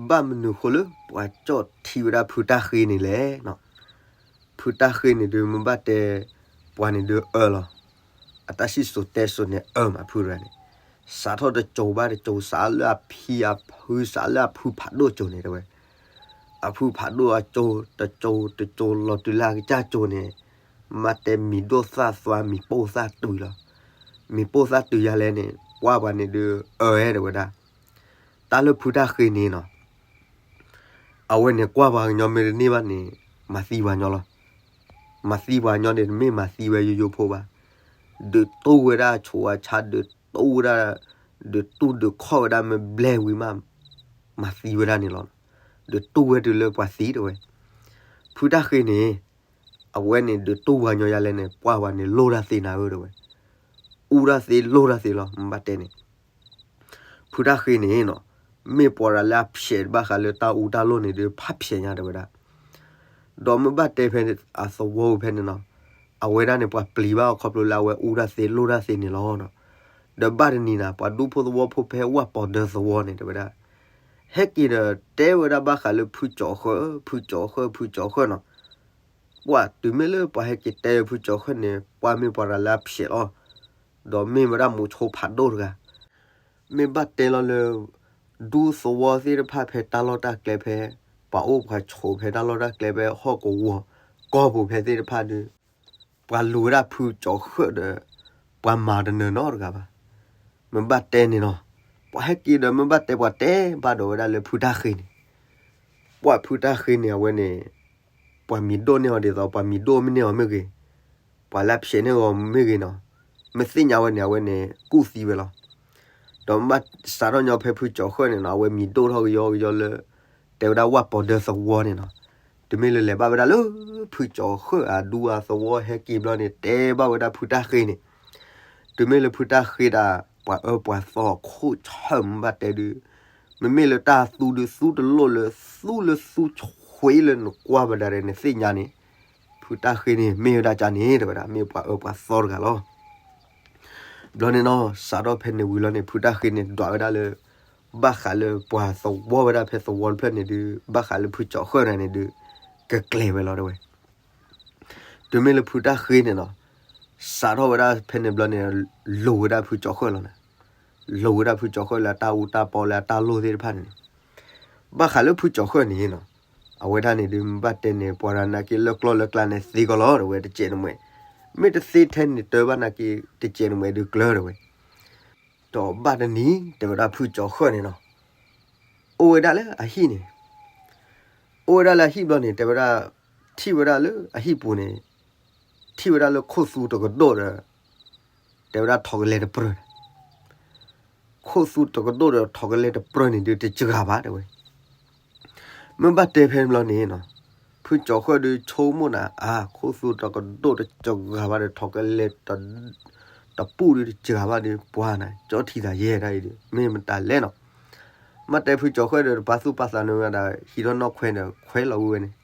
ဘၣ်မနုၤဃိလၢပှၤကၠီၣ်ထံဝဲဒၣ်ဖုတၢ်ဃ့န့ၣ်လဲၣ်နီၤ. ဖုတၢ်ဃ့န့ၣ်ဒုး မ့ၢ်ဘၣ်တဲ ပှၤန့ၣ်ဒုးအၢလီၤ. အတၢ်စံၣ်စိၤတဲစိၤန့ၣ်အၢမးဖုတဂၤန့ၣ်, စးထီၣ်တစိၤဘၣ်တစိၤ စးလၢအဖံအဖု စးလၢအဖုဖးဒိၣ်စိၤန့ၣ်တဲဝဲ, အဖုဖးဒိၣ်အစိၤ တစိၤတစိၤလီၤတုၤလၢအကစၢ်စိၤန့ၣ်, မ့ၢ်ဘၣ်တဲမံၤဒိၣ်သၣ်သွါ မံၤပိၢ်သၣ်တုၤလီၤ. မံၤပိၢ်သၣ်တုၤယၤလဲၣ်န့ၣ် ပှၤပှၤန့ၣ်ဒုးအၢတဲဝဲဒၣ်. တၢ်လၢဖုတၢ်ဃ့န့ၣ်နီၤ အဝဲန့ၣ်ကွၢ်ပှၤကညီမ့ၢ်တန့ၢ်ဘၣ်န့ၣ် မၤသံပှၤကညီလီၤ. မၤသံပှၤကညီန့ၣ် တမ့ၢ်မၤသံဝဲယိယိဖိဘၣ်. ဒုးတူၢ်ဝဲဒၣ်ဆိအဆါ ဒုးတူၢ်ဝဲဒၣ်, ဒုးတူၢ်ဒုးခီၣ်ဝဲဒၣ်မ့ၢ်ဘျဲၣ်ဝံၤမး မၤသံဝဲဒၣ်န့ၣ်လီၤ. ဒုးတူၢ်ဝဲတုၤလၢပှၤသံတဲဝဲ. ဖုတၢ်ဃ့န့ၣ် အဝဲန့ၣ်ဒုးတူၢ်ပှၤကညီယၤလဲၣ်န့ၣ် ပှၤပှၤန့ၣ်လိၣ်တၢ်သ့နၤဧၢတဲဝဲ. အူတၢ်သ့လိၣ်တၢ်သ့လီၤ မ့ၢ်ဘၣ်တဲန့ၣ် ဖုတၢ်ဃ့န့ၣ်နီၤ မ့ၢ်ပှၤတဂၤလၢအဖျဲးဘၣ်ဃးလၢတၢ်အူတၢ်လိၣ်န့ၣ်ဒုး ဖးဖျဲးညါတဲဝဲဒၣ်. ဒီးမ့ၢ်ဘၣ်တဲဖဲအသဝီဖဲန့ၣ်နီၤ အဝဲဒၣ်န့ၣ် ပှၤပျံၤဘၣ်အီၤခီဖျိလၢအဝဲအူတၢ်သ့လိၣ်တၢ်သ့န့ၣ်လီၤ. ဒီးဘၣ်တနံၤနၤ ပှၤဒူဖိသဝီဖိဖဲဝၣ်ပီၤဒၢသဝီန့ၣ်တဲဝဲဒၣ် ဟဲက့ၤဒီးတဲဝဲဒၣ်ဘၣ်ဃးလၢဖုကၠီၤဃၢၣ် ဖုကၠီၤဃၢၣ် ဖုကၠီၤဃၢၣ်နီၤ. ပှၤတုၤမ့ၢ်လၢပှၤဟဲက့ၤတဲဖုကၠီၤဃၢၣ်န့ၣ် ပှၤမ့ၢ်ပှၤတဂၤလၢအဖျဲးလီၤ. ဒီးမ့ၢ်ဝဲဒၣ်မိၤဆိဖးဒိၣ်တဂၤ မ့ၢ်ဘၣ်တဲလီၤလၢ ဒူသဝီသ့ၣ်တဖၣ်ဖဲတၢ်လီၢ်တၢ်ကျဲဖဲ ပှၤအိၣ်ပှၤဆိးဖဲတၢ်လီၢ်တၢ်ကျဲဖဲဟီၣ်ကဝီၤကီၢ်ပူၤဖဲသ့ၣ်တဖၣ်ဒီး ပှၤလူၤဝဲဒၣ်ဖုကၠီၤဃၢၣ်ဒီး ပှၤမၤတနၢၤနီတဂၤဘၣ်. မ့ၢ်ဘၣ်တဲန့ၣ်နီၤ ပှၤဟဲက့ၤဒီးမ့ၢ်ဘၣ်တဲပှၤတဲဘၣ်ဒီးဝဲဒၣ်လၢဖုတၢ်ဃ့န့ၣ် ပှၤဖုတၢ်ဃ့န့ၣ် အဝဲန့ၣ် ပှၤမံၤဒိၣ်န့ၢ်အီၤဒ်သိး ပှၤမံၤဒိၣ်မ့ၢ်န့ၢ်အီၤမ့ၢ်ဂ့ၤ, ပှၤလၢအဖျဲးန့ၢ်အီၤမ့ၢ်ဂ့ၤနီၤ, မ့ၢ်သ့ၣ်ညါဝဲန့ၣ် အဝဲန့ၣ် ကူၣ်သံဝဲလီၤ. ဒီးမ့ၢ်ဘၣ်စးထီၣ်ညီဖဲဖုကၠီၤဃၢၣ်န့ၣ်နီၤ အဝဲမံၤဒိၣ်ထီၣ်ကယီကယီလၢ တဲဝဲဒၣ်ဝၣ်ပီၤဒၢသဝီန့ၣ်နီၤ, တုၤမ့ၢ်လၢလဲၤဘၣ်ဝဲဒၣ်လၢ ဖုကၠီၤဃၢၣ်အဒူအသဝီဟဲက့ၤဘျီန့ၣ် တဲဘၣ်ဝဲဒၣ်ဖုတၢ်ဃ့န့ၣ် တုၤမ့ၢ်လၢဖုတၢ်ဃ့ဒၣ် ပှၤအၢပှၤသီခိၣ်ဆၢၣ်မ့ၢ်ဘၣ်တဲဒုး, မ့မ့ၢ်လၢတၢ်သူဒုးသူတလိၣ်လၢ သူလၢသူဆွ့လၢနကွၢ်ဘၣ်ဒၣ်ဒီးနသ့ၣ်ညါန့ၣ်, ဖုတၢ်ဃ့န့ၣ် မ့ၢ်ဝဲဒၣ်ကန့ၣ် တဲဝဲဒၣ် မ့ၢ်ပှၤအၢပှၤသီတဂၤလီၤ. ဘျီန့ၣ်နီၤ စးထီၣ်ဖဲန့ၣ်ဝံၤလီၤန့ၣ် ဖုတၢ်ဃ့န့ၣ် ဒွးဝဲဒၣ်လၢ ဘၣ်ဃးလၢပှၤသဝီဝဲဒၣ်ဖဲသဝီတဖျၢၣ်န့ၣ်ဒုး ဘၣ်ဃးလၢဖုကၠီၤဃၢၣ်န့ၣ်န့ၣ်ဒုး ကကျဲၤဝဲလီၤတဲဝဲ. တုၤမ့ၢ်လၢဖုတၢ်ဃ့န့ၣ်နီၤ, စးထီၣ်ဝဲဒၣ်ဖဲန့ၣ်ဘျီန့ၣ် လိၤဝဲဒၣ်ဖုကၠီၤဃၢၣ်လီၤန့ၣ်, လိၤဝဲဒၣ်ဖုကၠီၤဃၢၣ်လၢအတၢ်အူတၢ်ပီလၢအတၢ်လိၣ်သ့ၣ်တဖၣ်န့ၣ်န့ၣ်, ဘၣ်ဃးလၢဖုကၠီၤဃၢၣ်န့ၣ်နီၤ, အဝဲဒၣ်န့ၣ်ဒုး မ့ၢ်ဘၣ်တဲန့ၣ် ပှၤရၤနာ်က့လၢကျီၢ်လၢကျါန့ၣ်သ့ကီးလီၤတဲဝဲတစဲးနမှဲ, မ့ၢ်တသ့ထဲန့ၣ်တၢ်ဘၣ်နာ်က့ တစဲးနမှဲဒုးကျၢၤတဲဝဲ. ဒီးဘၣ်တနံၤ တဲဝဲဒၣ်ဖုကၠီၤဃၢၣ်န့ၣ်နီၤ, အိၣ်ဝဲဒၣ်လၢအဟံၣ်န့ၣ်, အိၣ်ဝဲဒၣ်လၢအဟံၣ်ဘျီန့ၣ် တဲဝဲဒၣ်, ထံၣ်ဝဲဒၣ်လၢအဟံၣ်ပူၤန့ၣ်, ထံၣ်ဝဲဒၣ်လၢခိၣ်သူတကဒိၣ်ဒီး, တဲဝဲဒၣ်ထိးကလဲတပြၢန့ၣ်, ခိၣ်သူတကဒိၣ်ဒီးထိးကလဲတပြၢန့ၣ်ဒုးတစှၤဘၣ်တဲဝဲ. မ့ၢ်ဘၣ်တဲဖဲန့ၣ်ဘျီန့ၣ်နီၤ, ဖုကၠီၤဃၢၣ်ဒုးဆိကမိၣ်နၤ အါ ခိၣ်သူတကဒိၣ်တစှၤဘၣ်ဒီး ထိးကလဲတပူၣ်ဒုးတစှၤဘၣ်ဒီး ပှၤနၤ ကၠီထံသးယဲၢ်ဒၣ်အံၤဒီး မ့ၢ်မတၤလဲၣ်နီၤ. မ့ၢ်တဲဖုကၠီၤဃၢၣ်ဒီး တပာ်သူၣ်ပာ်သးန့ၢ်ဝဲဒၣ် ဟံးထီၣ်နီၣ်ခွဲဒီး ခွဲလီၤဝံၤဝဲန့ၣ်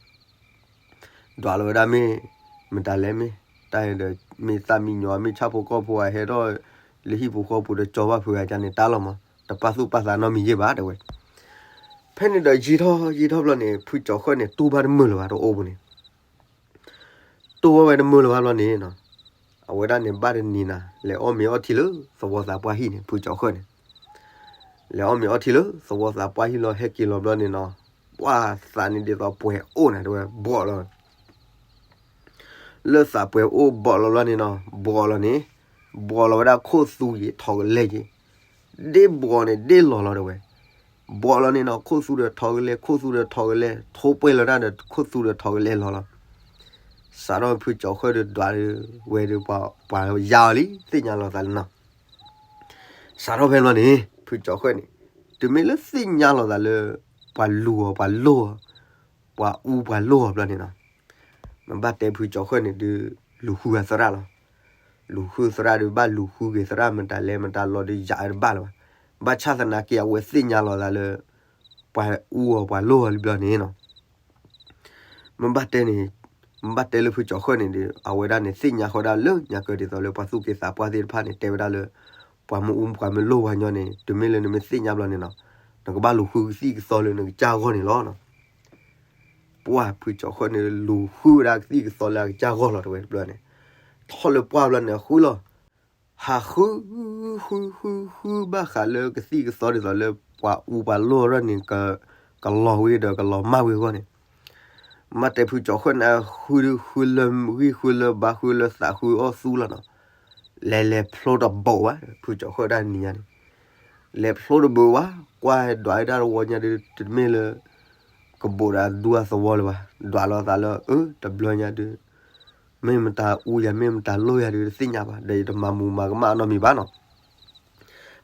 ဒွးလီၤဝဲဒၣ်မ့ၢ် မတၤလဲၣ်မ့ၢ် တၢ်အံၤဒီး မ့ၢ်သၣ်မံညီ မ့ၢ်ဆၣ်ဖိကီၢ်ဖိအဟဲထီၣ် လၢဟံၣ်ပူၤဃီပူၤဒီးကၠီဘၣ်ဖုဂၤကန့ၣ် တၢ်လီၢ်မး တပာ်သူၣ်ပာ်သးနီတမံၤယဲၢ်ဘၣ် တဲဝဲ. ဖဲန့ၣ်ဒီးယံာ်ထီၣ်ယံာ်ထီၣ်ဘျီန့ၣ် ဖုကၠီၤဃၢၣ်န့ၣ် တူၢ်ဘၣ်တမုာ်လၢၤဘၣ် တအိၣ်ပူၤန့ၣ် တူၢ်ဝဲဝဲတမုာ်လၢၤဘၣ်ဘျီန့ၣ်နီၤ, အဝဲဒၣ်န့ၣ်ဘၣ်တနံၤနၤ လဲၤအီၣ်မ့ၤအီထံလၢသဝီသးပှၢ်ဟံၣ်န့ၣ် ဖုကၠီၤဃၢၣ်န့ၣ် လဲၤအီၣ်မ့ၤအီထံလၢသဝီသးပှၢ်ဟံၣ်လီၤ ဟဲက့ၤလီၤဘျီန့ၣ်နီၤ, ပှၢ်သးန့ၣ်ဒ်သိးပှဲၤအိၣ်နၤ တဲဝဲ ဘီၣ်လီၤ လၢသးပှဲၤအိၣ်ဘီၣ်လီၤဘျီန့ၣ်နီၤ ဘီၣ်လီၤန့ၣ် ဘီၣ်လီၤဝဲဒၣ်ခိၣ်သူယံၤထီၣ်ကလဲၢ်ယံၤ, ဒ့ၣ်ဘီၣ်န့ၣ်ဒ့ၣ်လီၤလီၤ တဲဝဲ, ဘီၣ်လီၤန့ၣ်နီၤ ခိၣ်သူဒီးထီၣ်ကလဲၢ် ခိၣ်သူဒီးထီၣ်ကလဲၢ် ထိပှဲၤလီၤတၢ်ဒီးခိၣ်သူဒီးထီၣ်ကလဲၢ်လီၤလီၤ. စးထီၣ်ဖုကၠီၤဃၢၣ်ဒီးဒွးဒုး ဝဲဒီးပှၤယါအီၤလံ သ့ၣ်ညါလီၤသးလၢနီၤ စးထီၣ်ဖဲလီၤန့ၣ် ဖုကၠီၤဃၢၣ်န့ၣ် တုၤမ့ၢ်လၢသ့ၣ်ညါလီၤသးလၢ ပှၤလူၤအီၤပှၤလိၢ်အီၤ ပှၤအူပှၤလိၢ်အီၤဘျီန့ၣ်နီၤ, မ့ၢ်ဘၣ်တဲဖုကၠီၤဃၢၣ်န့ၣ်ဒုး လူၤဃုအသရၣ်လီၤ. လူၤဃုသရၣ်ဒုး ဘၣ်လူၤဃုက့ၤသရၣ်မတၤလဲၣ်မတၤလီၤဒုး ယၤတဘၣ်လၢၤဘၣ်. ဘၣ်ဆၣ်သနာ်က့ အဝဲသ့ၣ်ညါလီၤသးလၢ ပှၤအူအီၤပှၤလိၢ်အီၤလံဘျီန့ၣ်နီၤ မ့ၢ်ဘၣ်တဲန့ၣ် မ့ၢ်ဘၣ်တဲလၢဖုကၠီၤဃၢၣ်န့ၣ်ဒီး အဝဲဒၣ်န့ၣ် သ့ၣ်ညါဃီဒၣ်လၢညါကၢဒ်သိးလၢပှၤသူၣ်က့သးပှၢ်သ့ၣ်တဖၣ်န့ၣ် တဲဝဲဒၣ်လၢ ပှၤမ့ၢ်အူပှၤမ့ၢ်လိၢ်ပှၤညီန့ၣ် တုၤမ့ၢ်လၢနမ့ၢ်သ့ၣ်ညါဘျီန့ၣ်နီၤ နကဘၣ်လူၤဃုကသံၣ်ကသီလၢနကစၢ်ဂီၢ်န့ၣ်လီၤနီၤ. ပှၢ်ဖုကၠီၤဃၢၣ်န့ၣ် လူၤဃုဝဲဒၣ်ကသံၣ်ကသီလၢအကစၢ်ဂီၢ်လီၤ တဲဝဲတဘျီန့ၣ်, ထီၣ်လၢပှၢ်ဘျီန့ၣ် အဃုလီၤ ဟးဃု ဃု ဃု ဃုဘၣ်ဃးလၢကသံၣ်ကသီဒ်သိးလၢပှၤအူပှၤလိၢ်အီၤန့ၣ် ကလီၤဝဲဒီးကလီၤမၢ်ဝဲအဂီၢ်န့ၣ်, မ့ၢ်ဘၣ်တဲဖုကၠီၤဃၢၣ်န့ၣ် ဃုဒုးဃုလၢဂံၢ်ဃုလၢဘါဃုလၢသးဃုအီၣ်သူလီၤနီၤ, လဲၤလဲၤဖျိတဘိးဘၣ် ဖုကၠီၤဃၢၣ်ဒၣ်နံၤညါန့ၣ် လဲၤဖျိတဘိးဘၣ် ကွၢ်ဒွးဝဲဒၣ်တဝီညါဒုး တမ့ၢ်လၢ ကဘိးဒီးဒူအသဝီလၢၤဘၣ် ဒွးလီၤသးလၢ အၢ တဘျီညါဒုး မ့ၢ်မတၤအူယၤ မ့ၢ်မတၤလိၢ်ယၤဒုး တသ့ၣ်ညါဘၣ် ဒီးယတမၤမူမၤကမၣ်အနီတမံၤဘၣ်နီၤ,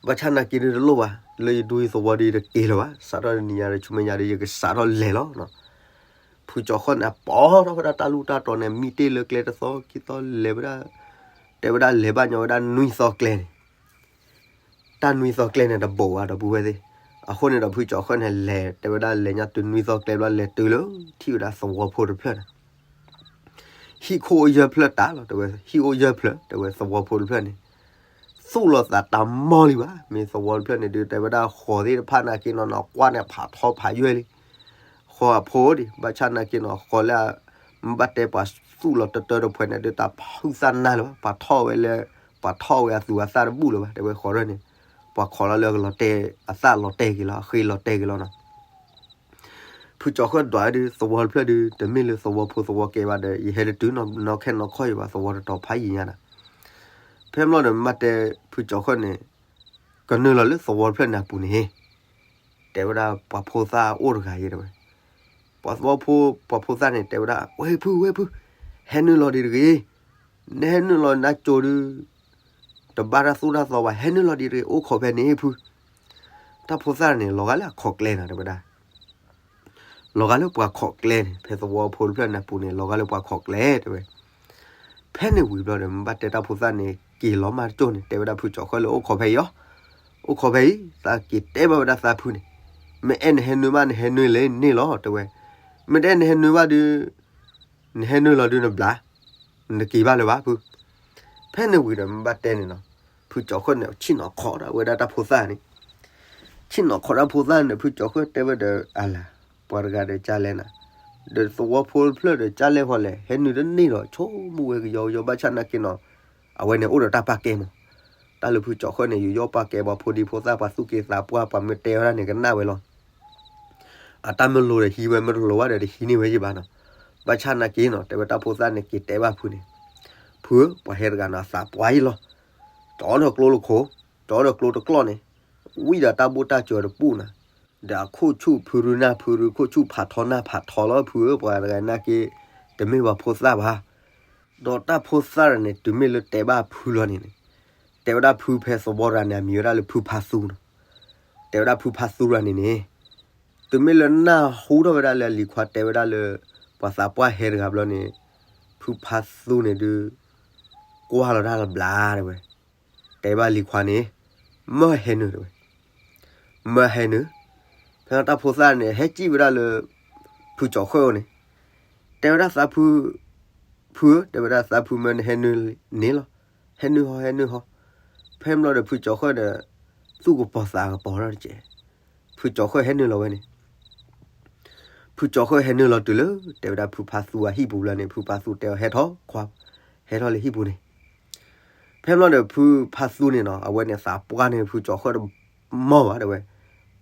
ဘၣ်ဆၣ်နာ်က့ဒုးတလိၣ်ဘၣ် လၢယဒူယသဝီဒုးယတက့ၤလၢၤဘၣ် စးထီၣ်တနံၤညါဒီးဆူမဲာ်ညါဒုး ယကစးထီၣ်လဲၤလီၤနီၤ, ဖုကၠီၤဃၢၣ်န့ၣ် ပိာ်ထီၣ်ဝဲဒၣ်တၢ်လူၢ်တၢ်တီၤန့ၣ် မံတ့ၢ်လၢကျဲတသီခံသီလဲၤဝဲဒၣ် တဲဝဲဒၣ်လဲၤဘၣ်ညီဝဲဒၣ်နွံသီကျဲန့ၣ် တၢ်နွံသီကျဲန့ၣ်တဘိးဘၣ်ဒီပုၢ်ဝဲၢ်သ့ၣ်, အဃိန့ၣ်ဒီးဖုကၠီၤဃၢၣ်န့ၣ်လဲၤ တဲဝဲဒၣ်လဲၤညါတုၤနွံသီကျဲဘျီလဲၤတုၤလၢ ထံၣ်ဝဲဒၣ်သဝီဖိတဖျၢၣ်န့ၣ် ဟံၣ်ခိၣ်အိၣ်ယဲၢ်ဖျၢၣ်တၢ်လီၤ တဲဝဲ ဟံၣ်အိၣ်ယဲၢ်ဖျၢၣ် တဲဝဲသဝီဖိတဖျၢၣ်န့ၣ် သူၣ်လီၤသးတၢ်မီၢ်လံဘၣ် မ့ၢ်သဝီတဖျၢၣ်န့ၣ်ဒုး တဲဝဲဒၣ်ဃီၤသ့ၣ်တဖၣ်နာ်က့နီၤနီၤ ကွၢ်န့ၣ်ဖးထီဖးယွဲၢ်လံ ဃီၤအဖိဒံး ဘၣ်ဆၣ်နာ်က့နီၤ ဃီၤလၢ မ့ၢ်ဘၣ်တဲပှၤသူၣ်လီၤတတၢတဖှဲးန့ၣ်ဒုး တၢ်ဖုသၣ်နၢ်လၢၤဘၣ် ပှၤထီၣ်ဝဲလၢ ပှၤထီၣ်ဝဲအသူးအသၣ်တဘူၣ်လၢၤဘၣ် တဲဝဲဃီၤရၢၢ်န့ၣ် ပှၤခိးလီၤလၢကလီၤတဲာ် အသၣ်လီၤတဲာ်က့ၤလီၤ အဃ့လီၤတဲာ်က့ၤလီၤနီၤ ဖုကၠီၤဃၢၣ်ဒွးဒုး သဝီတဖျၢၣ်ဒုး တမ့ၢ်လၢသဝီဖိသဝီကဲဘၣ်ဒီး ယဟဲတတုၤနီၢ်ခဲနီၢ်ခီၣ်ယံၤဘၣ် သဝီတတီၤဖးယံၤညါနီၤ ဖဲမ့ၢ်လီၤဒီး မ့ၢ်ဘၣ်တဲ ဖုကၠီၤဃၢၣ်န့ၣ် ကနုာ်လီၤလၢသဝီတဖျၢၣ်န့ၣ်အပူၤန့ၣ် တဲဝဲဒၣ်ပှၤဖိသၣ်အိၣ်တဂၤယဲတဲဝဲ, ပှၤသဝီဖိ ပှၤဖိသၣ်န့ၣ် တဲဝဲဒၣ် ဝဲဖု ဝဲဖု, ဟဲနုာ်လီၤဒံးတဂ့ၤ, နဟဲနုာ်လီၤနၤကၠိဒုး တဘၣ်တၢ်သိၣ်တၢ်သီဘၣ် ဟဲနုာ်လီၤဒံးတဂ့ၤ အိၣ်ခိးဖဲန့ၣ်ဖု, တၢ်ဖိသၣ်န့ၣ် လီၤဂာ်လၢအခိးကျဲနီၤ တဲဝဲဒၣ် လီၤဂာ်လၢပှၤခိးကျဲန့ၣ် ဖဲသဝီဖိတဖျၢၣ်န့ၣ်အပူၤန့ၣ် လီၤဂာ်လၢပှၤခိးကျဲတဲဝဲ, ဖဲန့ၣ်ဝံၤဘျီဒီး မ့ၢ်ဘၣ်တဲတၢ်ဖိသၣ်န့ၣ် က့ၤလီၤမၢ်တကၠိန့ၣ် တဲဝဲဒၣ်ဖုကၠီၤဃၢၣ်လၢအိၣ်ခိးဖဲအံၤအီၤ, အိၣ်ခိးဖဲအံၤ သးက့ၤတဲဘၣ်ဝဲဒၣ်သးဖုန့ၣ်, မ့ၢ်အဲၣ်နဟဲနုာ်ဘၣ်နဟဲနုာ်လဲၣ်န့ၣ်လီၤတဲဝဲ, မ့ၢ်တအဲၣ်နဟဲနုာ်ဘၣ်ဒုး နဟဲနုာ်လီၤဒုးနဘျါ, နတက့ၤဘၣ်လၢၤဘၣ်ဖု, ဖဲန့ၣ်ဝံၤဒီးမ့ၢ်ဘၣ်တဲန့ၣ်နီၤ, ဖုကၠီၤဃၢၣ်န့ၣ် ဆ့ၣ်နီၤခိးဒီးဝဲဒၣ်တၢ်ဖိသၣ်န့ၣ်, ဆ့ၣ်နီၤခိးတၢ်ဖိသၣ်န့ၣ် ဖုကၠီၤဃၢၣ်တဲဝဲဒီး အလၤ, ပှၤတဂၤဒီးကၢ်လဲၣ်နၤ, ဒီးသဝီဖိတဖျၢၣ်ဒီးကၢ်လဲၣ်ဖီလဲၣ် ဟဲနုာ်တန့ၢ်ဒီး ဆိကမိၣ်ဝဲကယီကယီ ဘၣ်ဆၣ်နာ်က့နီၤ, အဝဲန့ၣ်အိၣ်ဒီးတၢ်ပာ်ကဲမး, တၢ်လၢဖုကၠီၤဃၢၣ်န့ၣ် ယူးယီၣ်ပာ်ကဲပှၤဖိဒံဖိသၣ် ပှၤသူၣ်က့သးပှၢ် ပှၤမ့ၢ်တဲဝဲဒၣ်န့ၣ် ကနၣ်ဝဲလီၤ အတၢ်မ့ၢ်လိၤဒီးဟံးဝဲ မ့ၢ်တလိၤဘၣ်ဒီးတဟံးန့ၢ်ဝဲယဘၣ်နီၤ, ဘၣ်ဆၣ်နာ်က့နီၤ တဲဝဲတၢ်ဖိသၣ်န့ၣ် က့ၤတဲဘၣ်ဖုန့ၣ်, ဖုဧၢ ပှၤဟဲတဂၤနီၤ သးပှၢ်အံၤလီၤ, ကၠီဒီးကျိတခိၣ်, ကၠီဒီးကျိတကျီၢ်န့ၣ်, ဝံၤဒီးတၢ်ဘိၣ်တၢ်စၢၤတပူၤနီၤ, ဒီးအခိၣ်ဆူၣ်ဖုရူနၢ်ဖုရူ ခိၣ်ဆူၣ်ဖးထီနၢ်ဖးထီလီၤ ဖုဧၢ ပှၤတဂၤနာ်က့ တမ့ၢ်ပှၤဖိသၣ်ဘၣ်, ဒီးတၢ်ဖိသၣ်န့ၣ် တုၤမ့ၢ်လၢတဲဘၣ်ဖုလီၤန့ၣ်န့ၣ်, တဲဝဲဒၣ်ဖုဖဲသဝီရၤန့ၣ် အမံၤဝဲဒၣ်လၢဖုဖါသူနီၤ, တဲဝဲဒၣ်ဖုဖါသူရၤန့ၣ်န့ၣ်, တုၤမ့ၢ်လၢနၢ်ဟူထီၣ်ဝဲဒၣ်လၢအလံၤခွါတဲဝဲဒၣ်လၢ ပှၤသးပှၢ်ဟဲတဂၤဘျီန့ၣ်, ဖုဖါသူန့ၣ်ဒုး ကွၢ်လီၤတၢ်လၢဘျါတဲဝဲ, တဲဘၣ်လံၤခွါန့ၣ်, မၢဟဲနုာ်တဲဝဲ, မၢဟဲနုာ်, ဖဲတၢ်ဖိသၣ်န့ၣ် ဟဲစံၣ်ဝဲဒၣ်လၢ ဖုကၠီၤဃၢၣ်အအိၣ်န့ၣ်, တဲဝဲဒၣ်သးဖု, ဖုဧၢ တဲဝဲဒၣ်သးဖုမၢနဟဲနုာ်န့ၣ်လီၤ, ဟဲနုာ်ဟီ ဟဲနုာ်ဟီ, ဖ ဖဲန့ၣ်ဘျီဒီးဖုကၠီၤဃၢၣ်ဒီး သူၣ်ကပီၤသးကပီၤထီၣ်တက့ၢ်. ဖုကၠီၤဃၢၣ်ဟဲနုာ်လီၤဝဲန့ၣ် ဖုကၠီၤဃၢၣ်ဟဲနုာ်လီၤတုၤလၢ တဲဝဲဒၣ်ဖုဖါသူအဟံၣ်ပူၤဘျီန့ၣ် ဖုဖါသူတဲအီၤ ဟဲထီၣ်ခွါ, ဟဲထီၣ်လၢဟံၣ်ပူၤန့ၣ်. ဖဲန့ၣ်ဘျီဒီးဖုဖါသူန့ၣ်နီၤ အဝဲန့ၣ်သးပှၢ်န့ၣ် ဖုကၠီၤဃၢၣ်တမီၢ်ဘၣ်တဲဝဲ.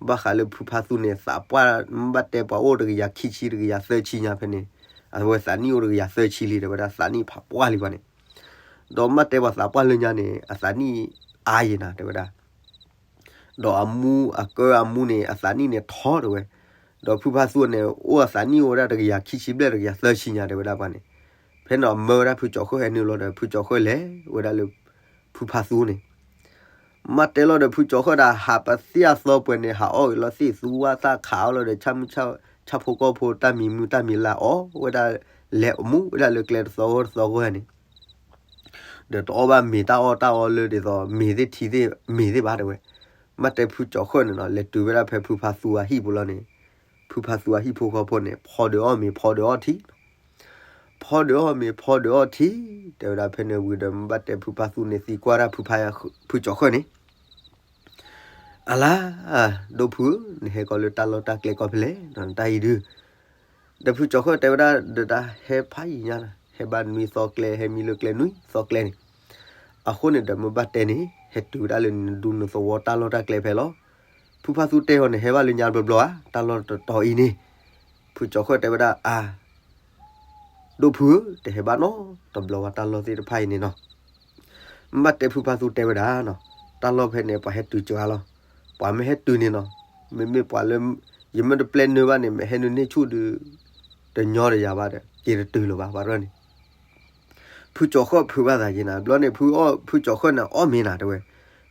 ဘၣ်ဃးလၢဖုဖါသူန့ၣ် သးပှၢ် မ့ၢ်ဘၣ်တဲပှၤအိၣ်တကယၤခံဆံ တကယၤသၢဆံညါဖဲန့ၣ် အဝဲသးနံၣ်အိၣ်တကယၤသၢဆံလံ တဲဝဲဒၣ်သးနံၣ်ဖးပှၢ်လံပှၤန့ၣ်. ဒီးမ့ၢ်တဲပှၤသးပှၢ်လၢညါန့ၣ် အသးနံၣ်အါယံၤနၤ တဲဝဲဒၣ် ဒီးအမူအကၢအမူန့ၣ် အသးနံၣ်န့ၣ်ထီတဲဝဲ. ဒီးဖုဖါသူန့ၣ် အိၣ်အသးနံၣ်အိၣ်ဝဲဒၣ်တကယၤခံဆံဘျဲၣ် တကယၤသၢဆံညါတဲဝဲဒၣ်ပှၤန့ၣ်. ဖဲန့ၣ်အမၢဝဲဒၣ်ဖုကၠီၤဃၢၣ်ဟဲနုာ်လီၤဒီး ဖုကၠီၤဃၢၣ်လဲၤဝဲဒၣ်လၢ ဖုဖါသူန့ၣ် မ့ၢ်တဲလီၤဒီးဖုကၠီၤဃၢၣ်ဒၣ် ဟးပသ့ၣ်အသီပှဲၤန့ၣ် ဟးအီၣ်ဂ့ၤလီၤသ့ၣ်သူဝၣ်သၣ်ခးအီၣ်လီၤဒီး ဆၣ်ဖိကီၢ်ဖိတၢ်မံၤမုၢ်တၢ်မံၤလၢအီၣ်ဝဲဒၣ် လဲၤအမူဝဲဒၣ်လၢကျဲတသီဂီၢ်တသီဂီၢ်န့ၣ် ဒီးတအီၣ်ဘၣ်မ့ၤတၢ်အီၣ်တၢ်အီလၢဒ်သိး မ့ၤသ့ၣ်ထံသ့ၣ်မ့ၤသ့ၣ်ဘၣ်တဲဝဲ. မ့ၢ်တဲဖုကၠီၤဃၢၣ်န့ၣ်နီၤ လဲၤတုၤဝဲဒၣ်ဖဲဖုဖါသူအဟံၣ်ပူၤလီၤန့ၣ် ဖုဖါသူအဟံၣ်ဖိဃီဖိန့ၣ် ဖီဒုးအီၣ်မ့ၤ ဖီဒုးအီၣ်ထံ ဖီဒုးအီၣ်မ့ၤ ဖီဒုးအီၣ်ထံ တဲဝဲဒၣ်ဖဲန့ၣ်ဝံၤဒီး မ့ၢ်ဘၣ်တဲဖုဖါသူန့ၣ်သံကွၢ်ဒၣ်ဖုဖါ ဖုကၠီၤဃၢၣ်န့ၣ် အလါ ဒိၣ်ဖုဧၢ, နဟဲကီးလၢတၢ်လီၢ်တၢ်ကျဲကီၢ်ဖဲလဲၣ် နတၢ်အံၤဒုး ဒီးဖုကၠီၤဃၢၣ်တဲဝဲဒၣ် ဒီးတၢ်ဟဲဖးယံာ်ညါ ဟဲဘၣ်နွံသီကျဲ ဟဲမံလၢကျဲနွံသီကျဲန့ၣ် အဃိန့ၣ်ဒီး မ့ၢ်ဘၣ်တဲန့ၣ် ဟဲတုၤဝဲဒၣ်လၢနဒူနသဝီတၢ်လီၢ်တၢ်ကျဲဖဲလီၤ. ဖုဖါသူတဲအီၤန့ၣ် ဟဲဘၣ်လၢညါတဘျီဘျီဧါ တၢ်လီၢ်တတီၤအံၤန့ၣ် ဖုကၠီၤဃၢၣ်တဲဝဲဒၣ် အါ ဒိၣ်ဖုဧၢ, တဟဲဘၣ်နီတဘျီဘၣ် တၢ်လီၢ်သ့ၣ်တဖၣ်အံၤန့ၣ်နီၤ. မ့ၢ်ဘၣ်တဲဖုဖါသူတဲဝဲဒၣ်နီၤ, တၢ်လီၢ်ဖဲန့ၣ် ပှၤဟဲတုၤစှၤလီၤ. ပှၤမ့ၢ်ဟဲတုၤန့ၣ်နီၤ, မ့မ့ၢ်ပှၤလၢ ယမ့ၢ်တပျဲနုာ်ဘၣ်န့ၣ် မ့ၢ်ဟဲနုာ်န့ၢ်ဆူၣ်ဒုး တညီတယၤဘၣ်ဒီး က့ၤတတုၤလၢၤဘၣ် ပှၤတရၢၢ်န့ၣ် ဖုကၠီၤဃၢၣ်ဖုးဘၣ်သးက့ၤနၤ, ဘျီန့ၣ် ဖုကၠီၤဃၢၣ်န့ၣ် အီၣ်မ့ၤနၤတဲဝဲ,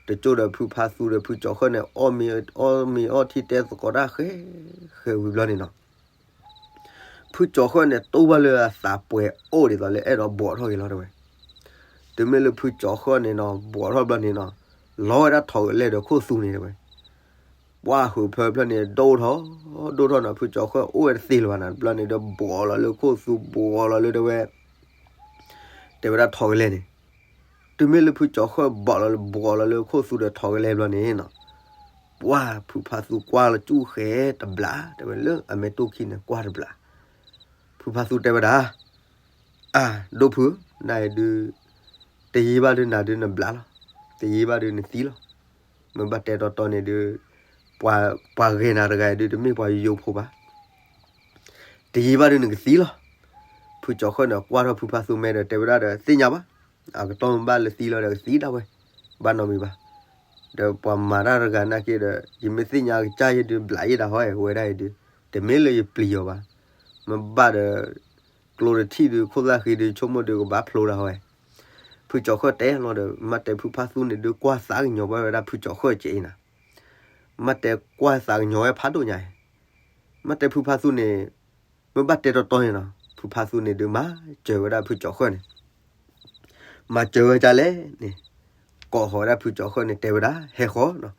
တကၠိၢ်ဒီးဖုဖါသူဒီးဖုကၠီၤဃၢၣ်န့ၣ် အီၣ်မ့ၤအီၣ်ထံတဲသကိးတၢ်ဃဲ ဃဲဝံၤဘျီန့ၣ်နီၤ ဖုကၠီၤဃၢၣ်န့ၣ် တိၢ်ဘၣ်လၢအသးပှဲၤအိၣ်ဒ်သိးလၢအဲၣ်ဒိးဘှီးထီၣ်က့ၤလီၤတဲဝဲ. တုၤမ့ၢ်လၢဖုကၠီၤဃၢၣ်န့ၣ်နီၤ ဘှီးထီၣ်ဘျီန့ၣ်နီၤ, လီၤဝဲဒၣ်ထိးကလဲၢ်ဒီးခိၣ်သူန့ၣ်တဲဝဲ. ပှၢ်ဟုးဖၢဖျၢၣ်န့ၣ် ဒိၣ်ထီၣ် ဒိၣ်ထီၣ်နီၤ, ဖုကၠီၤဃၢၣ်အိၣ်ဝဲတသ့လၢၤဘၣ်နၤ, ဘျီန့ၣ်ဒီးဘှီးလီၤလၢခိၣ်သူ ဘှီးလီၤလၢတဲဝဲ တဲဝဲဒၣ်ထိးကလဲၢ်န့ၣ်. တုၤမ့ၢ်လၢဖုကၠီၤဃၢၣ်ဘှီးလီၤလၢ ဘှီးလီၤလၢခိၣ်သူဒီးထိးကလဲၢ်ဘျီန့ၣ်နီၤ, ပှၢ်ဖုဖါသူကွၢ်လီၤစူၣ်ဃဲတဘျး တဲဝဲလၢအမဲာ်တူၢ်ခံန့ၣ်ကွၢ်တဘျး. ဖုဖါသူတဲဝဲဒၣ် အၢ ဒိၣ်ဖုဧၢ, နဒုး တယံာ်ဘၣ်ဒုးနၤဒုးနဘျးလီၤ, တယံာ်ဘၣ်ဒုးနသံလီၤ. မ့ၢ်ဘၣ်တဲတီတီန့ၣ်ဒုး ပှၤဂဲၤနၤတဂၤဒုး တမ့ၢ်ပှၤယိယိဖိဘၣ်, တယံာ်ဘၣ်ဒုးနကသံလီၤ. ဖုကၠီၤဃၢၣ်န့ၣ် ကွၢ်ထီၣ်ဖုဖါသူမဲဒီး တဲဝဲဒၣ်ဒီး သ့ၣ်ညါဘၣ်, အကတီၢ်မ့ၢ်ဘၣ်လၢသံလီၤဒီးကသံဒၣ်ဝဲ, ဘၣ်နီတမံၤဘၣ်. ဒီးပှၤမၤတၢ်တဂၤနာ်က့ဒီး ယမ့ၢ်သ့ၣ်ညါကစၢ်ယဲဒုး ဘျးယဲဒၣ်ဟီဝဲဒၣ်အံၤဒုး တမ့ၢ်လၢယပျံၤအီၤဘၣ်. မ့ၢ်ဘၣ်ဒီး ကျိတထံၣ်ဒုး ခိၣ်သၣ်ဃံဒုး ဆိကမိၣ်ဒုးကဘၣ်ဖျိဒၣ်ဟီဝဲ. ဖုကၠီၤဃၢၣ်တဲလီၤဒီး မ့ၢ်တဲဖုဖါသူန့ၣ်ဒုး ကွၢ်သးကညီၤဝဲဒၣ်ဖုကၠီၤဃၢၣ်ကဲအံၤနၤ, မ့ၢ်တဲကွၢ်သးကညီၤဝဲဖးဒိၣ်ညါအံၤ. မ့ၢ်တဲဖုဖါသူန့ၣ် မ့ၢ်ဘၣ်တဲတီတီန့ၣ်နီၤ ဖုဖါသူန့ၣ်ဒုး မၤစၢၤဝဲဒၣ်ဖုကၠီၤဃၢၣ်န့ၣ် မၤစၢၤဝဲဒ်လဲၣ်န့ၣ် ကိးဃီၤဝဲဒၣ်ဖုကၠီၤဃၢၣ်န့ၣ် တဲဝဲဒၣ် ဟဲဃီၤနီၤ,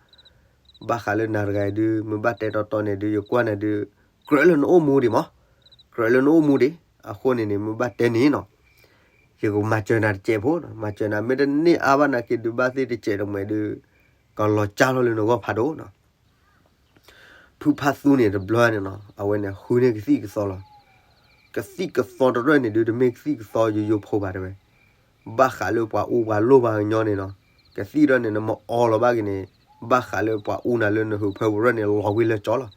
ဘၣ်ဃးလၢနၤတဂၤအံၤဒုး မ့ၢ်ဘၣ်တဲတီတီန့ၣ်ဒုး ယကွၢ်နၤဒုး ကြၢးလၢနအိၣ်မူဒံးမး, ကြၢးလၢနအိၣ်မူဒံး. အဃိန့ၣ်န့ၣ် မ့ၢ်ဘၣ်တဲန့ၣ်နီၤ ယကမၤစၢၤနၤတစဲးဖိနီၤ, မၤစၢၤနၤ မ့ၢ်တန့ၢ်အါဘၣ်နာ်က့ဒုး ဘၣ်သ့ၣ်တစဲးတမှဲးဒုး ကလီၤကၢ်ထီၣ်လၢနဂီၢ်ဖးဒိၣ်နီၤ. ဖုဖါသူန့ၣ်တဘျီန့ၣ်နီၤ အဝဲန့ၣ်ဃုန့ၢ်ကသံၣ်ကသီလီၤ. ကသံၣ်ကသီတရၢၢ်န့ၣ်ဒုး တမ့ၢ်ကသံၣ်ကသီယိယိဖိဘၣ်တဲဝဲ, ဘၣ်ဃးလၢပှၤအူပှၤလိၣ်ပှၤကညီန့ၣ်နီၤ, ကသံၣ်ဒၣ်န့ၣ် နမ့ၢ်အီလီၤဘၣ်က့ၤန့ၣ် ဘၣ်ဃးလၢပှၤအူနၤလၢနဟုးဖၢပူၤရၢၢ်န့ၣ် လီၤဝံၤလၢကၠီလီၤ.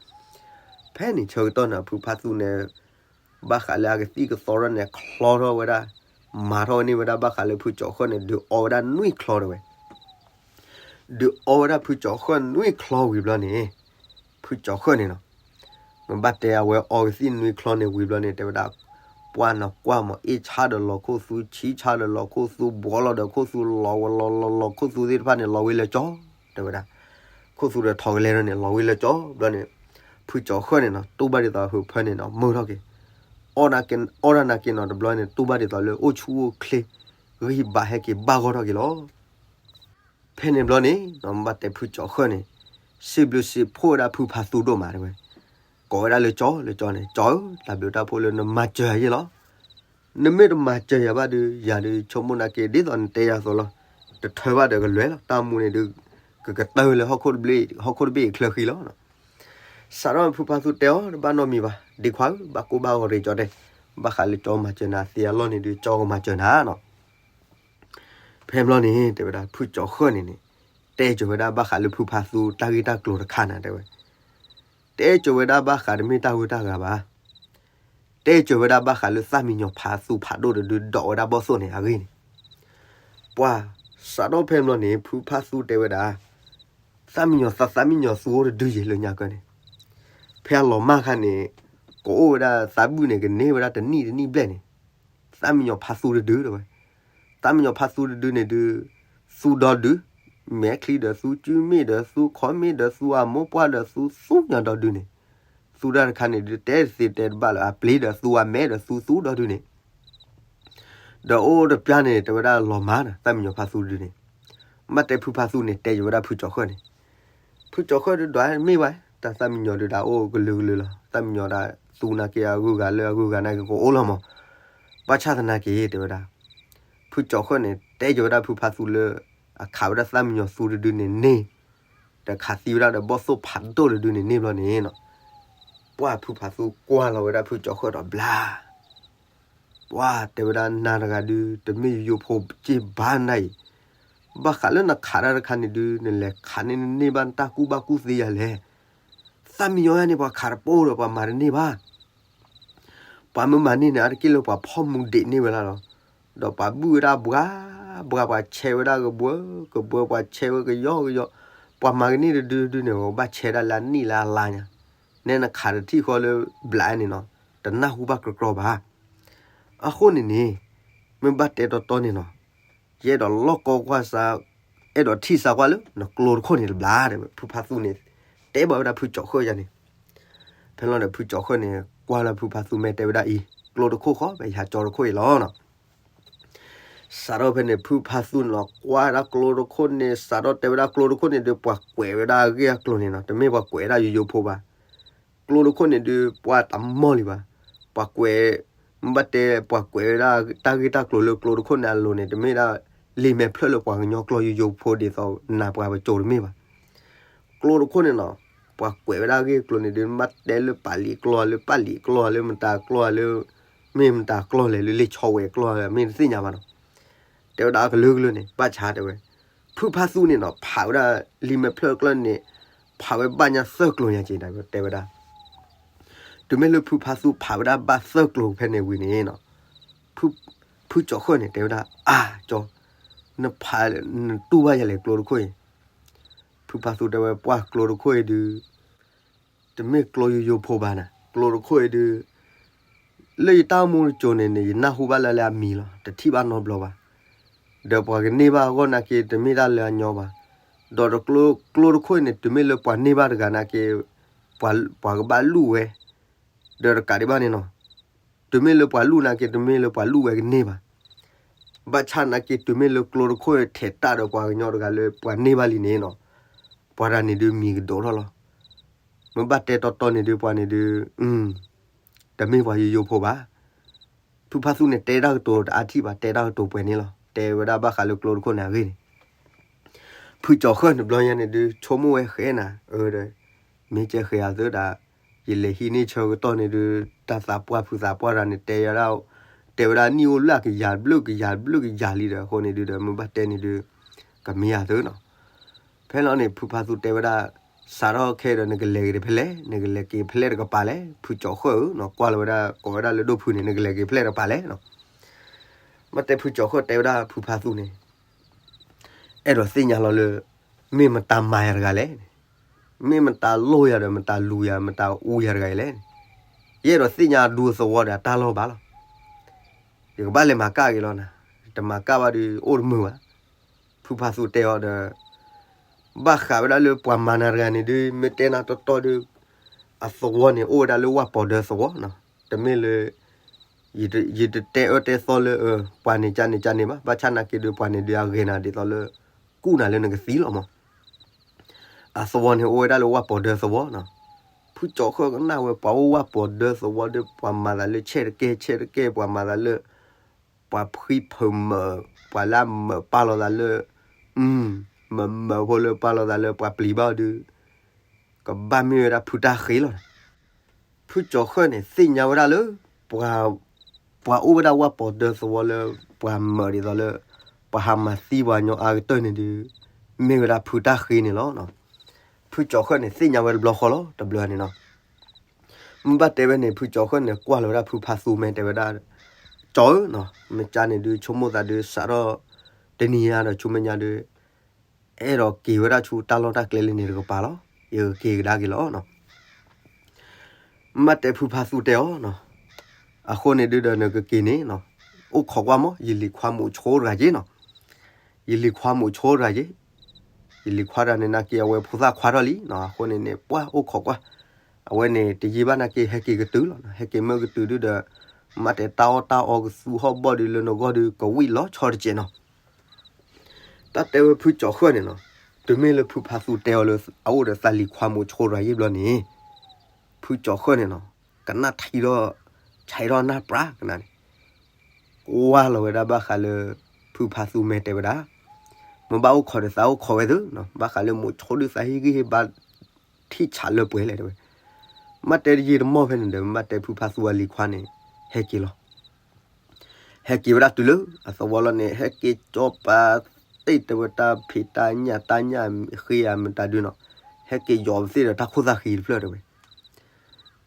ဖဲန့ၣ်ဆၢကတီၢ်န့ၣ် ဖုဖါသူန့ၣ် ဘၣ်ဃးလၢအကသံၣ်ကသီရၢၢ်န့ၣ် ချီထီၣ်ဝဲဒၣ် မၤထီၣ်ဝဲန့ၢ်ဝဲဒၣ်ဘၣ်ဃးလၢဖုကၠီၤဃၢၣ်န့ၣ် ဒုးအီဝဲဒၣ်နွံချီတဲဝဲ ဒုးအီဝဲဒၣ်ဖုကၠီၤဃၢၣ်နွံချီဝံၤဘျီန့ၣ် ဖုကၠီၤဃၢၣ်န့ၣ်နီၤ မ့ၢ်ဘၣ်တဲအဝဲအီကသံၣ်နွံချီန့ၣ်ဝံၤဘျီန့ၣ် တဲဝဲဒၣ် ပှၢ်နီၤကွၢ်မး အ့ၣ်ဆါဒီးလီၤခိၣ်သူ ဆံဆါဒီးလီၤခိၣ်သူ ဘှီလီၤဒီးခိၣ်သူ လီၤဝဲလီၤလီၤလီၤလီၤခိၣ်သူသ့ၣ်တဖၣ်န့ၣ် လီၤဝံၤလၢကၠီ တဲဝဲဒၣ် ခိၣ်သူဒီးထိးကလဲၢ်န့ၣ် လီၤဝံၤလၢကၠီဘျီန့ၣ် ဖုကၠီၤဃၢၣ်န့ၣ်နီၤ တူၢ်ဘၣ်ဒ်သိးဟုးဖၢန့ၣ်နီၤ မုာ်ထီၣ်က့ၤ အီၣ်ဒၣ်နာ်က့နီၤတဘျီန့ၣ် တူၢ်ဘၣ်ဒ်သိးလၢအိၣ်ဆူၣ်အိၣ်ချ့ ဂံၢ်ဘါဟဲက့ၤဘၣ်ဂီၢ်ထီၣ်က့ၤလီၤ. ဖဲန့ၣ်ဘျီန့ၣ် မ့ၢ်ဘၣ်တဲဖုကၠီၤဃၢၣ်န့ၣ် စံးဘျုးစံးဖှိၣ်ဝဲဒၣ်ဖုဖါသူဒိၣ်မးတဲဝဲ ကိးဝဲဒၣ်လၢကၠီ လၢကၠီန့ၣ် ကၠီဧၢ တၢ်ဘျုးတၢ်ဖှိၣ်လၢနမၤစၢၤယၤယဲလီၤ. နမ့ၢ်တမၤစၢၤယၤဘၣ်ဒီး ယၤဒုးဆိကမိၣ်နာ်က့ ဒ်သိးနတဲယၤအသိးလီၤ. တထၢဘၣ်ဒီးကလွဲၤလီၤ. တၢ်မူန့ၣ်ဒုး ကကတၢၢ်လၢဟီၣ်ခိၣ်တဘ့ၣ် ဟီၣ်ခိၣ်တဘ့ၣ်အချၢဃံလီၤ. စးထီၣ်ဖုဖါသူတဲအီၤ တဘၣ်နီတမံၤဘၣ်, ဒ့ခွါဧၢ, ဘၣ်ကိၢ်ဘၣ်ဂီၤရ့ၤကၠီတဲ, ဘၣ်ဃးလၢကၠီမၤစၢၤနၤသ့အလီၢ်န့ၣ်ဒုး ကၠီကမၤစၢၤနၤနီၤ. ဖဲဘျီန့ၣ် တဲဝဲဒၣ် ဖုကၠီၤဃၢၣ်န့ၣ်န့ၣ် တဲကၠီၤဝဲဒၣ်ဘၣ်ဃးလၢဖုဖါသူတၢ်ဂ့ၢ်တၢ်ကျိၤတခါန့ၣ် တဲဝဲ, တဲကၠီၤဝဲဒၣ်ဘၣ်ဃးတမ့ၢ်တၢ်ဂ့ၢ်တၢ်ဂၤဘၣ်. တဲကၠီၤဝဲဒၣ်ဘၣ်ဃးလၢသၣ်မံယီၤဖါသူဖးဒိၣ်တဒု ဒိးဝဲဒၣ်ဘီၣ်သိၣ်န့ၣ်အဂ့ၢ်န့ၣ်, ပှၤ စးထီၣ်ဖဲဘျီန့ၣ် ဖုဖါသူတဲဝဲဒၣ် သၣ်မံယီၤသး သၣ်မံယီၤသူအိၣ်တဒုယဲၢ်လၢညါကၢန့ၣ်, ဖဲအလီၤမၢ်ခါန့ၣ် ကအိၣ်ဝဲဒၣ်သးဘုၣ်န့ၣ် ကန့ၢ်ဝဲဒၣ်တနံၣ်တနံၣ်ဘျဲၣ်န့ၣ်, သၣ်မံယီၤဖါသူတဒုတဲဝဲ, သၣ်မံယီၤဖါသူတဒုန့ၣ်ဒုး သူဒီဒု, မဲာ်ချံဒီးသူ, စုမ့ၣ်ဒီးသူ, ခီမ့ၣ်ဒီးသူ, အမိၢ်ပှၢ်ဒီးသူ, သူညါဒီဒုန့ၣ်, သူတၢ်တခါန့ၣ်ဒုး တဲတသ့တဲတဘၣ်လၢအပျ့ၤဒီးသူ, အမဲာ်ဒီးသူ, သူဒီဒုန့ၣ် ဒီးအိၣ်တပျၢ်န့ၣ် တဲဝဲဒၣ်လီၤမၢ်ဒီး သၣ်မံယီၤဖါသူတဒုန့ၣ်, မ့ၢ်တဲဖုဖါသူန့ၣ် တဲကၠီၤဝဲဒၣ်ဖုကၠီၤဃၢၣ်န့ၣ်, ဖုကၠီၤဃၢၣ်ဒုးဒွးမ့ၢ်ဝဲ, တၢ်သၣ်မံယီၤဒုးဒၣ်အိၣ်ကလုာ်ကလုာ်လီၤ. သၣ်မံယီၤဒၣ်သူနာ်က့ အဂုၤအဂၤလၢအဂုၤအဂၤနာ်က့ကအိၣ်လီၤမး, ဘၣ်ဆၣ်သနာ်က့ တဲဝဲဒၣ် ဖုကၠီၤဃၢၣ်န့ၣ် တဲကၠီၤဝဲဒၣ်ဖုဖါသူလၢ အခးဝဲဒၣ်သၣ်မံယီၤသူတဒုန့ၣ်န့ၢ်, ဒီးခးသံဝဲဒၣ်ဒီးဘီၣ်သိၣ်ဖးဒိၣ်တဒုန့ၣ်န့ၢ်ဘျီန့ၣ်နီၤ, ပှၢ်ဖုဖါသူကွၢ်လီၤဝဲဒၣ်ဖုကၠီၤဃၢၣ်ဒီးဘျါ ပှၢ်တဲဝဲဒၣ်နၤတဂၤဒုး တမ့ၢ်ယိယိဖိက့ၢ်ဘၣ်နၤအံၤ, ဘၣ်ဃးလၢနခးတၢ်တခါန့ၣ်ဒုး နလဲၤခးန့ၢ်နန့ၢ်ဘၣ်နတၢ်ကူၣ်ဘၣ်ကူၣ်သ့ယၤလဲၣ်. သၣ်မံယီၤယၤန့ၣ် ပှၤခးတပိၢ်ဒီးပှၤမၤတန့ၢ်ဘၣ်. ပှၤမ့ၢ်မၤန့ၢ်န့ၣ် အါတက့ၢ်လၢပှၤဖီၣ်မူဒံးန့ၢ်ဝဲဒၣ်လီၤ. ဒီးပှၤဘုၣ်ဝဲဒၣ်ဘှါဘှါ, ပှၤဆဲးဝဲဒၣ်ကဘှၢကဘှၢ, ပှၤဆဲးဝဲကယီကယီ, ပှၤမၤကန့ၢ်တဒုဒုန့ၣ် ဘၣ်ဆဲးဒၣ်လၢအနံၣ်လၢအလါညါ, နဲနခးတထံၣ်ဃီလၢဘျးန့ၣ်နီၤ, တနၢ်ဟူဘၣ်ကြီကြီဘၣ်. အဃိန့ၣ်န့ၣ် မ့ၢ်ဘၣ်တဲတီတီန့ၣ်နီၤ, ယအဲၣ်ဒိးလီၢ်ကီကွၢ်စါ, အဲၣ်ဒိးထံၣ်စါကွၢ်လၢနကျိတခိၣ်န့ၣ်တဘျီ, ဖုဖါသူန့ၣ် တဲဘၣ်ဝဲဒၣ်ဖုကၠီၤဃၢၣ်ယၤန့ၣ်. ဖဲလီၤဒီးဖုကၠီၤဃၢၣ်န့ၣ် ကွၢ်လၢဖုဖါသူမဲာ်တဲဝဲဒၣ်အံၤ, ကျိတခိၣ်ဃီ ပဟးကၠီတခိၣ်အံၤလီၤနီၤ. စးထီၣ်ဖဲန့ၣ် ဖုဖါသူန့ၣ်လီၤ ကွၢ်ဝဲဒၣ်ကျိတခိၣ်န့ၣ် စးထီၣ်တဲဝဲဒၣ်ကျိတခိၣ်န့ၣ်ဒီး ပှၤကွဲးဝဲဒၣ်အဂ့ၢ်အကျိၤန့ၣ်နီၤ, တမ့ၢ်ပှၤကွဲးဝဲဒၣ်ယိယိဖိဘၣ်. ကျိတခိၣ်န့ၣ်ဒုး ပှၢ်တမီၢ်လံဘၣ်. ပှၤကွဲး, မ့ၢ်ဘၣ်တဲ ပှၤကွဲးဝဲဒၣ်တၢ်ဂ့ၢ်တၢ်ကျိၤလၢကျိတခိၣ်န့ၣ်အလိၤန့ၣ် တမ့ၢ်ဒၣ် လံာ်မဲာ်ဖျၢၣ်လၢပှၤကညီကျိာ်ယိယိဖိဒ်သိးနၤပှၤပကၠိတမ့ၢ်ဘၣ်. ကျိတခိၣ်န့ၣ်နီၤ, ပှၤကွဲးဝဲဒၣ်ဂ့ၢ်ကျိၤန့ၣ်ဒုး မ့ၢ်ဘၣ်တဲလၢပာ်လံာ်ကျိာ်လၢပာ်လံာ်ကျိာ်လၢမတၤကျိာ်လၢ မ့ၢ်မတၤကျိာ်လဲၣ် လၢလံာ်ဆီဝဲကျိာ် မ့ၢ်တသ့ၣ်ညါဘၣ်နီၤ. တဲဝဲဒၣ်အကလုာ်ကလုာ်န့ၣ် ဘၣ်ဆၣ်တဲဝဲ, ဖုဖါသူန့ၣ်နီၤ ဖးဝဲဒၣ်လံာ်မဲာ်ဖျၢၣ်ကျိာ်န့ၣ် ဖးဝဲဘၣ်ညါသၢကျိၤညါက့ၤ တဲဝဲဒၣ်. တုၤမ့ၢ်လၢဖုဖါသူဖးဝဲဒၣ်ဘၣ်သၢကျိၤဖဲန့ၣ်ဝံၤန့ၣ်နီၤ, ဖုကၠီၤဃၢၣ်န့ၣ် တဲဝဲဒၣ် အါကၠီ, နဖး, နတူၢ်ဘၣ်ယၤလဲၣ်ကျိတခိၣ်အံၤ. ဖုဖါသူတဲဝဲ ပှၢ်ကျိတခိၣ်အံၤဒုး တမ့ၢ်ကျိယိယိဖိဘၣ်နၤ, ကျိတခိၣ်အံၤဒုး လၢယတၢ်အိၣ်မူတစိၤန့ၣ်န့ၣ် ယနၢ်ဟူဘၣ်လၢလၢအမံၤလီၤ, တထံၣ်ဘၣ်နီတဘျီဘၣ်. ဒီးပှၤကန့ၢ်ဘၣ်အဂီၢ်နာ်က့ တမ့ၢ်တၢ်လၢအညီဘၣ်. ဒီးကျိတခိၣ်န့ၣ် တုၤမ့ၢ်လၢပှၤန့ၢ်ဘၣ်တဂၤနာ်က့ ပှၤကဘၣ်လူၢ်ဝဲ, ဒီးတကးဒံးဘၣ်န့ၣ်နီၤ, တုၤမ့ၢ်လၢပှၤလူၢ်နာ်က့ တမ့ၢ်လၢပှၤလူၢ်ဝဲကန့ၢ်ဘၣ်. ဘၣ်ဆၣ်နာ်က့ တုၤမ့ၢ်လၢကျိတခိၣ်ထဲးတၢ်ဒီးပှၤကညီတဂၤလၢပှၤန့ၢ်ဘၣ်လံန့ၣ်နီၤ, ပှၤတဂၤန့ၣ်ဒုးမံၤကဒိၣ်ထီၣ်လီၤ. မ့ၢ်ဘၣ်တဲတီတီန့ၣ်ဒုး ပှၤန့ၣ်ဒုး တမ့ၢ်ပှၤယိယိဖိဘၣ်. ဖုဖါသူန့ၣ် တဲတၢ်ကတိၤတအါထံၣ်ဘၣ်, တဲတၢ်ကတိၤပှဲၤန့ၣ်လီၤ. တဲဝဲဒၣ်ဘၣ်ဃးလၢကျိတခိၣ်န့ၣ်အဂ့ၢ်န့ၣ် ဖုကၠီၤဃၢၣ်န့ၣ်ဘျီညါန့ၣ်ဒုး ဆိကမိၣ်ဝဲဃဲနၤ, အၢဒီး မ့ၢ်ကဲဃဲဧါသၢဒၣ်, ယလဲၤဟံးန့ၢ်ဆၢကတီၢ်န့ၣ်ဒုး တၢ်သးပှၢ်ဖုသးပှၢ်တဂၤန့ၣ် တဲဝဲဒၣ်, တဲဝဲဒၣ်နံၣ်အိၣ်လၢအကယၤဘျုးကယၤဘျုးကယၤလံဒီး အဃိန့ၣ်ဒုးဒီး မ့ၢ်ဘၣ်တဲန့ၣ်ဒုး ကမ့ၢ်ဧါသၢနီၤ. ဖဲလီၤန့ၣ် ဖုဖါသူတဲဝဲဒၣ်, စးထီၣ်ခဲဒီး နကလဲၤက့ၤဖဲလဲၣ်, နကလဲၤက့ၤဖဲလဲၣ်တကပၤလဲၣ်, ဖုကၠီၤဃၢၣ်ဧၢနီၤ, ကွၢ်လီၤဝဲဒၣ် ကိးဝဲဒၣ်လၢဒိၣ်ဖုန့ၣ် နကလဲၤက့ၤဖဲလဲၣ်တကပၤလဲၣ်နီၤ. မ့ၢ်တဲဖုကၠီၤဃၢၣ်တဲဝဲဒၣ်ဖုဖါသူန့ၣ် အဲၣ်ဒိးသ့ၣ်ညါလီၤလၢ မ့ၢ်မတၤမၤယၤတဂၤလဲၣ်, မ့ၢ်မတၤလိၣ်ယၤဒီး မတၤလူၤယၤ မတၤအူယၤတဂၤအံၤလဲၣ်. ယအဲၣ်ဒိးသ့ၣ်ညါအဒူအသဝီဒီးအတၢ်လီၢ်ဘၣ်လီၤ. ယကဘၣ်လဲၤမၤကၣ်က့ၤလီၤနၤ, တမၤကၣ်ဘၣ်ဒီးအိၣ်တမုာ်ဘၣ်. ဖုဖါသူတဲအီၤဒီး ဘၣ်ဃးဝဲဒၣ်လၢပှၤမၤနၤတဂၤန့ၣ်ဒုး မ့ၢ်တဲနၤတီတီဒုး အသဝီန့ၣ် အိၣ်ဝဲဒၣ်လၢဝၣ်ပီၤဒၢသဝီနီၤ. တမ့ၢ်လၢ ယတတဲအၢတဲသီလၢ ပှၤန့ၣ်ကန့ၣ်ကန့ၣ်ဘၣ်. ဘၣ်ဆၣ်နာ်က့ဒုး ပှၤန့ၣ်ဒုးအဂဲၤနၤဒ်သိးလၢ ကူၣ်နၤလၢနကသံလီၤမး. အသဝီန့ၣ်အိၣ်ဝဲဒၣ်လၢဝၣ်ပီၤဒၢသဝီနီၤ. ဖုကၠီၤဃၢၣ်ကနၣ်ဝဲ ပှၤအိၣ်ဝၣ်ပီၤဒၢသဝီဒီး ပှၤမၤသးလၢဆဲးတကဲဆဲးတကဲ, ပှၤမၤသးလၢ ပှၤဖှံဖုးမၢၢ်, ပှၤလၢအမၢၢ်ပာ်လီၤသးလၢ မၤမၤဖိလၢပာ်လီၤသးလၢပှၤပျံၤဘၣ်အီၤဒုး ကဘၣ်မ့ၢ်ဝဲဒၣ်ဖုတၢ်ဃ့လီၤ. ဖုကၠီၤဃၢၣ်န့ၣ် သ့ၣ်ညါဝဲဒၣ်လၢ ပှၤ ပှၤအိၣ်ဝဲဒၣ်ဝၣ်ပီၤဒၢသဝီလၢ ပှၤမၤဒ်သိးလၢ ပှၤဟးမၤသံပှၤညီအါကတၢၢ်န့ၣ်ဒုး မ့ၢ်ဝဲဒၣ်ဖုတၢ်ဃ့န့ၣ်လီၤ. ဖုကၠီၤဃၢၣ်န့ၣ် သ့ၣ်ညါဝဲတဘျီဃီလီၤ တဘျီန့ၣ်နီၤ. မ့ၢ်ဘၣ်တဲဝဲန့ၣ် ဖုကၠီၤဃၢၣ်န့ၣ် ကွၢ်လီၤဝဲဒၣ်ဖုဖါသူမဲာ်တဲဝဲဒၣ်, ကၠီၤဧၢနီၤ, မ့ၢ်ကၠၢန့ၣ်ဒုး ဆိကမိၣ်သးဒုး စးထီၣ်တနံၤညါဒီး ဆူမဲာ်ညါဒုး အဲၣ်ဒိးက့ၤဝဲဒၣ်ဆူတၢ်လီၢ်တၢ်ကျဲလၢန့ၣ်တကပၤလီၤ. ယကက့ၤကဒါက့ၤလီၤနီၤ. မ့ၢ်ဘၣ်တဲဖုဖါသူတဲအီၤနီၤ, အဃိန့ၣ်ဒုးဒီးနကက့ၤန့ၣ်နီၤ, အိၣ်ခိးကွၢ်မး ယလံၤခွါမုၣ်ဆိတဂၤက့ၤနီၤ. ယလံၤခွါမုၣ်ဆိတဂၤက့ၤ, ယလံၤခွါတဂၤန့ၣ် နာ်က့ၤအဝဲဖိသၣ်ခွါထီၣ်လံနီၤ, အဃိန့ၣ်န့ၣ် ပှၢ်အိၣ်ခိးကွၢ်, အဝဲန့ၣ်တယံာ်ဘၣ်နာ်က့ၤ ဟဲက့ၤကတုၤလီၤနီၤ, ဟဲက့ၤမ့ၢ်ကတုၤဒုးဒီး မ့ၢ်ဘၣ်တဲတၢ်အီၣ်တၢ်အီကသူဟီၣ်ဘီၣ်ဒုးလၢနဂီၢ်ဒုး ကဝံၣ်လီၤဆီတကဲးနီၤ. တၢ်တဲဝဲဖုကၠီၤဃၢၣ်န့ၣ်နီၤ, တုၤမ့ၢ်လၢဖုဖါသူတဲအီၤလၢ အအိၣ်ဒီးသးလံၤခွါမုၣ်ဆိတဂၤယံာ်ဘျီန့ၣ်, ဖုကၠီၤဃၢၣ်န့ၣ်နီၤ, ကနၣ်ထံဒီး ဆဲးထီၣ်နၢ်ပြးကနၣ်န့ၣ်, ကွၢ်လီၤဝဲဒၣ်ဘၣ်ဃးလၢ ဖုဖါသူမဲာ်တဲဝဲဒၣ်, မ့ၢ်ဘၣ်အိၣ်ခိးဒီးသးအိၣ်ခိးဝဲသုနီၤ, ဘၣ်ဃးလၢမုၣ်ဆိဒုးသးဟ့ၣ်ဂံၢ်ဟ့ၣ်ဘါ ထံၣ်ဆးလၢပှဲၤလဲၣ်တဲဝဲ. မ့ၢ်ဘၣ်တဲတယံာ်တမီၢ်ဖဲန့ၣ်ဒီး မ့ၢ်ဘၣ်တဲဖုဖါသူအလံၤခွါန့ၣ် ဟဲက့ၤလီၤ. ဟဲက့ၤဝဲဒၣ်တုၤလၢအသဝီလီၤန့ၣ် ဟဲက့ၤကၠီပာ်သ့ၣ်တဲဝဲတၢ်ဖံးတၢ်ညၣ်တၢ်ညၣ်ဃ့ဧါမတၤဒုနီၤ, ဟဲက့ၤယီၤပသ့ၣ်ဒီးတၢ်ခိၣ်သၣ်ဃံတဖျၢၣ်တဲဝဲ.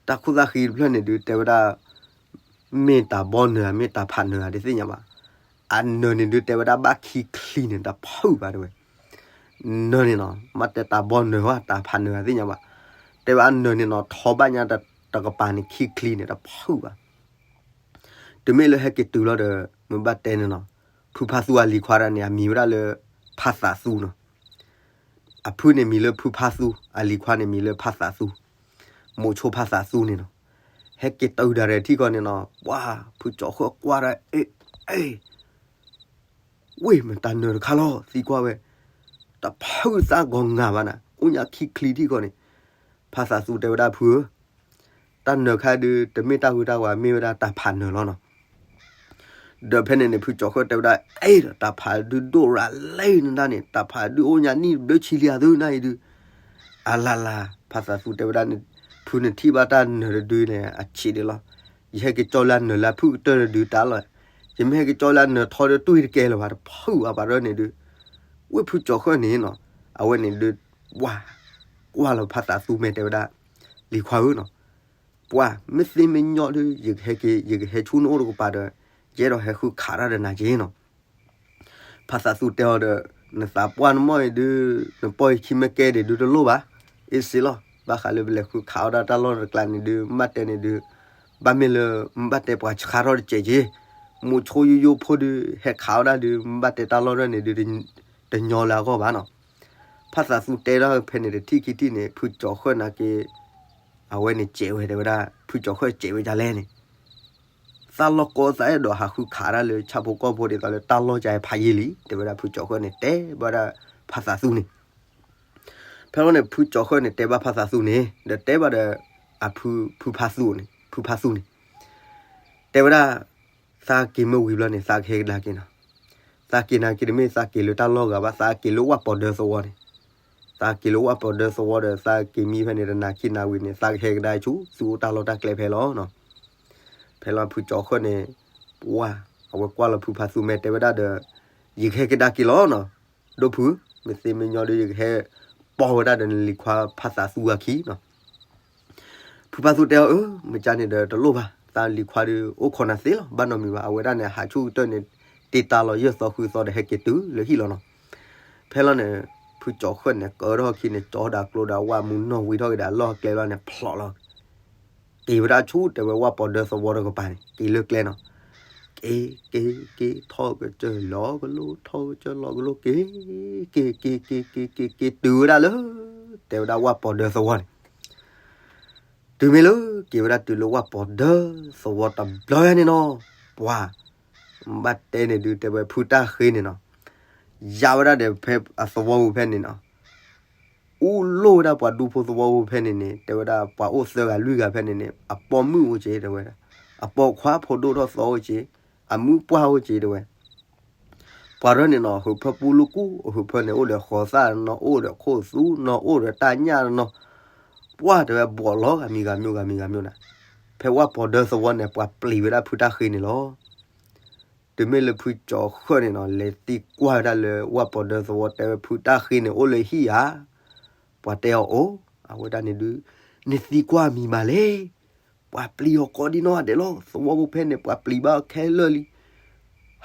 တၢ်ခိၣ်သၣ်ဃံတဖျၢၣ်န့ၣ်ဒုးတဲဝဲဒၣ် မ့ၢ်တၢ်ဘီနၢၤဧါ မ့ၢ်တၢ်ဖးနၢၤဧါ တသ့ၣ်ညါဘၣ်. အနၢၤန့ၣ်ဒုးတဲဝဲဒၣ်ဘၣ်ခံချံန့ၣ် တဖုၣ်ဘၣ်တဲဝဲ. နၢၤန့ၣ်နီၤ မ့ၢ်တဲတၢ်ဘီနၢၤဧါ တၢ်ဖးနၢၤဧါ သ့ၣ်ညါဘၣ်. တဲဝဲအနၢၤန့ၣ်နီၤ ထီဘၣ်ညါတကပၤန့ၣ် ခံချံန့ၣ် တဖုၣ်ဘၣ်. တုၤမ့ၢ်လၢဟဲက့ၤတုၤလီၤဒီး မ့ၢ်ဘၣ်တဲန့ၣ်နီၤ, ဖုဖါသူအလံၤခွါတဂၤန့ၣ် အမံၤဝဲဒၣ်လၢ ဖါသးသူနီၤ. အဖုန့ၣ်မံၤလၢဖုဖါသူ, အလံၤခွါန့ၣ်မံၤလၢဖါသးသူ, မိၢ်ဆိဖါသးသူန့ၣ်နီၤ. ဟဲက့ၤတုၤဒၣ်ရဲၣ်ထံၣ်ဃီန့ၣ်နီၤ, ပှၤ ဖုကၠီၤဃၢၣ်ကွၢ်ဒၣ် အ့ အ့ ဝ့ၢ်မတၤနၢၤတခါလီၤ သံကွၢ်ဝဲ, တဖုၣ်သၣ်ဂီၤငါဘၣ်နၤ အိၣ်ညါခံချံထံၣ်ဃီန့ၣ်, ဖါသးသူတဲဝဲဒၣ်ဖုဧၢ တၢ်နၢၤခါဒုး တမ့ၢ်တၢ်ဂုၤတၢ်ဂၤ မ့ၢ်ဝဲဒၣ်တၢ်ဖးနၢၤလီၤနီၤ. ဒီးဖဲန့ၣ်န့ၣ် ဖုကၠီၤဃၢၣ်တဲဝဲဒၣ် အဲၣ်ဒီး တၢ်ဖးဒုးဒိၣ်ရၤလဲၣ်နတၢ်န့ၣ် တၢ်ဖးဒုးအိၣ်ညါနံၣ်ဘျၢဆံလံဧါသုနၢ်အံၤဒုး. အလၤလၤ ဖါသးသူတဲဝဲဒၣ်န့ၣ်, ဖုန့ၣ်ထံၣ်ဘၣ်တၢ်နၢၤတဒုန့ၣ် အဆံးဒံးလီၤ. ယဟဲက့ၤကၠီလၢအနၢၤလၢအဖုၣ်ကတၢၢ်တဒုတၢ်လီၤ. ယမ့ၢ်ဟဲက့ၤကၠီလၢအနၢၤထီဒုးတွံၢ်တကဲလၢၤဘၣ် တဖုၣ်အါဘၣ်ရၢန့ၣ်ဒုး. ဝ့ၢ်ဖုကၠီၤဃၢၣ်န့ၣ်နီၤ, အဝဲန့ၣ်ဒုး ဝါ ကွၢ်လီၤဖါသးသူမဲာ်တဲဝဲဒၣ်, လံၤခွါဧၢနီၤ, ပှၤ မ့ၢ်သ့မ့ၢ်ညီဒုး ယကဟဲက့ၤ ယကဟဲဆူနအိၣ်တကပၤဒီး ယအဲၣ်ဒိးဟဲဃုခးတၢ်ဒီးနၤက့နီၤ. ဖါသးသူတဲအီၤဒီး နသးပှၢ်နမီၢ်အံၤဒုး နပီၢ်ယခံမ့ၢ်ကဲဒံးဒုးတလိၣ်ဘၣ်, အ့ၣ်စ့လီၤ. ဘၣ်ဃးလၢပလဲၤဃုခးအီၣ်ဒၣ်တၢ်လီၢ်တကျါန့ၣ်ဒုး မ့ၢ်ဘၣ်တဲန့ၣ်ဒုး ဘၣ်မ့ၢ်လၢ မ့ၢ်ဘၣ်တဲပှၤဆှါထီၣ်တစဲးက့, မိၢ်ဆိယိယိဖိဒုး ဟဲခးအီၣ်ဒၣ်ဒုး မ့ၢ်ဘၣ်တဲတၢ်လီၢ်ရၢၢ်န့ၣ်ဒုး တညီလၢအဂီၢ်ဘၣ်နီၤ. ဖါသးသူတဲဒၣ်ဖဲန့ၣ်တထံၣ်ခံထံၣ်န့ၣ် ဖုကၠီၤဃၢၣ်နာ်က့ အဝဲန့ၣ်စဲးဝဲတဲဝဲဒၣ် ဖုကၠီၤဃၢၣ်စဲးဝဲဒ်လဲၣ်န့ၣ်, သးလီၢ်ကီသးအဲၣ်ဒိးဟးဃုခးတၢ်လၢဆၣ်ဖိကီၢ်ဖိဒ်သိးလၢတၢ်လီၢ်ကဖးယံာ်လံ တဲဝဲဒၣ် ဖုကၠီၤဃၢၣ်န့ၣ် တဲဘၣ်ဒၣ်ဖါသးသူန့ၣ်. ဖဲလီၤန့ၣ် ဖုကၠီၤဃၢၣ်န့ၣ် တဲဘၣ်ဖါသးသူန့ၣ် ဒီးတဲဘၣ်ဒီး အဖု ဖုဖါသူန့ၣ် ဖုဖါသူန့ၣ် တဲဝဲဒၣ် သးက့ၤမ့ၢ်ဝံၤဘျီန့ၣ် သးကဟဲကဒါက့ၤနီၤ. သးက့ၤနာ်က့ၤတမ့ၢ်သးက့ၤလၢတၢ်လီၢ်ဂၤဘၣ် သးက့ၤလၢဝၣ်ပီၤဒၢသဝီန့ၣ်, သးက့ၤလၢဝၣ်ပီၤဒၢသဝီဒီး သးက့ၤမံဖဲန့ၣ် တနၤခံနၤဝံၤန့ၣ် သးကဟဲကဒါဆူ သုအိၣ်တၢ်လီၢ်တၢ်ကျဲဖဲလီၤနီၤ. ဖဲလီၤဖုကၠီၤဃၢၣ်န့ၣ် ပှၤ အဝဲကွၢ်လီၤဖုဖါသူမဲာ်တဲဝဲဒၣ်ဒီး ယကဟဲကဒါက့ၤလီၤနီၤ. ဒိၣ်ဖု မ့ၢ်သ့မ့ၢ်ညီဒီး ယကဟဲပိာ်ဝဲဒၣ်ဒီးနလံၤခွါဖါသးသူအခံနီၤ. ဖုဖါသူတဲအီၤ အၢ မ့ၢ်ကန့ၣ်ဒီးတလိၣ်ဘၣ်, သးလံၤခွါဒီးအိၣ်ခိးနၤသ့လီၤ, ဘၣ်နီတမံၤဘၣ်, အဝဲဒၣ်န့ၣ် ဟးဆူကတၢၢ်န့ၣ် တ့တၢ်လီၤယဲၢ်သီဃုသီဒီးဟဲက့ၤတုၤလၢဟံၣ်လီၤနီၤ. ဖဲလီၤန့ၣ် ဖုကၠီၤဃၢၣ်န့ၣ် ကၢထီၣ်ခံန့ၣ် ကၠီဒီးကျိဒီးဝၣ်မူနီၢ်ဝံထီၣ်က့ၤဒီး အလီၢ်အကျဲလီၤန့ၣ် ဖျိးလီၤ က့ၤဝဲဒၣ်ဆူတဲဝဲဝၣ်ပီၤဒၢသဝီတကပၤန့ၣ် က့ၤလၢကျဲနီၤ. က့ၤ က့ၤ က့ၤ ထီၣ်ကစၢၢ်လီၤကလိ ထီၣ်ကစၢၢ်လီၤကလိ က့ၤ က့ၤ က့ၤ က့ၤ က့ၤ က့ၤ က့ၤတုၤဝဲဒၣ်လၢ တဲဝဲဒၣ်ဝၣ်ပီၤဒၢသဝီန့ၣ်. တုၤမ့ၢ်လၢက့ၤဝဲဒၣ်တုၤလၢဝၣ်ပီၤဒၢသဝီတဘျီညါန့ၣ်နီၤ, ပှၤ ဘၣ်တဲန့ၣ်ဒုး တဲဝဲဖုတၢ်ဃ့န့ၣ်နီၤ, ယါဝဲဒၣ်ဒီးဖဲအသဝီပူၤဖဲန့ၣ်နီၤ အူလိၣ်ဝဲဒၣ်ပှၤဒူဖိသဝီဖိဖဲန့ၣ်န့ၣ် တဲဝဲဒၣ်ပှၤအိၣ်သၢဂၤလွံၢ်ဂၤဖဲန့ၣ်န့ၣ် အပိာ်မုၣ်အိၣ်က့ၤတဲဝဲ, အပိာ်ခွါဖိဒိၣ်ထီၣ်သီအိၣ်က့ၤ, အမုၣ်ပှၢ်အိၣ်က့ၤတဲဝဲ. ပှၤရၢန့ၣ်နီၤ ဟုးဖၢပူလူကူၣ် အဟုးဖၢန့ၣ် အိၣ်ဒီးဃီၤသၣ်နီၤ အိၣ်ဒီးခိၣ်သူနီၤ အိၣ်ဒီးတၢ်ညၣ်နီၤ, ပှၢ်တဲဝဲဘီးလီၤဂၤမံၤဂၤမံၤဂၤမံၤဂၤမံၤနၤ, ဖဲဝၣ်ပီၤဒၢသဝီန့ၣ် ပှၤပျံၤဝဲဒၣ်ဖုတၢ်ဃ့န့ၣ်လီၤ. တုၤမ့ၢ်လၢဖုကၠီၤဃၢၣ်န့ၣ်နီၤ လဲၤသံကွၢ်ဝဲဒၣ်လၢဝၣ်ပီၤဒၢသဝီ တဲဝဲဖုတၢ်ဃ့န့ၣ်အိၣ်လၢဟံၣ်ဧါ, ပှၤတဲအီၤအိၣ်, အဝဲဒၣ်န့ၣ်ဒုး, နသံကွၢ်မံၤမးလဲၣ်, ပှၤပျံၤအီၤကိးဒံနီၢ်ဂၤဒဲးလီၤ. သဝီဖိဖဲန့ၣ် ပှၤပျံၤဘၣ်အီၤခဲလၢာ်လံ.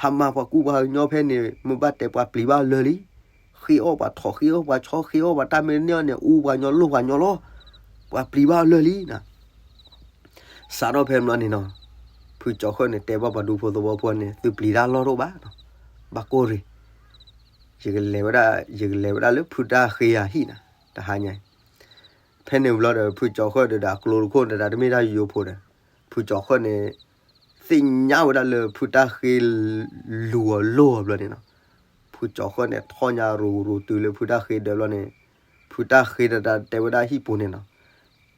ဟးမၤပှၤကူပှၤကညီဖဲန့ၣ် မ့ၢ်ဘၣ်တဲပှၤပျံၤဘၣ်အီၤလၢာ်လံ. ဃ့အီၣ်ပှၤထိး ဃ့အီၣ်ပှၤဆီ ဃ့အီၣ်ပှၤတၢ်မ့ၢ်တန့ၢ်အီၤန့ၣ် အူပှၤကညီလိၢ်ပှၤကညီလီၤ. ပှၤပျံၤဘၣ်အီၤလၢာ်လံနၤ. စးထီၣ်ဖဲမ့ၢ်န့ၣ်နီၤ, ဖုကၠီၤဃၢၣ်န့ၣ် တဲဘၣ်ပှၤဒူဖိသဝီဖိန့ၣ် သုပျံၤတၢ်လီၢ်တအိၣ်ဘၣ်နီၤ, ဘၣ်ကိၢ်ရ့ၣ်, ယကလဲၤဝဲဒၣ် ယကလဲၤဝဲဒၣ်လၢဖုတၢ်ဃ့အဟံၣ်နၤ, တဟါညါအံၤ. ဖဲန့ၣ်ဘျီဒီး ဖုကၠီၤဃၢၣ်ဒီး အကျိတခိၣ်ဒီး တၢ်တမ့ၢ်တၢ်ယိယိဖိဒီး ဖုကၠီၤဃၢၣ်န့ၣ် သ့ၣ်ညါဝဲဒၣ်လၢဖုတၢ်ဃ့ လူၤအီၤလိၢ်အီၤဘျီန့ၣ်နီၤ, ဖုကၠီၤဃၢၣ်န့ၣ် ထီၣ်ညါရူၤရူၤတုၤလၢဖုတၢ်ဃ့ဒၢးဘျီန့ၣ်, ဖုတၢ်ဃ့တၢ်တဲဝဲဒၣ်ဟံၣ်ပူၤန့ၣ်နီၤ,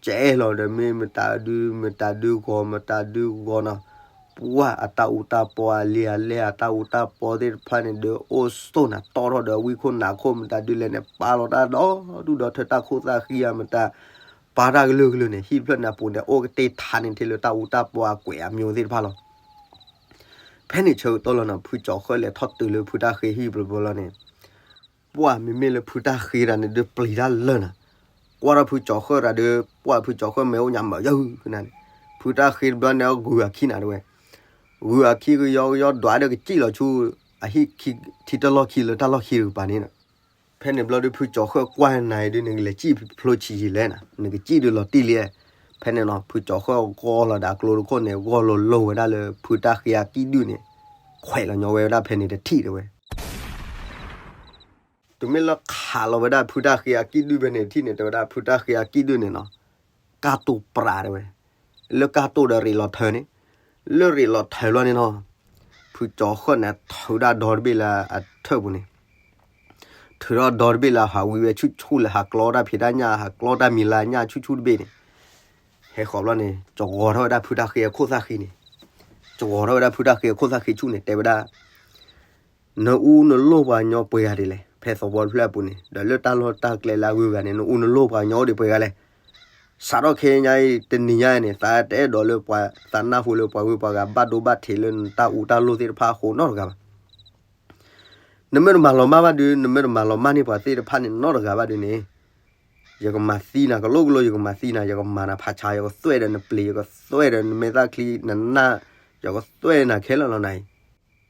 ကဲလီၤဒီး မ့ၢ်မတၤဒု မတၤဒုဂီၤ မတၤဒုဂီၤနီၤ, ပှၢ်အတၢ်အူတၢ်ပီအလံာ်အလဲၢ် အတၢ်အူတၢ်ပီသ့ၣ်တဖၣ်န့ၣ် ဒုးအိၣ်ဆိၣ်နၤတီထီၣ်ဒီး ဝံခိၣ်နးခိၣ် မတၤဒုလဲၣ်န့ၣ် ပာ်လီၤတၢ်ဒီဒူၣ်ဒီထၢ တၢ်ခိၣ်သၣ်ဃံဧါ မတၤ ပာ်တၢ်ကလုာ်ကလုာ်န့ၣ် ဟံၣ်တဖျၢၣ်န့ၣ်အပူၤန့ၣ် အိၣ်ကတ့ၢ်ထါန့ၣ် ထဲလၢတၢ်အူတၢ်ပီအကွဲးအမျိၤသ့ၣ်တဖၣ်လီၤ. ဖဲန့ၣ်ဆၢကတီၢ်လီၤနီၤ ဖုကၠီၤဃၢၣ်လဲၤထီၣ်တုၤလၢဖုတၢ်ဃ့ဟံၣ်ဘျီဘျီလီၤန့ၣ်, ပှၢ်မ့မ့ၢ်လၢဖုတၢ်ဃ့တၢ်န့ၣ် ဒုးပျံၤတၢ်လၢာ်နၤ, ကွၢ်ထီၣ်ဖုကၠီၤဃၢၣ်တၢ်ဒီး ပှၢ်ဖုကၠီၤဃၢၣ်မဲာ်အိၣ်ညါမၤယၢနၤန့ၣ်, ဖုတၢ်ဃ့တဘျီန့ၣ် ဂုာ်အခံနၤတဲဝဲ, ဂုာ်အခံကယီကယီဒွးဒီးကစံၣ်လီၤဆူ အဟံၣ်ခံ ထံတလီၢ်ခံလၢတၢ်လီၢ်ခံတကပၤန့ၣ်နီၤ. ဖဲန့ၣ်ဘျီဒုး ဖုကၠီၤဃၢၣ်ကွၢ်နၤအံၤဒုး နကလဲၤစံၣ်ဖျိဆံးယံာ်လဲၣ်နၤ, နကစံၣ်ဒုးလီၤတံၢ်လံ. ဖဲန့ၣ်နီၤ ဖုကၠီၤဃၢၣ်ဂီၢ်လီၤဒီးအကျိတခိၣ်န့ၣ် ဂီၢ်လိၤလိၤဝဲဒၣ်လၢဖုတၢ်ဃ့အကံၣ်ဒုၣ်န့ၣ်, ခွဲးလီၤညီဝဲဝဲဒၣ်ဖဲန့ၣ်တထံၣ်တဲဝဲ တုၤမ့ၢ်လၢခးလီၤဝဲဒၣ်ဖုတၢ်ဃ့အကံၣ်ဒုၣ်ဖဲန့ၣ်တထံၣ်န့ၣ် တဲဝဲဒၣ်ဖုတၢ်ဃ့အကံၣ်ဒုၣ်န့ၣ်နီၤ, ကၢ်တိၢ်ပြးတဲဝဲ, လၢကၢ်တိၢ်ဒီးရ့းလီၤထၢန့ၣ်, လၢရ့းလီၤထၢဘျီန့ၣ်နီၤ, ဖုကၠီၤဃၢၣ်န့ၣ် ထုးဒၣ်ဒီတဘ့ၣ်လၢအထၢၣ်ပူၤန့ၣ်, ထုးထီၣ်ဒီတဘ့ၣ်လၢဟးဝံဝဲဆူၣ်ဆူၣ်လၢ ဟးကျီတၢ်ဖံးတၢ်ညၣ် ဟးကျီတၢ်မံၤလၢညၣ်ဆူၣ်ဆူၣ်တဘ့ၣ်န့ၣ်, ဟဲဃီၤဘျီန့ၣ် ကၠီၤဂီၤထီၣ်ဝဲဒၣ်ဖုတၢ်ဃ့အခိၣ်သၣ်ဃံန့ၣ်, ကၠီၤဂီၤထီၣ်ဝဲဒၣ်ဖုတၢ်ဃ့အခိၣ်သၣ်ဃံဆူၣ်န့ၣ် တဲဝဲဒၣ် နအူနလိၢ်ပှၤကညီပှဲၤဂၤဒ်လဲၣ်, ဖဲသဝီတဖျၢၣ်အပူၤန့ၣ် ဒီးလၢတၢ်လီၢ်တၢ်ကျဲလၢအဂုၤအဂၤန့ၣ် နအူနလိၢ်ပှၤကညီအိၣ်ဒံးပှဲၤဂၤလဲၣ်. စးထီၣ်ခဲအံၤညါအံၤ တနံၤညါအံၤန့ၣ် သးတအဲၣ်ဒိးလၢပှၤသးနၢ်ဟူလၢပှၤဂုၤပှၤဂၤဘၣ်ဒိဘၣ်ထံးလၢနတၢ်အူတၢ်လိၢ်သ့ၣ်တဖၣ်အဃိနီတဂၤဘၣ်. နမ့ၢ်တမၤလီၤမၢ်ဘၣ်ဒုး နမ့ၢ်တမၤလီၤမၢ်န့ၢ်ပှၤသ့ၣ်တဖၣ်န့ၣ်နီတဂၤဘၣ်ဒုးန့ၣ် ယကမၤသံနၤကလိာ်ကလိာ် ယကမၤသံနၤ ယကမၤနၤဖးဆါ ယကသွဲၣ်ဒီးနပျ့ၤ ယကသွဲၣ်ဒီးနမဲာ်သၣ်ချံ နနၢ် ယကသွဲၣ်နၤခဲလၢာ်လီၤနၤအံၤ.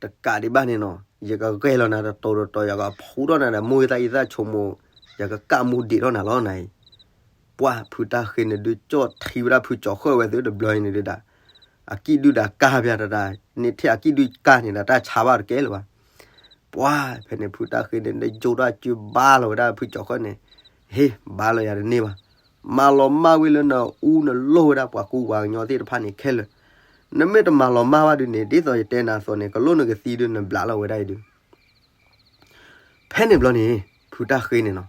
တကးဒံးဘၣ်န့ၣ်နီၤ ယကဂဲၤလီၤနၤတတီၤတတီၤ ယကဖူထီၣ်နၤဒီးမိၢ်သၣ်အံသၣ်ဆိကမိၣ် ယကကၣ်မူဒံးထီၣ်နၤလီၤနၤအံၤ. ပှၢ်ဖုတၢ်ဃ့န့ၣ်ဒုး ကၠီၣ်ထံဝဲဒၣ်ဖုကၠီၤဃၢၣ်ဝဲသုတဘျီအံၤန့ၣ်ဒုးဒၣ် အကံၣ်ဒုၣ်ဒီးကၢ်ပၠးတၢ်တၢ် န့ၣ်ထဲအကံၣ်ဒုၣ်ကၢ်န့ၣ်ဒီးတၢ်ဆါဘၣ်တကဲလၢၤဘၣ်. ပှၢ်ဖဲန့ၣ်ဖုတၢ်ဃ့န့ၣ် ဒုးယိၣ်ထီၣ်အစုဘါလီၤဝဲဒၣ်ဖုကၠီၤဃၢၣ်န့ၣ်, ဟ့ၣ် ဘါလီၤယၤတန့ၢ်ဘၣ်. မၤလီၤမၢ်ဝံၤလၢနအူနလိၢ်ဝဲဒၣ်ပှၤကူပှၤကညီသ့ၣ်တဖၣ်န့ၣ်ခဲလၢာ်. နမ့ၢ်တမၤလီၤမၢ်ဘၣ်ဒုးန့ၣ် ဒ်သိးယတဲနၤအသိးန့ၣ် ကလိာ်နကသံဒုးနဘျးလီၤဝဲဒၣ်အံၤဒုး ဖဲန့ၣ်ဘျီန့ၣ် ဖုတၢ်ဃ့န့ၣ်နီၤ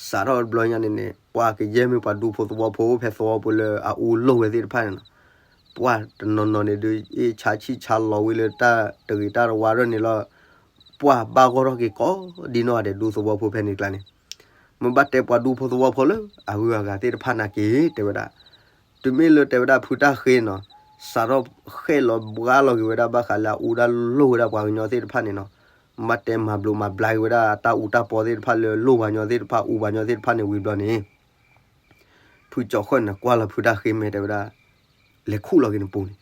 စးထီၣ်တဘျီညါန့ၣ်န့ၣ် ပှၤကယဲၢ်မ့ၢ်ပှၤဒူဖိသဝီဖိ ဖဲသဝီဖိလၢအအူလိၢ်ဝဲသ့ၣ်တဖၣ်န့ၣ်နီၤ ပှၢ်တနီၤနီၤန့ၣ်ဒုး အ့ၣ်ဆါဆံၣ်ဆါလီၤဝံၤလၢတၢ်တဂ့ၤတၢ်တဝါရၢၢ်န့ၣ်လီၤ. ပှၢ်ဘၣ်ဂီၢ်ထီၣ်က့ၤကိးဒ်နီၢ်ဂၤဒဲးဒူသဝီဖိဖဲန့ၣ်ကျါန့ၣ် မ့ၢ်ဘၣ်တဲပှၤဒူဖိသဝီဖိလၢအဂုၤအဂၤသ့ၣ်တဖၣ်နာ်က့ၤ တဲဝဲဒၣ် တုၤမ့ၢ်လၢတဲဝဲဒၣ်ဖုတၢ်ဃ့နီၤ စးထီၣ်ဃဲၣ်လီၤဘှါလီၤက့ၤဝဲဒၣ်ဘၣ်ဃးလၢအအူတၢ်လိၢ်ဝဲဒၣ်ပှၤကညီသ့ၣ်တဖၣ်န့ၣ်နီၤ မ့ၢ်ဘၣ်တဲမၤဘျိးမၤဘျါက့ၤဝဲဒၣ်တၢ်အူတၢ်ပီသ့ၣ်တဖၣ်လၢလိၢ်ပှၤကညီသ့ၣ်တဖၣ် အူပှၤကညီသ့ၣ်တဖၣ်န့ၣ်ဝံၤဘျီန့ၣ် ဖုကၠီၤဃၢၣ်န့ၣ် ကွၢ်လီၤဖုတၢ်ဃ့မဲာ်တဲဝဲဒၣ် လဲၤခူၣ်လီၤက့ၤနပူၤန့ၣ်,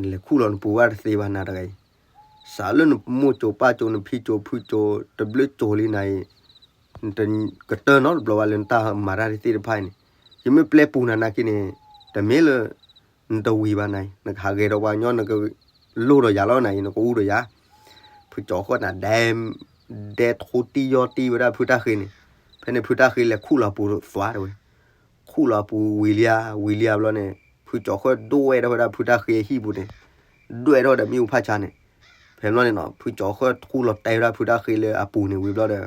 နလဲၤခူၣ်လီၤနပူၤဘၣ်တသ့ဘၣ်နၤတဂၤအံၤ, စးလၢနမိၢ်ကၠိၤပၢ်ကၠိၤနဖံကၠိၤဖုကၠိၤတဘျုးကၠိၤလံနၤအံၤ, နကတၢၢ်နီတဘျီဘၣ်လၢနတၢ်မၤတၢ်သ့ၣ်တဖၣ်အံၤန့ၣ်, ယမ့ၢ်ပျဲပူၤနၤနာ်က့န့ၣ်, တမ့ၢ်လၢ နတဝံၤဘၣ်နၤအံၤ, နကဟးဂဲၤဒီးပှၤကညီ နကလိၢ်ဒီးယၤလီၤနၤအံၤ နကအူဒီးယၤ, ဖုကၠီၤဃၢၣ်န့ၣ် ဒဲ ဒဲထိတံၢ်ယီၢ်တံၢ်ဝဲဒၣ်ဖုတၢ်ဃ့န့ၣ်, ဖဲန့ၣ်ဖုတၢ်ဃ့လဲၤခူၣ်လီၤပူၤသွါတဲဝဲ, ခူၣ်လီၤပူၤဝံၤလံဧါ ဝံၤလံဧါဘျီန့ၣ်, ဖုကၠီၤဃၢၣ်ဒိၣ်ဝဲဒၣ်ဝဲဒၣ်ဖုတၢ်ဃ့အဟံၣ်ပူၤန့ၣ်, ဒွဲၣ်ထီၣ်ဒီးမ့ၣ်အူဖးဆါန့ၣ်, ဖဲဘျီန့ၣ်နီၤ ဖုကၠီၤဃၢၣ်ခူၣ်လီၤတဲဝဲဒၣ်ဖုတၢ်ဃ့လၢအပူၤန့ၣ်ဝံၤဘျီဒီး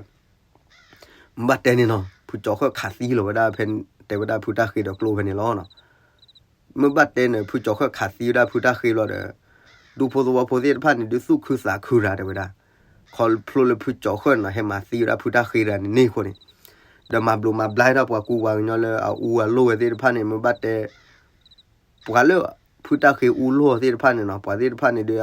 မ့ၢ်ဘၣ်တဲန့ၣ်နီၤ ဖုကၠီၤဃၢၣ်ခးသံလီၤဝဲဒၣ်ဖဲ တဲဝဲဒၣ်ဖုတၢ်ဃ့ဒီးကျိဖဲန့ၣ်လီၤနီၤ. မ့ၢ်ဘၣ်တဲန့ၣ် ဖုကၠီၤဃၢၣ်ခးသံဝဲဒၣ်ဖုတၢ်ဃ့ဘျီဒီး ဒူဖိသဝီဖိသ့ၣ်တဖၣ်န့ၣ် ဒုးသူၣ်ခုသးခုရၤတဲဝဲဒၣ်, ခီဖျိလၢဖုကၠီၤဃၢၣ်န့ၣ်နီၤ ဟဲမၤသံဝဲဒၣ်ဖုတၢ်ဃ့တဂၤန့ၣ်န့ၣ်အဃိန့ၣ်, ဒီးမၤဘျိးမၤဘျါထီၣ်ပှၤကူပှၤကညီလၢအအူအလိၢ်ဝဲသ့ၣ်တဖၣ်န့ၣ် မ့ၢ်ဘၣ်တဲ ပှၤလၢဖုတၢ်ဃ့အူလိၢ်သ့ၣ်တဖၣ်န့ၣ်နီၤ ပှၤသ့ၣ်တဖၣ်န့ၣ်ဒီး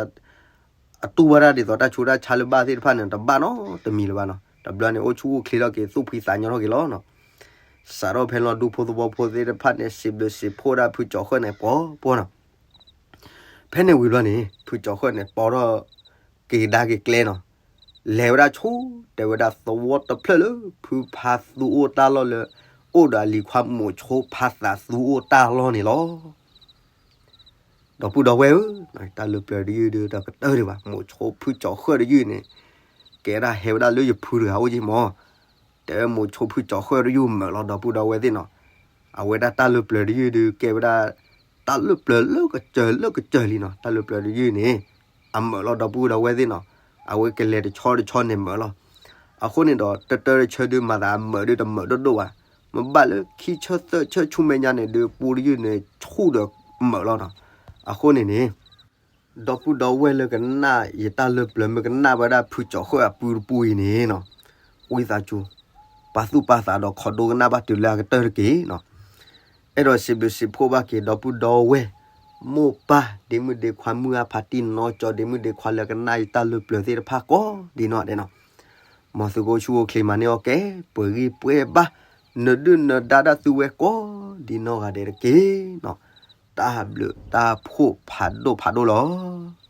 အတူၢ်ဘၣ်တၢ်ဒ်သိးတၢ်ဆူးတၢ်ဆါလၢဘၣ်သ့ၣ်တဖၣ်န့ၣ် တဘၣ်နီတမံၤလၢၤဘၣ်နီၤ. တဘျီန့ၣ် အိၣ်ဆူၣ်အိၣ်ချ့ထီၣ်က့ၤ သူၣ်ဖှံသးညီထီၣ်က့ၤလီၤနီၤ. စးထီၣ်ဖဲလီၤဒူဖိသဝီဖိသ့ၣ်တဖၣ်န့ၣ် စံးဘျုးစံးဖှိၣ်ဒၣ်ဖုကၠီၤဃၢၣ်န့ၣ် ပှီၤပှီၤနီၤ. ဖဲန့ၣ်ဝံၤဘျီန့ၣ် ဖုကၠီၤဃၢၣ်န့ၣ် တီထီၣ်က့ၤကဒါက့ၤကျဲနီၤ, လဲၤဝဲဒၣ်ဆိ တဲဝဲဒၣ်သဝီတဖျၢၣ်လၢ ဖုဖါသူအိၣ်တၢ်လီၢ်လၢ အိၣ်ဒီးအလံၤခွါမိးဆိဖါသးသူအိၣ်တၢ်လီၢ်န့ၣ်လီၤ. ဒီပုၢ်ဒီဝဲၢ်ဧၢ, တၢ်လၢပျၢၤတယုၢ်ဒီးတကတၢၢ်ဒံးဘၣ်, မိးဆိဖုကၠီၤဃၢၣ်တယုၢ်န့ၣ် ကဲဒၣ်ဟဲဝဲဒၣ်လၢယဖုတဂၤအိၣ်က့မး, တဲဝဲမိးဆိဖုကၠီၤဃၢၣ်တယုၢ်မၢလီၤ ဒီပုၢ်ဒီဝဲၢ်သ့ၣ်နီၤ. အဝဲဒၣ်တၢ်လၢပျၢၤတယုၢ်ဒီးကဲဝဲဒၣ် တၢ်လၢပျၢၤလၢကစၢၢ်လၢကစၢၢ်လံနီၤ, တၢ်လၢပျၢၤတယုၢ်န့ၣ် အမၢလီၤ ဒီပုၢ်ဒီဝဲၢ်သ့ၣ်နီၤ. အဝဲကလဲၤတဆီတဆီန့ၣ်မၢလီၤ. အဃိန့ၣ်ဒီး တတၢတဆၢဒုးမၤသးအမၢဒုးတမၢဒိၣ်ဒိၣ်ဘၣ်, မ့ၢ်ဘၣ်လၢခံဆၢသၢဆၢဆူမဲာ်ညါန့ၣ်ဒုး ပူတယုၢ်န့ၣ်ဆူၣ်ဒီးမၢလီၤနီၤ. အဃိန့ၣ်န့ၣ် ဒီပုၢ်ဒီဝဲၢ်လၢကနၣ်ယတၢ်လၢပျၢၤ မ့ၢ်ကနၣ်ဝဲဒၣ်ဖုကၠီၤဃၢၣ်အပုၢ်တပူၤအံၤန့ၣ်နီၤ, ဝံသးစူၤ ပာ်သူၣ်ပာ်သးဒီးခိးဒိကနၣ်ဘၣ်တုၤလၢအကတၢၢ်တက့ၢ်နီၤ. အဲၣ်ဒိးစံးဘျုးစံးဖှိၣ်ဘၣ်က့ၤ ဒီပုၢ်ဒီဝဲၢ် မိၢ်ပၢ် ဒ့မုၣ်ဒ့ခွါ မုၢ်အါဖးတံၢ်နီကၠီ ဒ့မုၣ်ဒ့ခွါလၢကနၣ်ယတၢ်လၢပျၢၤသ့ၣ်တဖၣ်ကိးဒ်နီၢ်ဒဲးနီၤ. မ်သုကအိၣ်ဆူၣ်အိၣ်ချ့မၤန့ၢ်အီၣ်ကဲ ပှဲၤဂံၢ်ပှဲၤဘါ နဒုၣ်နဒါဒၣ်သုဝဲကိးဒ်နီၢ်ဂၤဒဲးတက့ၢ်နီၤ. တၢ်ဘျုးတၢ်ဖှိၣ်ဖးဒိၣ်ဖးဒိၣ်လီၤ.